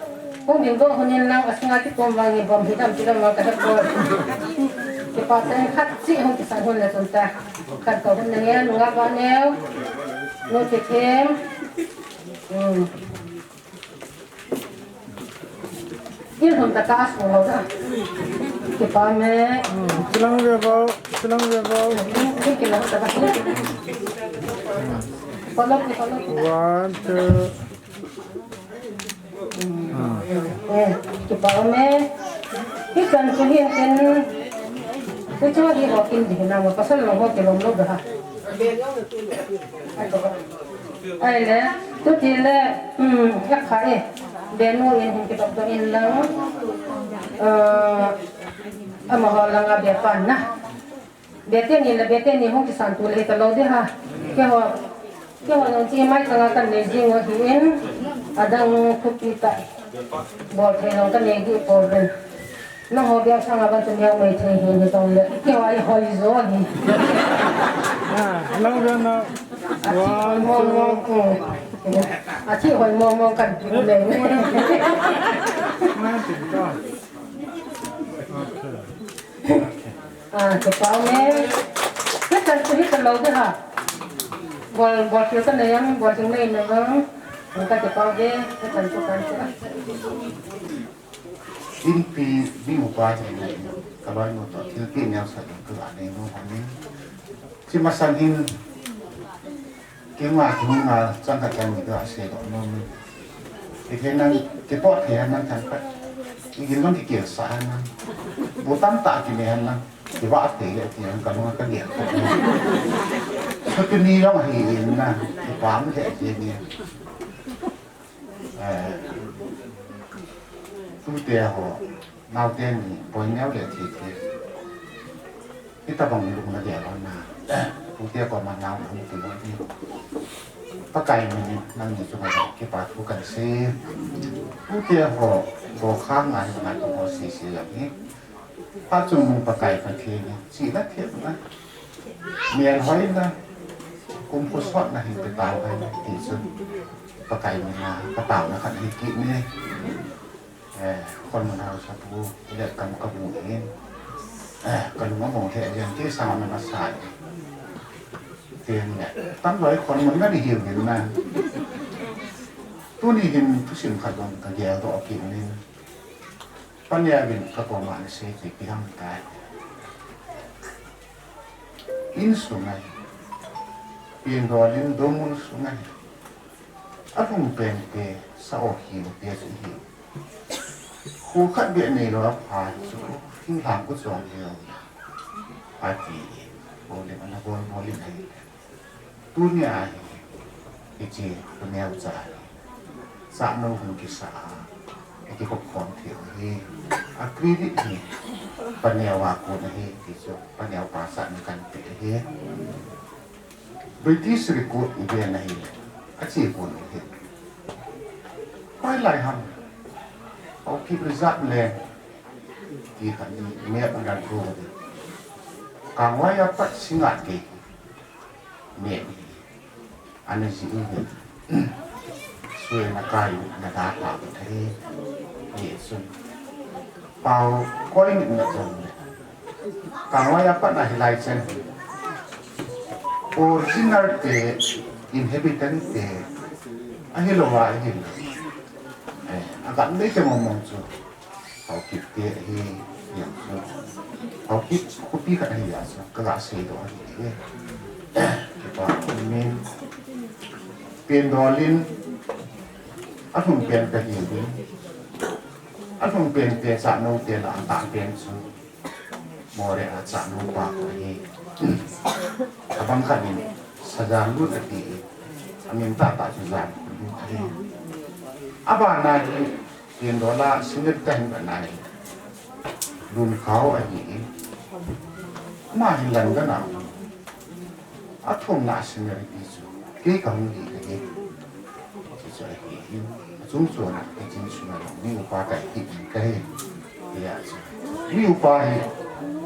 Hung ding doh hun in lang, asunga kitom vang hi bom hi dam ti dam a ka hepoi. Kipa ten khat chi hung kisan hun le chun ta. Khat ka hun na nge, Nungah Vahneo. Nu Thithem. Hmm. In hun ta ka asu lo da. Kipa me. Hmm. Chilang ve vo, chilang ve vo. In, in kilang ta ka. Follow, follow. One, two. Eh, kipa me. Hichan chu hin tin. Hichu hi ho kin ding na ma pasal lo ho kilom lo da. Ahile, tuti le, um, ya kha e. Benu in hin kipa to in lang. Eh, amaho lang a be pan na. Bete ni le bete ni hung kisan tu le ta lo de ha. Keiho, keiho nung chi mai tanga kan nei jing u hi in, adang thupi ta. Bol thei long kan nei di bol ben. Nangho bia sanga ban tu neo mai thei hi ni tong le. Keiho ai hoi jo hi. Ah, lang ben na. Achi hoi mong mong, mm. Achi hoi mong mong kan tu le. Ah, kipa me. Hichan chu hi ka lo de ha. Bol, bol thil ka nei am, bol thil nei na vang. Ka kipa de, hichan chu kan chu. Inpi, mi upa hi, ka loi nu to, thil pi neo sa ka la nei nu ha ni. Chi masan hin, Keima, keima, chang khat chang ni ka sei doh nom. Kei nang, kei pot kei nang chang khat. Kei gin long kei kei sa nang. Bu tam ta kei me nang. Kei va te le kei nang ka long ka gel. Sa tu ni long hi in na. Kei pam le kei ni. Eh, tute ho, naote ni, boi neo le thei thei. Hitabang lungna dia lona. Tute koma nao hung tu ni. Pakai ni nangni chunga kipa thu kan sei. Tute ho, bo kha ngai ngai tu ho sei sei jong hi. Phat chung Pakai Pathen hi, chihna themna, melhoina, Kum khosot na hin pe tao hen ti chu Pakai mina ka taona khat hi kit ne. Eh, kon mun hausa pu, ile kam ka bu in. Eh, ka lung a mong he, yen ti sang na na sai. Tin ne, tam loi kon mun na ni hiu hin na. Tuni hin thusim khat dong ka gel doh kit nin. Pania vin ka koma ni sei ti pi ham tai. Insung ahi. Pian rolin domul sung ahi. Alhung pen te sa o hi lo te su hi. Khu khat beh nei lo a pha hi chu, thinglhang ku chong hi lo. A ti, bol le ana bol bol in ahi. Tunia hi, hiche, ka neo cha hi. Sa no hung kisa a, hiti khop khom thei hi. A credit hi, pa neo a kon ahi, ti chu, pa neo pa sa ni kan pe hi. British record i ve na hi le, a chi pon u hi. Hoilai ham. Haokip reserve le, ti khat ni, me u dan ro de. Kangvai a pat singa ke. Me u hi. Ana ji u hi. Sui na kai u, na da pa u thei. Ni sun. Pau koi ni na jong le. Kangvai a pat na hilai chen. Original te, inhabitant te, ahilou va ahilou. Eh, a kan dei te mong mong chu. Haokip te ahi, yang chu. Haokip, khopi khat ahi ya chu. Ka ga sei doh ahi. Eh, kipa min. Pian dolin, alhung pen ka hi din. Alhung pen te cha no te la ta pen chu. More a cha no pa ko hi. Abang khat in Sajan Lut ati. Amin tah tah chu Jan Lut ahi. Abana hi Pian dola singet ta hin ba nai. Lun khao ahi. Ma hi London a. Athumna seniority chu kei ka hung hi ka hi. Chu chu ahi. Achung chuna ka chin suna long ni upa ka hi ka hi. Ya chu. Ni upa hi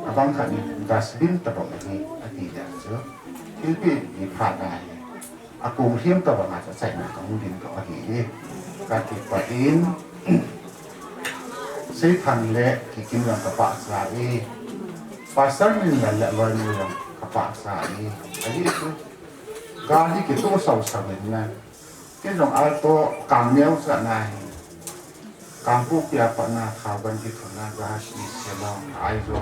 abang khat ni dustbin tabang ahi ati ya chu. Thilpi ni pha na hi. Akong hiam tabang a chaina ka hung din ka ahi. Ka ti pa in. Seithan le Kikim lang ka pah cha e. Pastor min lang le loi min lang ka pah cha e. Ahi tu. Gari kitoh sau sau min na. Kei jong alto kang neo cha na hi. Kangpokpi a pat na Thaoban kithona gari se long ai jo.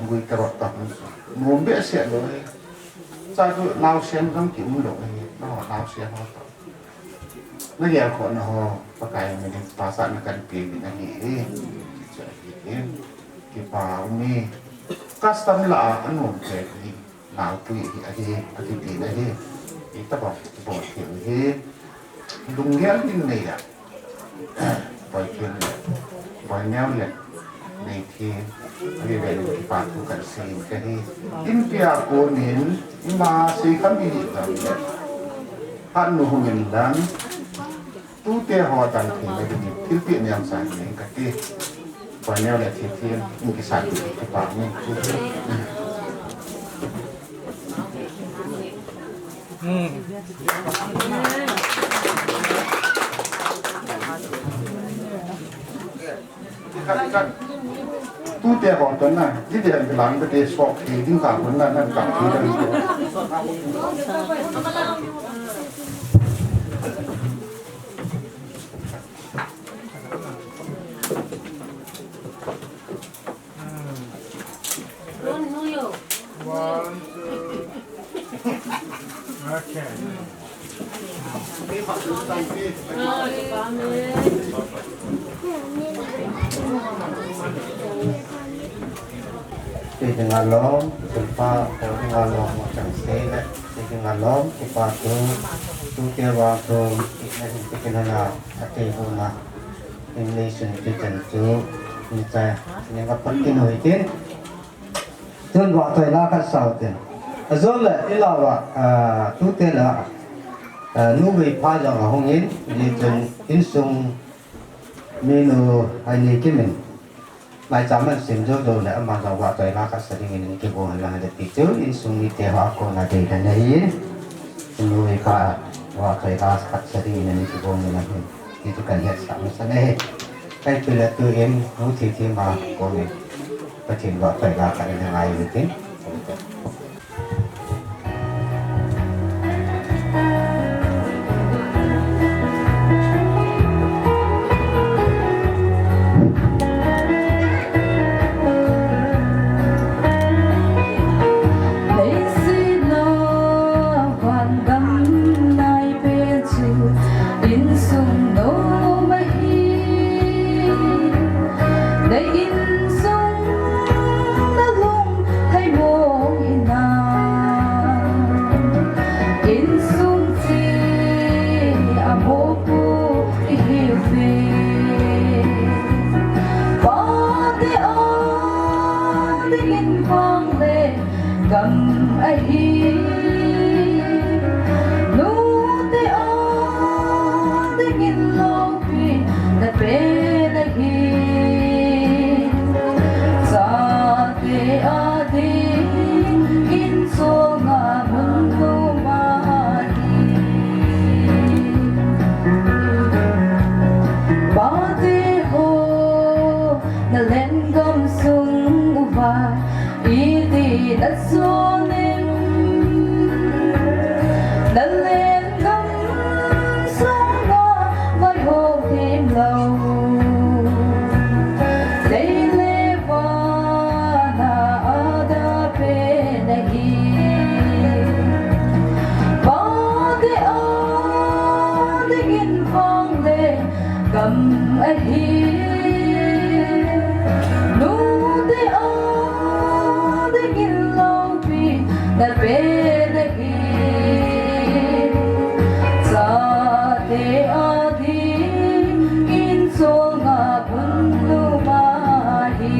Gui karot ta hung. Nom behseh lou e. Cha chu naosen jong kium lou e. Naosen ho ta. Na gel khohna ho, Pakai min in pastor na kan pe min ahi e. Chu ahi e. Kipa um e. Custom la a anom te hi. Naopui hi ahi, ati ti na hi. Itobang bol thei hi. Lunggel in nei a. Boikim le, Boineo le, nei thei. Ahi ve lu kipa thu kan sei in ka hi. Inpi a konin, ima sei kham i hi tam le. Hatnu hung in lang. Tute ho dang thei le ding in thilpeh niam sa ding ka ti. Boineo le thei thei in kisa ti ti pa ni. Hmm. Kat, kat. Tute ho ton na, ti de lang ka te sok thei ding ka ton na, na ka thei ding. One, two. Okay. Ti dinga lom, sulpa, ko dinga lom, mo chang se le, ti dinga lom, kipa thu, tute vang thu, i na hin ti kin na, a te hu na. English in ti chan chu, ni cha, ni nga pat ti noi tin. Tun va toi la khat sao tin. A zon le, i la va, ah, tute la, ah, nu vei pha jong a hung in, ni chun insung minu hai ni kimin. Maicham ahin sem jou jou le, ama jong vahtoi la khat sa dingin ana kigong hen lang, hiti chun insung mite ho a kona dei lhon ahi. Inu ipa vahtoi la khat sa dingin ana kigong hen lang, hiti chu kahin hetsah masa ahi. Kahin pil a, tuin nu Thithinma koma Pathen vahtoi la khat ana ngai u hite. Leiset a van gam nai pen chu insung nom ahi. Nei insung na lung thei mong hinam, insung chu a mopo ihiuve. Pate a dingin vang le gam ahi, nute a dingin loupina pen ahi. Chate a dingin cholngah mun nom ahi. Pate ho, na lenggam sung uva iti na jon em? Na lenggam sunga vaihom thim lou, lei le van a ada pen ahi. Pate a dingin vang le gam ahi, nute a dingin loupina pen ahi. Chate a dingin cholngah mun nom ahi.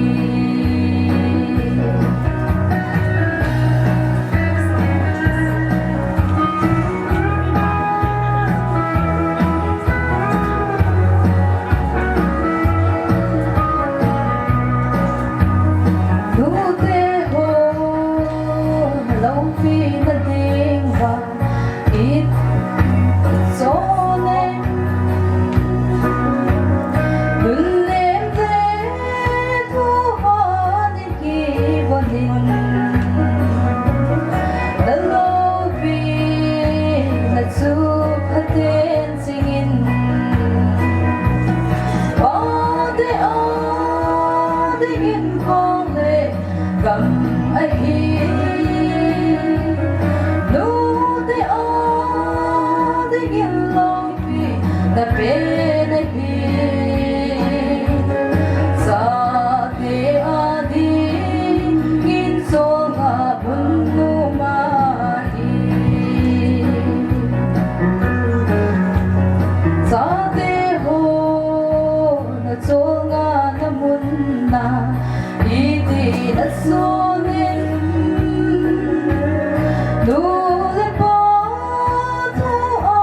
Nute ho, loupina ding vang iti jon em? Lungnem le thuhan in kivon in, na loupina chu phaten chingin. Pate a dingin vang le gam ahi, nute a dingin loupina pen ahi. Chate a dingin cholngah mun nom ahi. Chate ho, na cholngahna mun a iti na jon em? Nu le pa thu a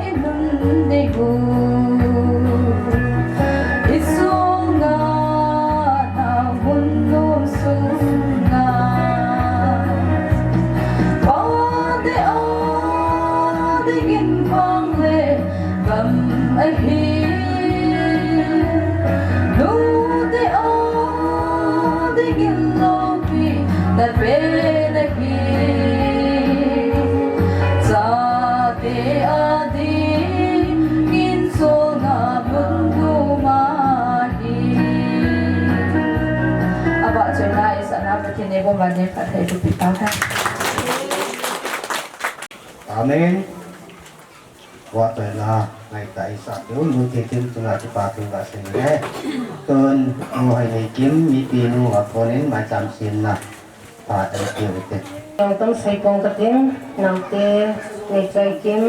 i nun ding u, i cholngahna mun nom sunga. Pate a dingin vang le gam ahi, nute a dingin loupina pen ahi. Chate a dingin cholngah mun nom ahi. Abah chun na isahna Pathen in eiho mani phatthei boh peh tauhen. Amen. Vahtoi la ngaitah isah diu, nu Thithinma chunga kipa thu kasei e. Tun nu Haineikim, mipi nu a konin maicham semna phat ana pe u hite. Nangtum sei pong kating, naote, Neichaikim,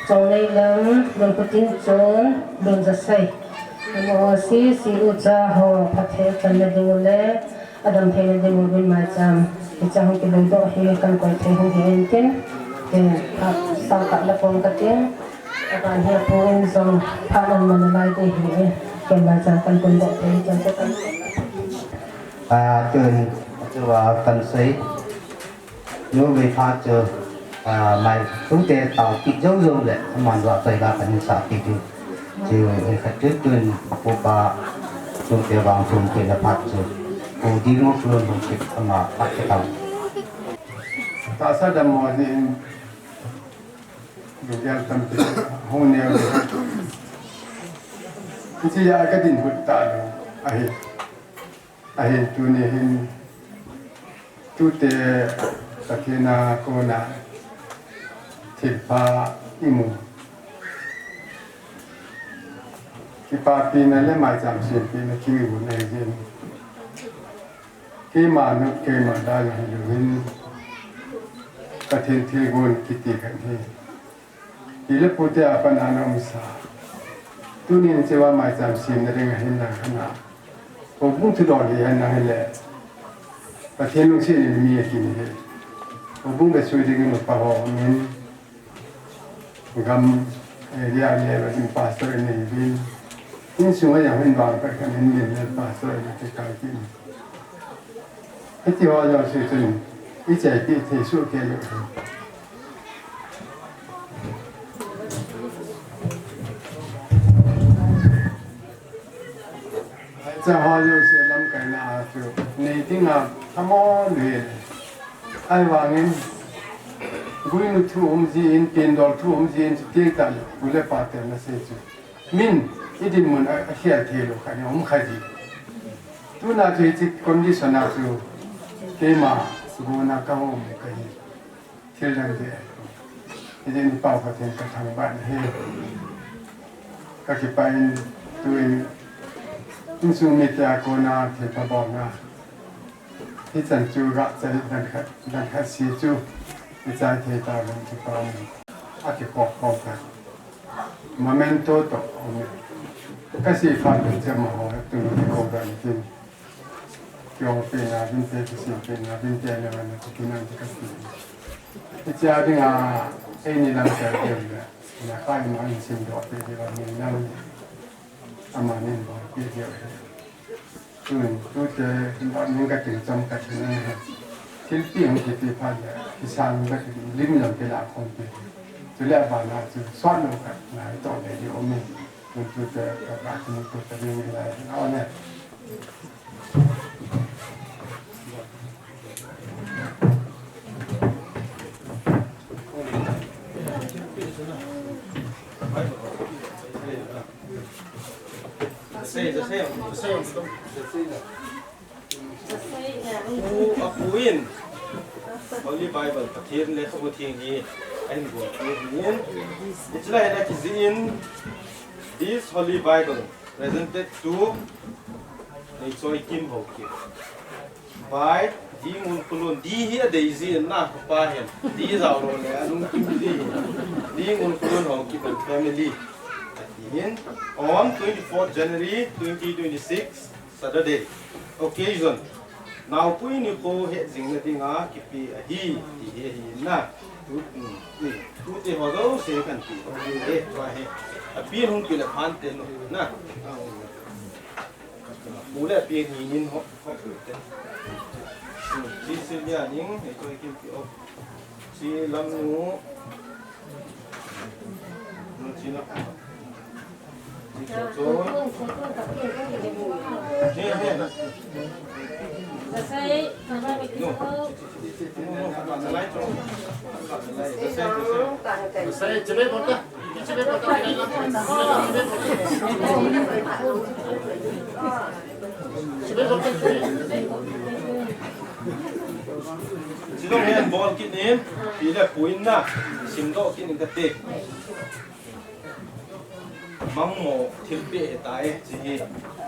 Chongneilam, Lunputinchon, Lunjasei. Amaho si, si ucha ho phatthei channa ding u le, adam theina ding uvin maicham, hiche a hung kidoidoh hi kan koi thei hung hi intin, eh, phat sangtah la pong kating, aban hi apu in jong phat ana man nalai ding ahi, ken maicham kan tundoh thei chan te kan. A, tun, a chu a kan sei. Nu vei pha chu, a, mai tute tao kit jou jou le, aman va chai la kan sa kit chu. Chu, e khat chu tun, pu pa, tute vang thum kit la phat chu. Pu di nu flu nu kit ama phat ke tao. Tahsa dam mo ni in, Google tam te, hung neo ni. Hiche a ka dinbut talou ahi. Ahin tuni hin, tute Pathen a kona thilpha imu. Kipapina le maicham sempina kinei u ahi jin. Keima nu, keima da jong hilou hin, Pathen thilgon kiti khat hi. Pi le pute a pat a na umsa. Tunin hichea maicham semna ding ahin lang khat a. Houbung thudol hi ahin lang hile. Pathen lungset in mi ahin hi. Houbung besui dingin upa ho umin. Gam area level in pastor in neibin. Insung a jong hin bang khat khat in min le pastor in akai kit in. Hiti ho jouse chun, ichaipi thei soh kei lou. Cha ho jouse lamkaina a chu, nei dinga thamon ve. Ahivangin, guinu thu um jin, pendol thu um jin, chu teng tah le, pu le pa te na sei chu. Min, i dinmun a, a khel thei lou khat ni um kha ji. Tuna chu hiche condition a chu keima gona ka hom kahi. Thil dang te. Hijeh in Pau Pathen ka thangvah in ahi. Ka kipah in tuin insung mite a kona thilpha bolna. Hichan chu gah chai dan khat, dan khat se chu, ichai thei tauvin kipah in. Akikhop khop khat. Memento toh, um. Ka seikhah ding chu amaho, tun kikou dan tin. Kihoupi na, vinte, kiseipi na, vinte na, na, kinan ti ka ti. Hichea dinga, eini lamkai ding le, na kai ma in simdoh pe ding le, min lam, amanin bolpi ding le. Tun, tute, ba min ka ting chom ka ti na ha. Thilpi hung kiti phat le, kisang ka ti, lim lam kila khom ti. Chule abana chu, sot lou ka, na, to le di om e. Tun, tute, ka, ka, tun, tute, min, min, la, na, o ne. Pu, a pu in Holy Bible, Pathen lekhabu theng hi ahin bol pu in. Hiche lai a kijih in, this Holy Bible presented to Neichoikim Haokip. By D. Ngunkhulun, D hi adei jin na, kapa hin. D jao lou le, alungkim ji. D. Ngunkhulun Haokip and family. Ati hin, on twenty-fourth January twenty twenty-six, Saturday. Occasion. Naopui nikho hetjingna dinga kipe ahi, ti hi ahi na. Tu, um, ni, tute ho jouse kan ti. Ahi, tua hi. Apen hung pe le phante lou na. Pu le pi ni nin ho, ho pu te. Hmm, chi si lia ning, hei toi kim pi o. Chi lam nu. Nu chi na. Chi ko cho. He, he. Nu. Chuleh hin bol kit in, pi le pu in na, simdoh kit in kate. Mangmo thilpeh ahitai, chi hi.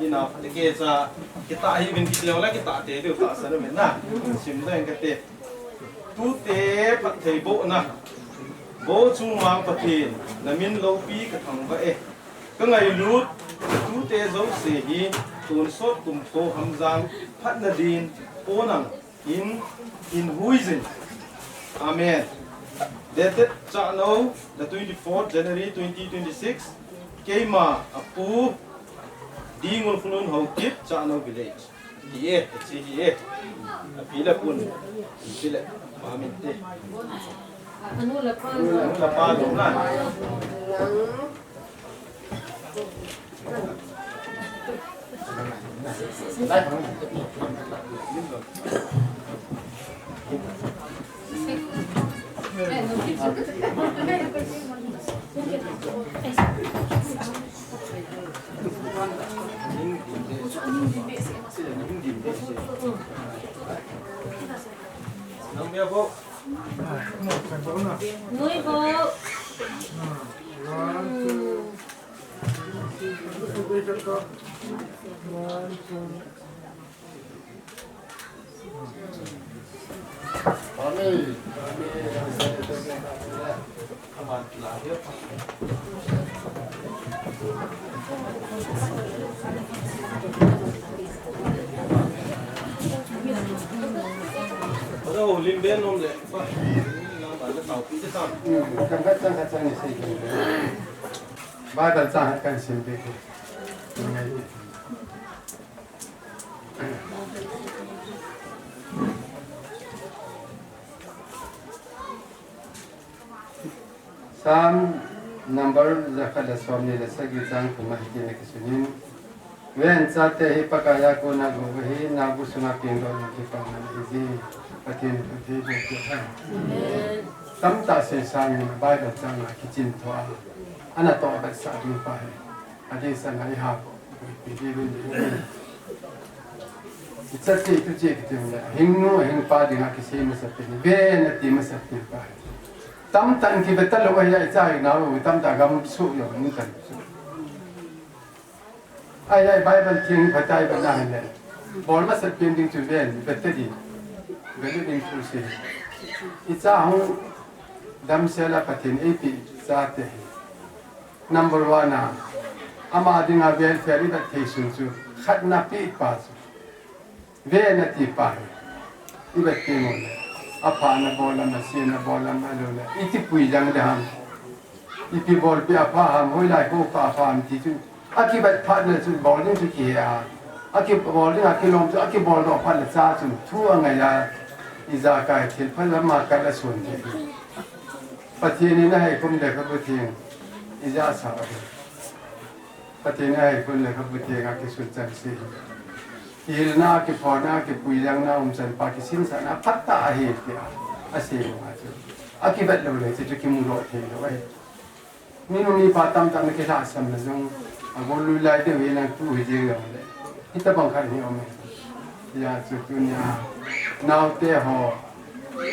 Ina, te ke cha, kita hi vin kiti lou le kita te diu ta sa na min na. Simdoh in kate. Tute phattheibohna. Vo chungmang Pathen, namin loupi kathangvah e. Kangailut, tute jouse hi, tonsot kumkho hamjang, phatna din, ponang, in, in huijin. Amen. Dated Chahnou, the twenty-fourth January twenty twenty-six, keima apu, D. Ngulkhunun Haokip, Chahnou Village. Hi e, chi hi e. Api le pun. Chi le. Pa min te. Anu le pa. Anu le pa dong na. Nui bo. Lim ben nom le. Chang khat, chang khat, chang ni sei. Bible chang khat kan sim be. Psalm number jakhat le somni le sagi chang thum a hitin akisun in, Ven, chate hi Pakai a kona gou ahi, naobu sunga pengdoh in kipana ahi ji. Pathen in phatthei boh peh hen. Tamtah seisang in Bible chang a kichin tho a, ana toh vetsah ding pa hi. Adeh sanga i ha ko. Pi di dun di. I cha che tu che kiti le. Hing nu, hing pa dinga kisei masapen. Ven ati masapen pa hi. Tamtah in kivet talou ahi, i cha hi nao, tamtah gam su yo, ni tan su. Ai, ai, Bible theng phatai ba na le. Bol masapen ding chu ven, vet te di. Vet ding chu si. I cha hung damsel a Pathen in eipeh chate hi. Number one a, ama dinga welfare i vet thei sun chu, khatna pe pa chu. Ven ati pa hi. I vet teng uleh, apha na bol am, ase na bol am, ahilou le iti puijang ding ham. Ipi bolpi apha ham, hoilai kho pa apha ham ti chu. Akivet phat na chu bol ding chu kihe a. Akibol ding, akilom chu, akibol doh phat le cha chun thu angai a. Ijakai thil pha lam a kal asun thei. Pathen in aheikhum Lekhabu Theng ija sa ahi. Pathen in aheikhum Lekhabu Theng a kisun chan se. Kihilna, kiphona, kipuijangna, umchan pa kisinsahna phatah ahi tia asei u ahi chu. Akivet lou le hiche chu kimu doh thei lou ahi. Minu mipa tamtah na kilhahsam na jong, agol lui lai deu hi nang tu hi jeng lou le. Hitabang khat hi um e. Hijeh chun tunia, naote ho,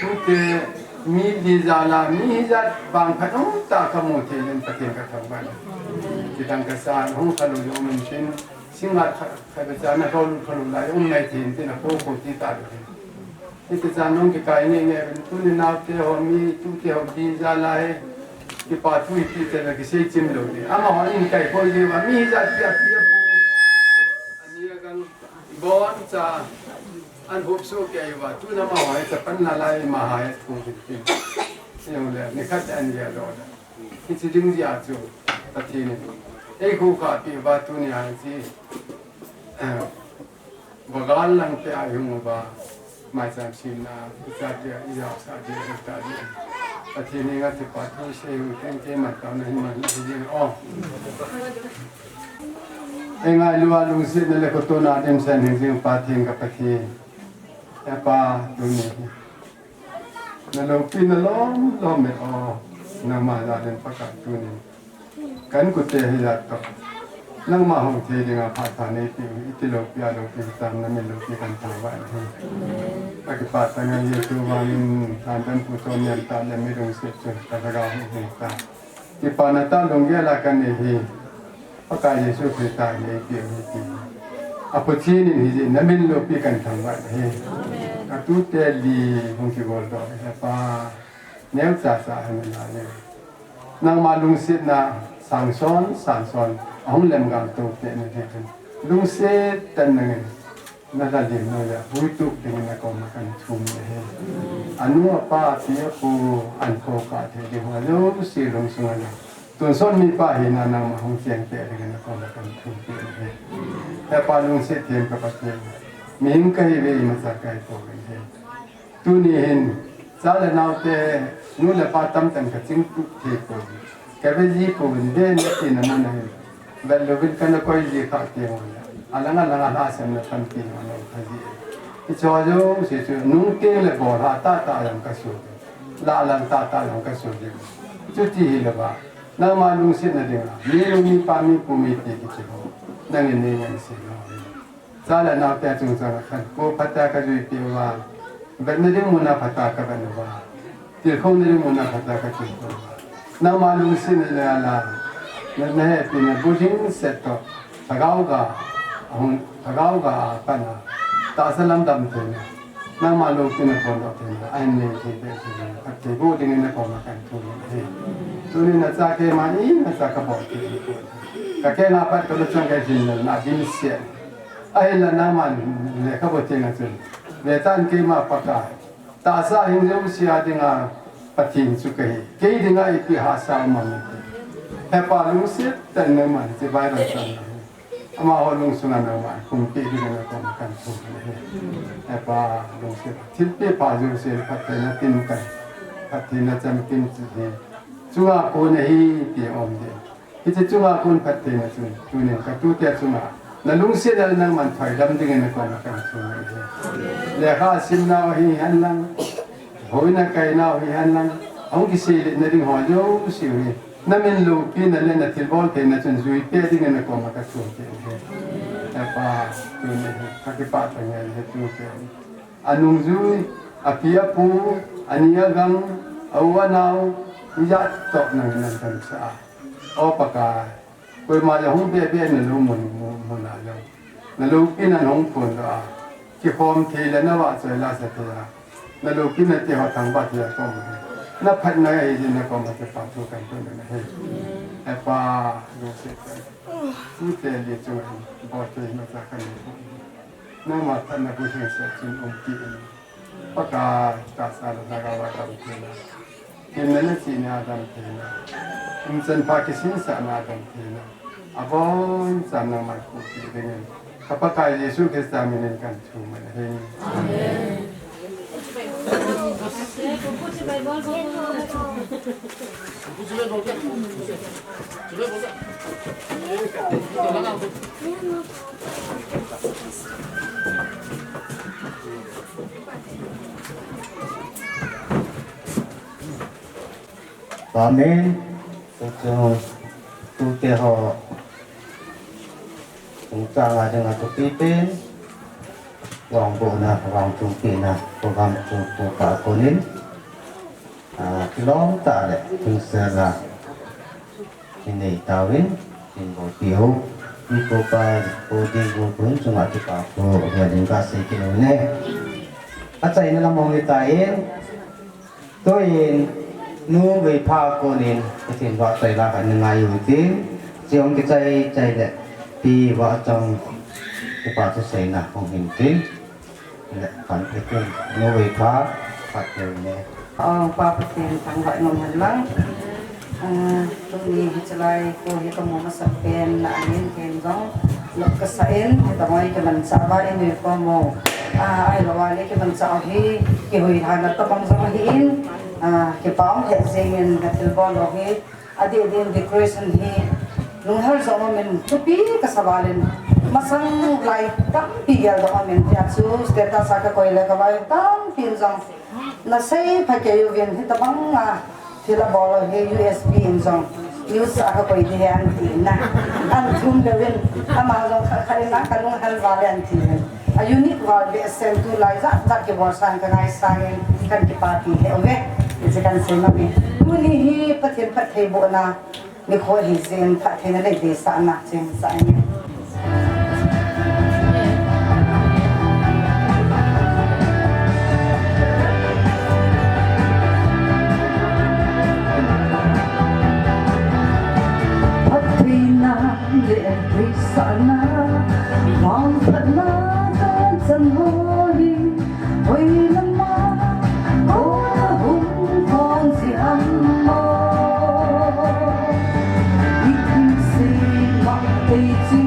tute, mi li jal a, mi hijat bang khat um tah kamu thei in Pathen kathangvah e. Kidang kasa, hung khalou jong um in tin, singngat khat, khat beh cha na kholou khalou lai, um nai thei in tin, akho kho ti ta lou. Hiti chan nung kikai ngeingei uvin, tuni naote ho, mi tute ho, bi jal a hi, kipa thu hiti chan a kisei chim lou ding. Amaho in kai khoi jeh uva, mi hijat pi a pi a pu. Ani a gang boncha, an hop so kei uva, tuna amaho hi chapan na lai, amaho hi thu hiti. Jong le, nikhat an jeh a lou le. Hiche ding jeh a chu, Pathen in. Ei khu kha pi uva, tuni a hiche. Eh, Vagal lang te a hung uva, maicham simna, ichate a, ijaosah ding, ijaosah ding. Pathen henga kipa thu sei u teng te man taona hi man hi ding o. Ei ngailu a lungsetna le kotona dimset hing jing Pathen ka Pathen. He Pa, tuni hi. Na loupina lom lom e o, nangma jal in Pakai tunin. Kan kute hi jat toh. Nangma hung thei dinga phat pha neipe u, iti loupi a loupi hitam, na min loupi kan thangvah in ahi. Akipah tah ngai Jesu vangin, Thandam Pu Chonniam tah le mi lungset chu, ka lhagao hung hung ta. Kipana tah lunggel a kanei hi, Pakai Jesu Christa in eipeh u ahi ti. Aphuthin in hijeh in namin loupi kan thangvah in ahi. Amen. Katute li hung kigoldoh e Pa. Neocha cha hi nalai e. Nangma lungsetna sangson, sangson. Ahung lemgam to peh in ahi. Lungset tah in nangin. Na la lim noiya, huitup dingin nakoma kan thum e. Anu apa, api apu, ankho kah thei ding ho jouse lungsunga jong. Tonsot mipa hina nangma hung cheng peh dingin nakoma kan thum e. He Pa lungset them ka Pathen. Mihing kahi ve imacha kahi pouvin ahi. Tuni hin, cha le nao te, nu le pa tamtah in kachingtup thei pouvin. Kave ji pouvin, ve nati na mun ahin. Vet louvin kana koi ji kha teng ule. Alang alang a lhahsamna tampi na lo kha ji. Hiche jouse chu, nung teng le bol ha tahtah jong kasoh. Lah lang tahtah jong kasoh ji. Chuti hilou va. Nangma lungsetna dinga. Mi nu, mi pa, mi pu, mi pi kichi ho. Nangin nei ngaisei lou. Cha le nao te chung chang khan, kho phatah a kajui peh uva, vetna ding mun a phatah a kavet uva, tilkhouna ding mun a phatah a katilkhou uva. Nangma lungsetna le ala, na, nahepina bu jing set toh, lhagao ga, ahung, lhagao ga a pan a, tahsa lam damtheina, nangma loupina phondoh theina, ahin nei thei peh thei, phatthei boh dingin nakoma kahin thum ahi. Tuni nacha keima imacha kabol thei ahi. Kakeng a pat kalu chang kahin lal na dimset. Ahinla nangman lekhabu thenga chun, vetan keima Pakai, tahsa hing jouse a dinga Pathen chu kahi. Kei dinga ipi hahsa um am iti. Hepa lungset tah in nangman hiche Bible chang ahi. Amaho lungsunga nangman pumpi dingin nakoma kahin thum ahi. Hepa lungset. Thilpeh pha jouse phattheina tin kahi. Phattheina chamkim chu hi. Chunga kon ahi ti aum ding. Hiche chunga kon phattheina chun, tunin katute chunga, nalungsetna le nangman thoidam dingin nakoma kahin thum ahi. Lekha simnau hihen lang, houin a kainau hihen lang, ahung kiseiletna ding ho jouse hi, namin loupina le nathilbol theina chun juipeh dingin nakoma kathum ahi. Hepa, tuni hi, kakipah tah ngen ahi tute. Anungjui, api apu, ani agang, a u anao, ijat toh nangin nang damsah a. O Pakai, koima jong hung bebe nalou mun, mun, mun a jong. Naloupina nahung phondoh a. Kikhom thei le navahchoi lahsa thei a. Naloupina te ho thangvah thei a kom ahi. Naphatna ahi jeh in nakoma kipa thu kahin tun ahi. Hepa, lungset tah in. Tute li chunga hin, bol thei imacha kanei poi. Nangma phatna bu jing set chun umpi in. Pakai, tahsa le lhagao a damtheina. Himna le chihna a damtheina. Umchan pha kisinsahna a damtheina. Abonchan nangman pehpeh dingin. Ka Pakai Jesu Christa minin kahin thum ahi. Amen. Amen. Tutu, tute ho. Chungchang a dinga thupi pen. Vangbohna, vangchungpehna, program chu tupa konin. Ah, kilom tah le, tunsel a. Inei tauvin, in bolpeh u. Ipu pa, pu ding pu kun chunga kipa thu, hia ding kasei kit u ne. Achaina lam hung hitan, tuin, Nu Veipha konin, Pathen vahchoi la khat na ngai u tin, chehung kichai chai le, Pi Vahchong, kipa thuseina hung hin tin. Le, kan Pathen, Nu Veipha, phat keu ne. O, Pa Pathen, thangvah in um hen lang. Ah, tuni hiche lai, kho hi kamu masat pen, na ahin ken jong. Lop kasa in, hitabang kimanchah uva in ui ko mo. Ah, ahilou le kimanchah u hi, kihui hana tabang jong ahin. Ah, kipa um lheh jeng in, na thilbol u hi. Adeh din decoration hi lunghel jong umin thupi kasa val in masang lai tampi geldoh umin tia chu status a kakoi le kavai tampi in jong nasei pha kei uvin hitabang a thil abol u hi U S B in jong news a kakoi ding ahi anti na an thum le uvin ama jong kha kha in a kalunghel val e anti uvin. A unique val behseh in tulai jat jat kibolsah in kangaisang in kahin kipapi lheh uve. Hiche kahin sei nom e. Tuni hi Pathen phattheibohna nikho ahi jeh in phattheina le deisahna cheng sah in. Phattheina le deisahna, vangphatna tah chan ho hi, hoilama, kona hung kon ji ham mo. I thilse ma ei chi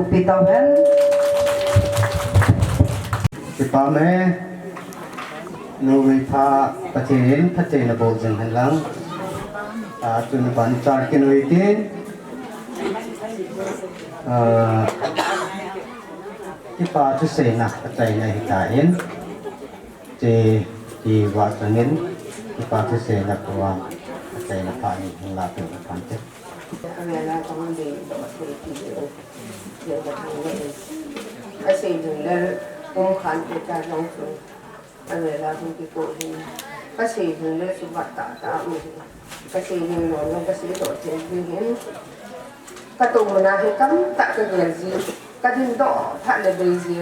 Pi tau hen. Kipa me. Numei pha Pathen in phatthei naboh jing hen lang. A, tun ban char kin ui tin. A, kipa thuseina achaina hitan. Che, kipa changin, kipa thuseina program achaina pha ni hung la pe kan te. Ka sei ding le, um khan te ta jong chu. Ka ve la hung ki ko hin. Ka sei ding le chu bat ta ta um hi. Ka sei ding lo lo ka sei to te ding hin. Ka to mo na hi kam ta ka gel ji. Ka din do pha le be ji.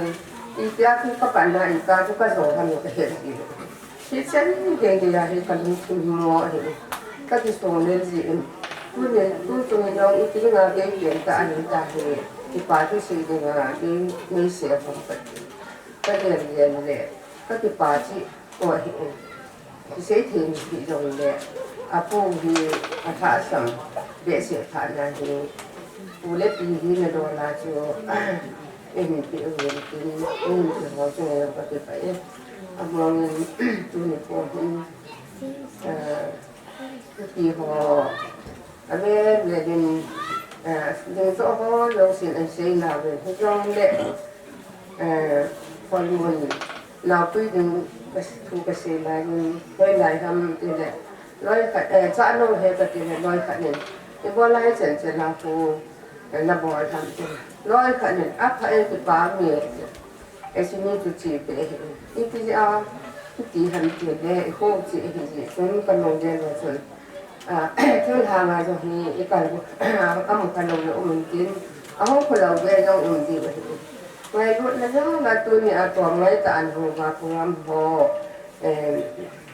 I pia ku ka pan na i ka ku ka zo ha mo ka he ji. Hi chen ding ding ya hi ka lungthim mo hi. Ka ti so le ji in. Tu ne, tu tu ne jong i ti nga ke ke ta ani ta hi. Kipa thu sei ding nga ke ni se hom ka ti. Ka gel gel le. Ka kipa chi ko hi. Kisei thei ni hi jong le. Apu hi athah sam. Behseh pha na hi. Pu le pi hi na do la chu. Ehin pi u yin tin. Ehin pi ho chu ne ka kipa e. Amuang in tu ni ko hin. Ah, pi ho. Ave le din, eh, ding to ho lo sin an sei na ve. Hu jong le, eh, hol mun. Na pui ding ka s-, thu ka sei lai din. Hoi lai ham ti le. Loi khat, eh, cha no he ka ti le loi khat nin. I bo lai chen chen na hu, eh, na bo ham ti le. Loi khat nin, a pha e ti pa mi. Esini tu chi pe he. Iti a, iti han ti le, ho chi he ji. Sun ka nong de lo sun. A, thil ha nga jo hi, i kal bu. Amu ka lo lo um tin. A ho ko lo ge lo um di ba he. Ngai lut na jo na tu ni a to ngai ta an ho ba ku ram ho. Em,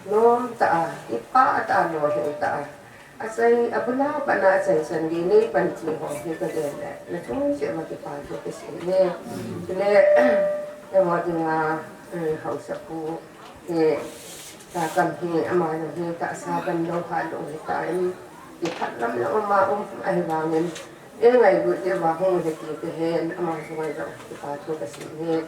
nom ta a, i pa ta a lo he ta a. Achai, abula pana achai chan gei nei pan ti ho hi ka gel le. Na chung se ma kipa thu ka sei e. Chule, e mo dinga, eh, hausa pu, eh, ta kam hi, ama jong hi, tahsa ban lo ha lo hi ta in. Kiphat lam lo ama um, ahi vangin. E ngai bu te va hung he ti te hen, ama jong ngai jong kipa thu ka sei e.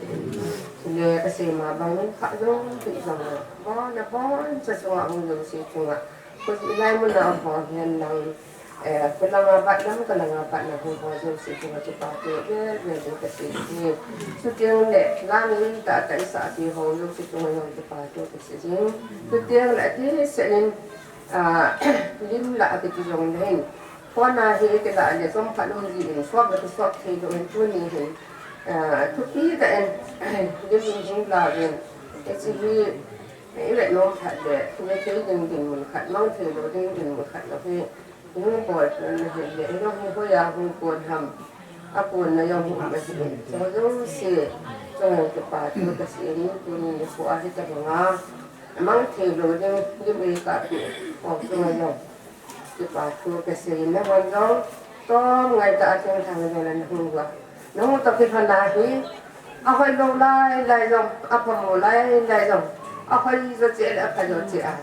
Chule ka sei ma bang, kha jong, ti jong. Bon, na bon, sa jong a hung lo sei jong a. Ko ji lai mun a ho hian lang, eh, ko langa bat lam, ka langa bat lam ho, ho jouse chunga kipa thu vel vel ding ka sei e. Chuteng le, lang in tah tah i sah ti ho jouse chunga jong kipa thu ka sei jing. Chuteng le, ati se nin, ah, lim lah a kiti jong le hin. Phone a hi kila le, som khat um ji in, suak le, suak thei lo in, tuni hin. Ah, thupi tah in, lim in hung la in. Hiche hi, I vet nom khat le, i vet thei ding dinmun khat, mang thei lo ding dinmun khat lo hi, i hung bol pon na hi le, i jong hi hoiya hung pon ham, a pon na jong hi ma hi, chong jong si, chong jong kipa thu ka sei in, tuni nikho a hi tabang a, mang thei lo ding, lim ei kah pi, ong chunga jong. Kipa thu ka sei in nahon jong, tom ngai tah a thinglhang jong le nahung uva. Nahung toh kilhon a hi, ahoi lou lai lai jong, aphamo lai lai jong, ahoi jo cheh le apha jo cheh a.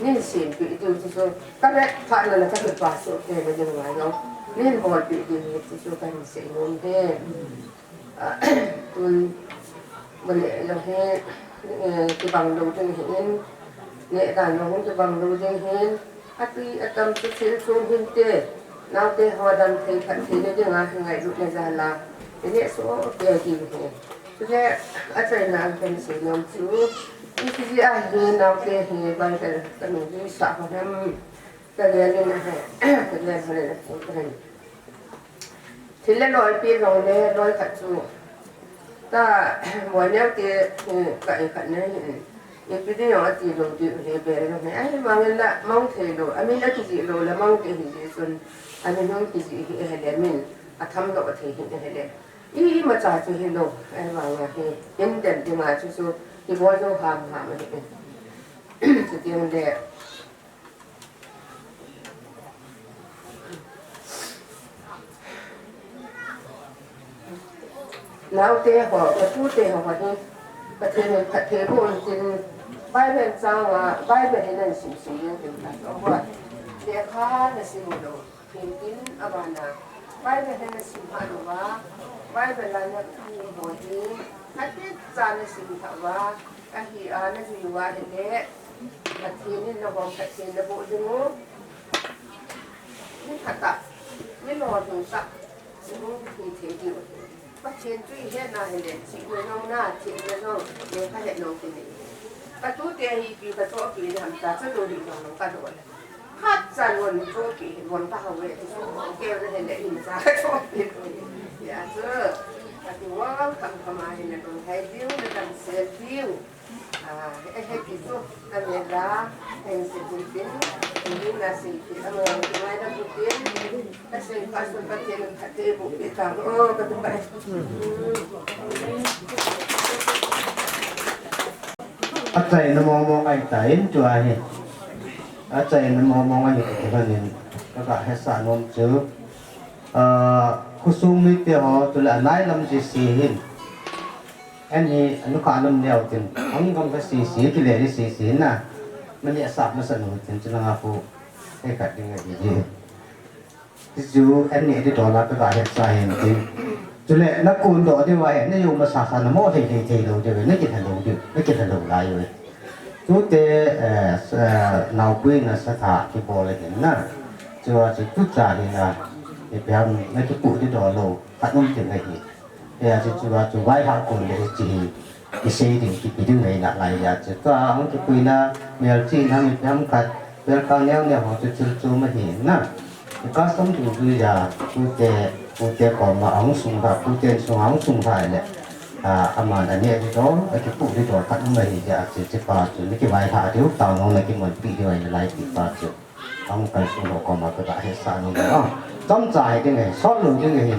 Nei sempeh diu chu chu, ka vet phat na le ka kipa soh kei le ding ngai jong. Nei bolpeh diu chu chu kahin sei nom e. Ah, tun, bole jong hi, eh, kibang lou ding ahin, neh dan jong hung kibang lou ding ahin, atui atam chu thil chom hinte, naote ho damthei phattheina dinga hi ngailutna jal a, i neh soh kei ding ahi. Chule, achaina a kahin sei nom chu, ipi jeh a hi naote hi Bible ka nung ding sah ham, ka gel in ahi, ka gel hon in ahi, ka hin. Thil le loipi jong le loi khat chu. Ta, moi neo te, eh, ka ei khat nei, eh, ipi di jong ati lou di he bel jong he. Ahivangin la mang thei lou, amin akijih lou la mang thei hi jeh chun, amin hung kijih hi he le min, atham lou thei hi he le. I, imacha chu hilou, ahivanga hi, in den dinga chu chu, kibol jou ham ham ahi. Chuteng le, Naote ho, ka tute ho hi, Pathen in phatthei boh in tin, Bible chang a, Bible hi nan sim sim jeng tin ka tong ho. Lekha na sim u lou, tin tin abana, Bible hi nasim lhah uva, Bible a nasim ho hi, atit cha nasim lhah uva, ahi a najui uva ahile, Pathen in nahom Pathen naboh ding u. Mi phatah, mi lolhing tah, mi hung kithi thei diu. Pathen chu ihet na hile, chihna jong na, chihna jong, lekha het lou ti nei. Katute hi ipi kachohpeh ding ham tia, chanu ding jong kadoh le. Khat chan von chohpeh, von kahao ve, ti chu, keu na hile, in cha kachohpeh. Hijeh chun, kati welcome kama hile, nadon lhai diu, nadam sel diu. Achaina mong mong ahitai, tua hi. Achaina mong mong ahi, tua hi. Kaga hetsah nom chu. Ah, khosung mite ho, chule anailam J C hin. An hi, anukha lam neo tin, ang gam ka sisi, kile ni sisi na. Mani asap masa nu tin, chuna nga pu, eh, khat ding ahi ji. Chu, an ni di dola ka ga het sa hin tin. Chule, na kun do di wa hin, na yu masa sa na mo thei thei thei lo di, na ki thalo di, na ki thalo lai yu. Tute, eh, naopui na sa tha ki bol hin na. Chua chu tu cha hin na, ipi ham na kipu di do lo, khat um ti ngai hi. Hijeh chun chu, chu vaihah kon le chi hi, kisei ding, kipe ding ngai nalai jeh chun. Tua hung kipuina, melchihna, ipi ham khat, welcome neo neo ho chu thil chu ma hi na. Custom dungjui a, tute, tute koma ahung sung lha, tute sung ahung sung lha le, ah, aman aneh di do, akipu di do khat um ahi jeh chun, chi pa chu, na kivaihah diu, tao nong na kimonpi diu ahi nalai ti pa chu. Ahung kalsung ho koma ka ga hetsah nom a. Chomcha hi ding ahi, sot lou ding ahi.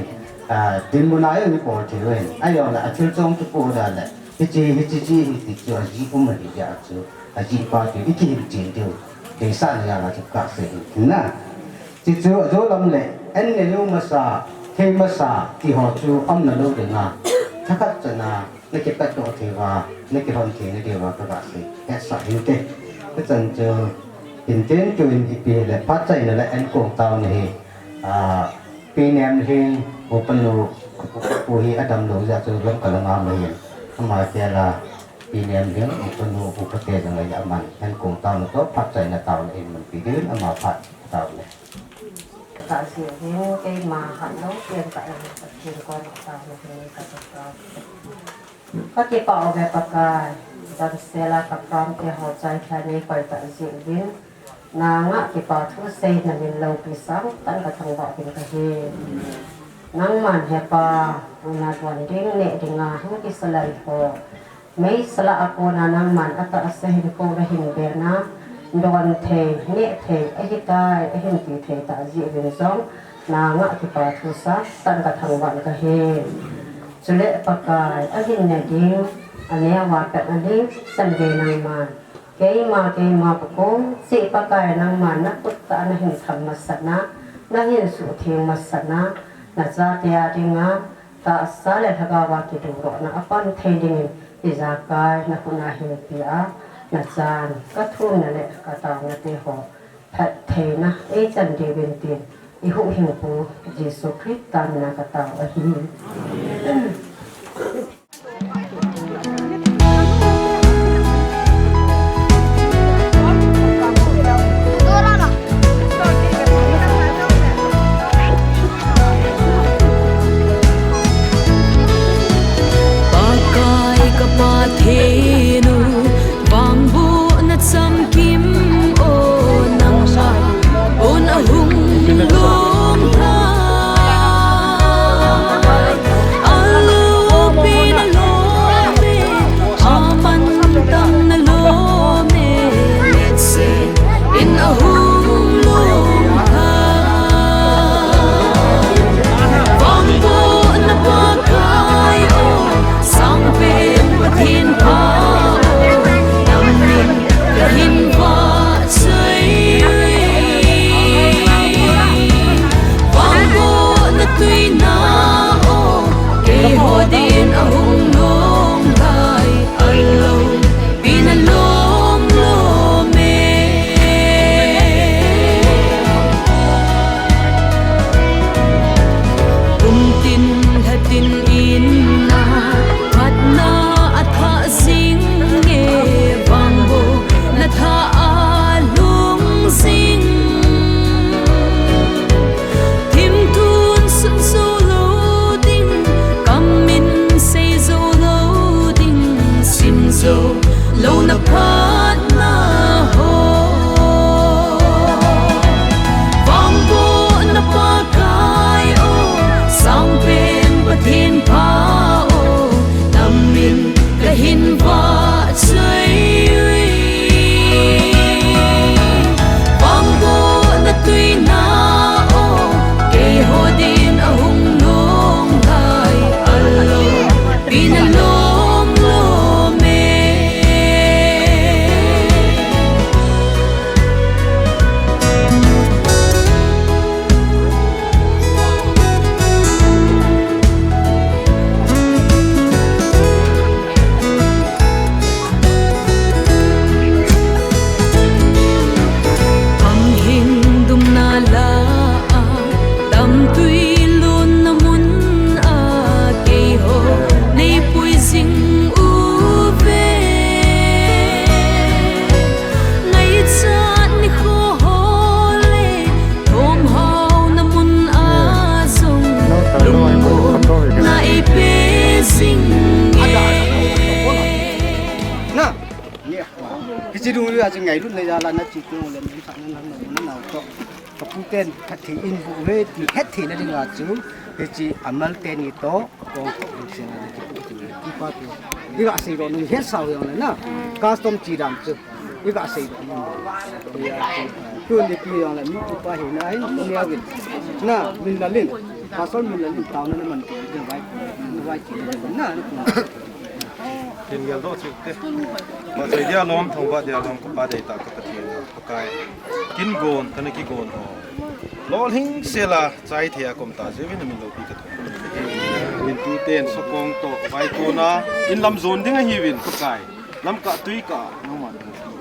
Ah, dinmun a jong i bol thei u ahi. Ahilouleh, athil chom kipu da le. Hiche, hiche, hiche, hiti chu ajeh um ahi jeh chun. Ajeh pa chu i kihil chen diu. Deisahna jal a chu ka sei hi na. Hichu ajo lam le, an ne lou masa, thei masa, ti ho chu umna lou ding a. Thakhat chan a, na kipatdoh thei uva, na kilhon thei na diuva ka ga sei. Hetsah hinte. Hichan chu, hintin tun ipi le phatchaina le ankong taona hi, ah, Pi Nemlhing, upa nu, upa pu hi adam lou jeh chun lamka lama aum ahin. Ama khel a, Pi Nemlhing, upa nu, upa te jong ahi aman. Ankong taona toh, phatchaina taona in mun pi din, ama phat taona. Ka jeh hin keima hat lou pen ka en Pathen koma taona hin ka taona. Ka kipah uve Pakai, damsel a ka pam te ho chai kha nei koi ta jeh uvin. Na ngah kipa thu sei na min loupi sangtah in ka thangvah uvin ka hi. Nangman hepa, una don ding neh ding a hung kisalai ho. Meisel a kona nangman atahsa hinkho nahin bena, don thei, neh thei, ahitai, ahin ti thei tah jeh uvin jong, na ngah kipa thu sangtah in ka thangvah in ka hi. Chule Pakai, ahin ne ding, aneo a pat ahi, Sunday nangman. Keima, keima bukom, cheh Pakai nangman na khut tah a nahin tham masat na, nahin suhtheng masat na, na chate a dinga, tahsa le lhagao a kidudohna apan thei dingin, ijakai na khut a hinpe a, na chan, ka thumna le ka taona te ho, phattheina, eichan diuvin tin, i huhhingpu, Jesu Christa min a ka tao ahi. Pakai ka Pathen u, vangbohna chamkim o nangma, un ahung lhung lhai, a Ka chu ngailutna jal a nache teng uleh, nang sah nang nang nang nau toh. Kapu ten phatthei in bu ve ti hetthei na dinga chu, hiche amal teni toh, kong toh, Kipa tu. Iga seidoh nung hetsah u jongle na. Custom che dan chu. Iga seidoh nung. Tuni pi jongle mi kipa hina hin, tuni avin. Na, min lalin. Pastor min lalin, taona naman, vai, vai, na, na. Kin gel doh chute. Ma sei dia lom, thong ba dia lom, kapa dei ta ka Pathen. Pakai. Kin gon, kana kigon ho. Lolhing sela, chai thei a kom ta, jeh uvin na min loupi ka thum. Min tuten, sokong toh, vaikona, in lam jon ding ahiuvin, Pakai. Lamkah tuikah, nangman.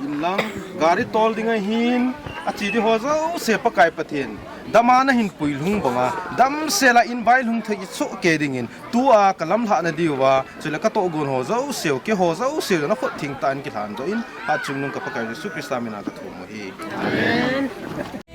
In lang, gari tol ding ahin, ache ding ho jouse Pakai Pathen. Dama nahin puilhung banga, damsela in vailhung thei soh kei dingin, tua ka lamlhah na diuva, chule ka tohgon ho jouseu, keiho jouseu, na khut thengtah in kilhan doh in, hatchungnung ka Pakai Jesu Christa mina ka thum u ahi. Amen.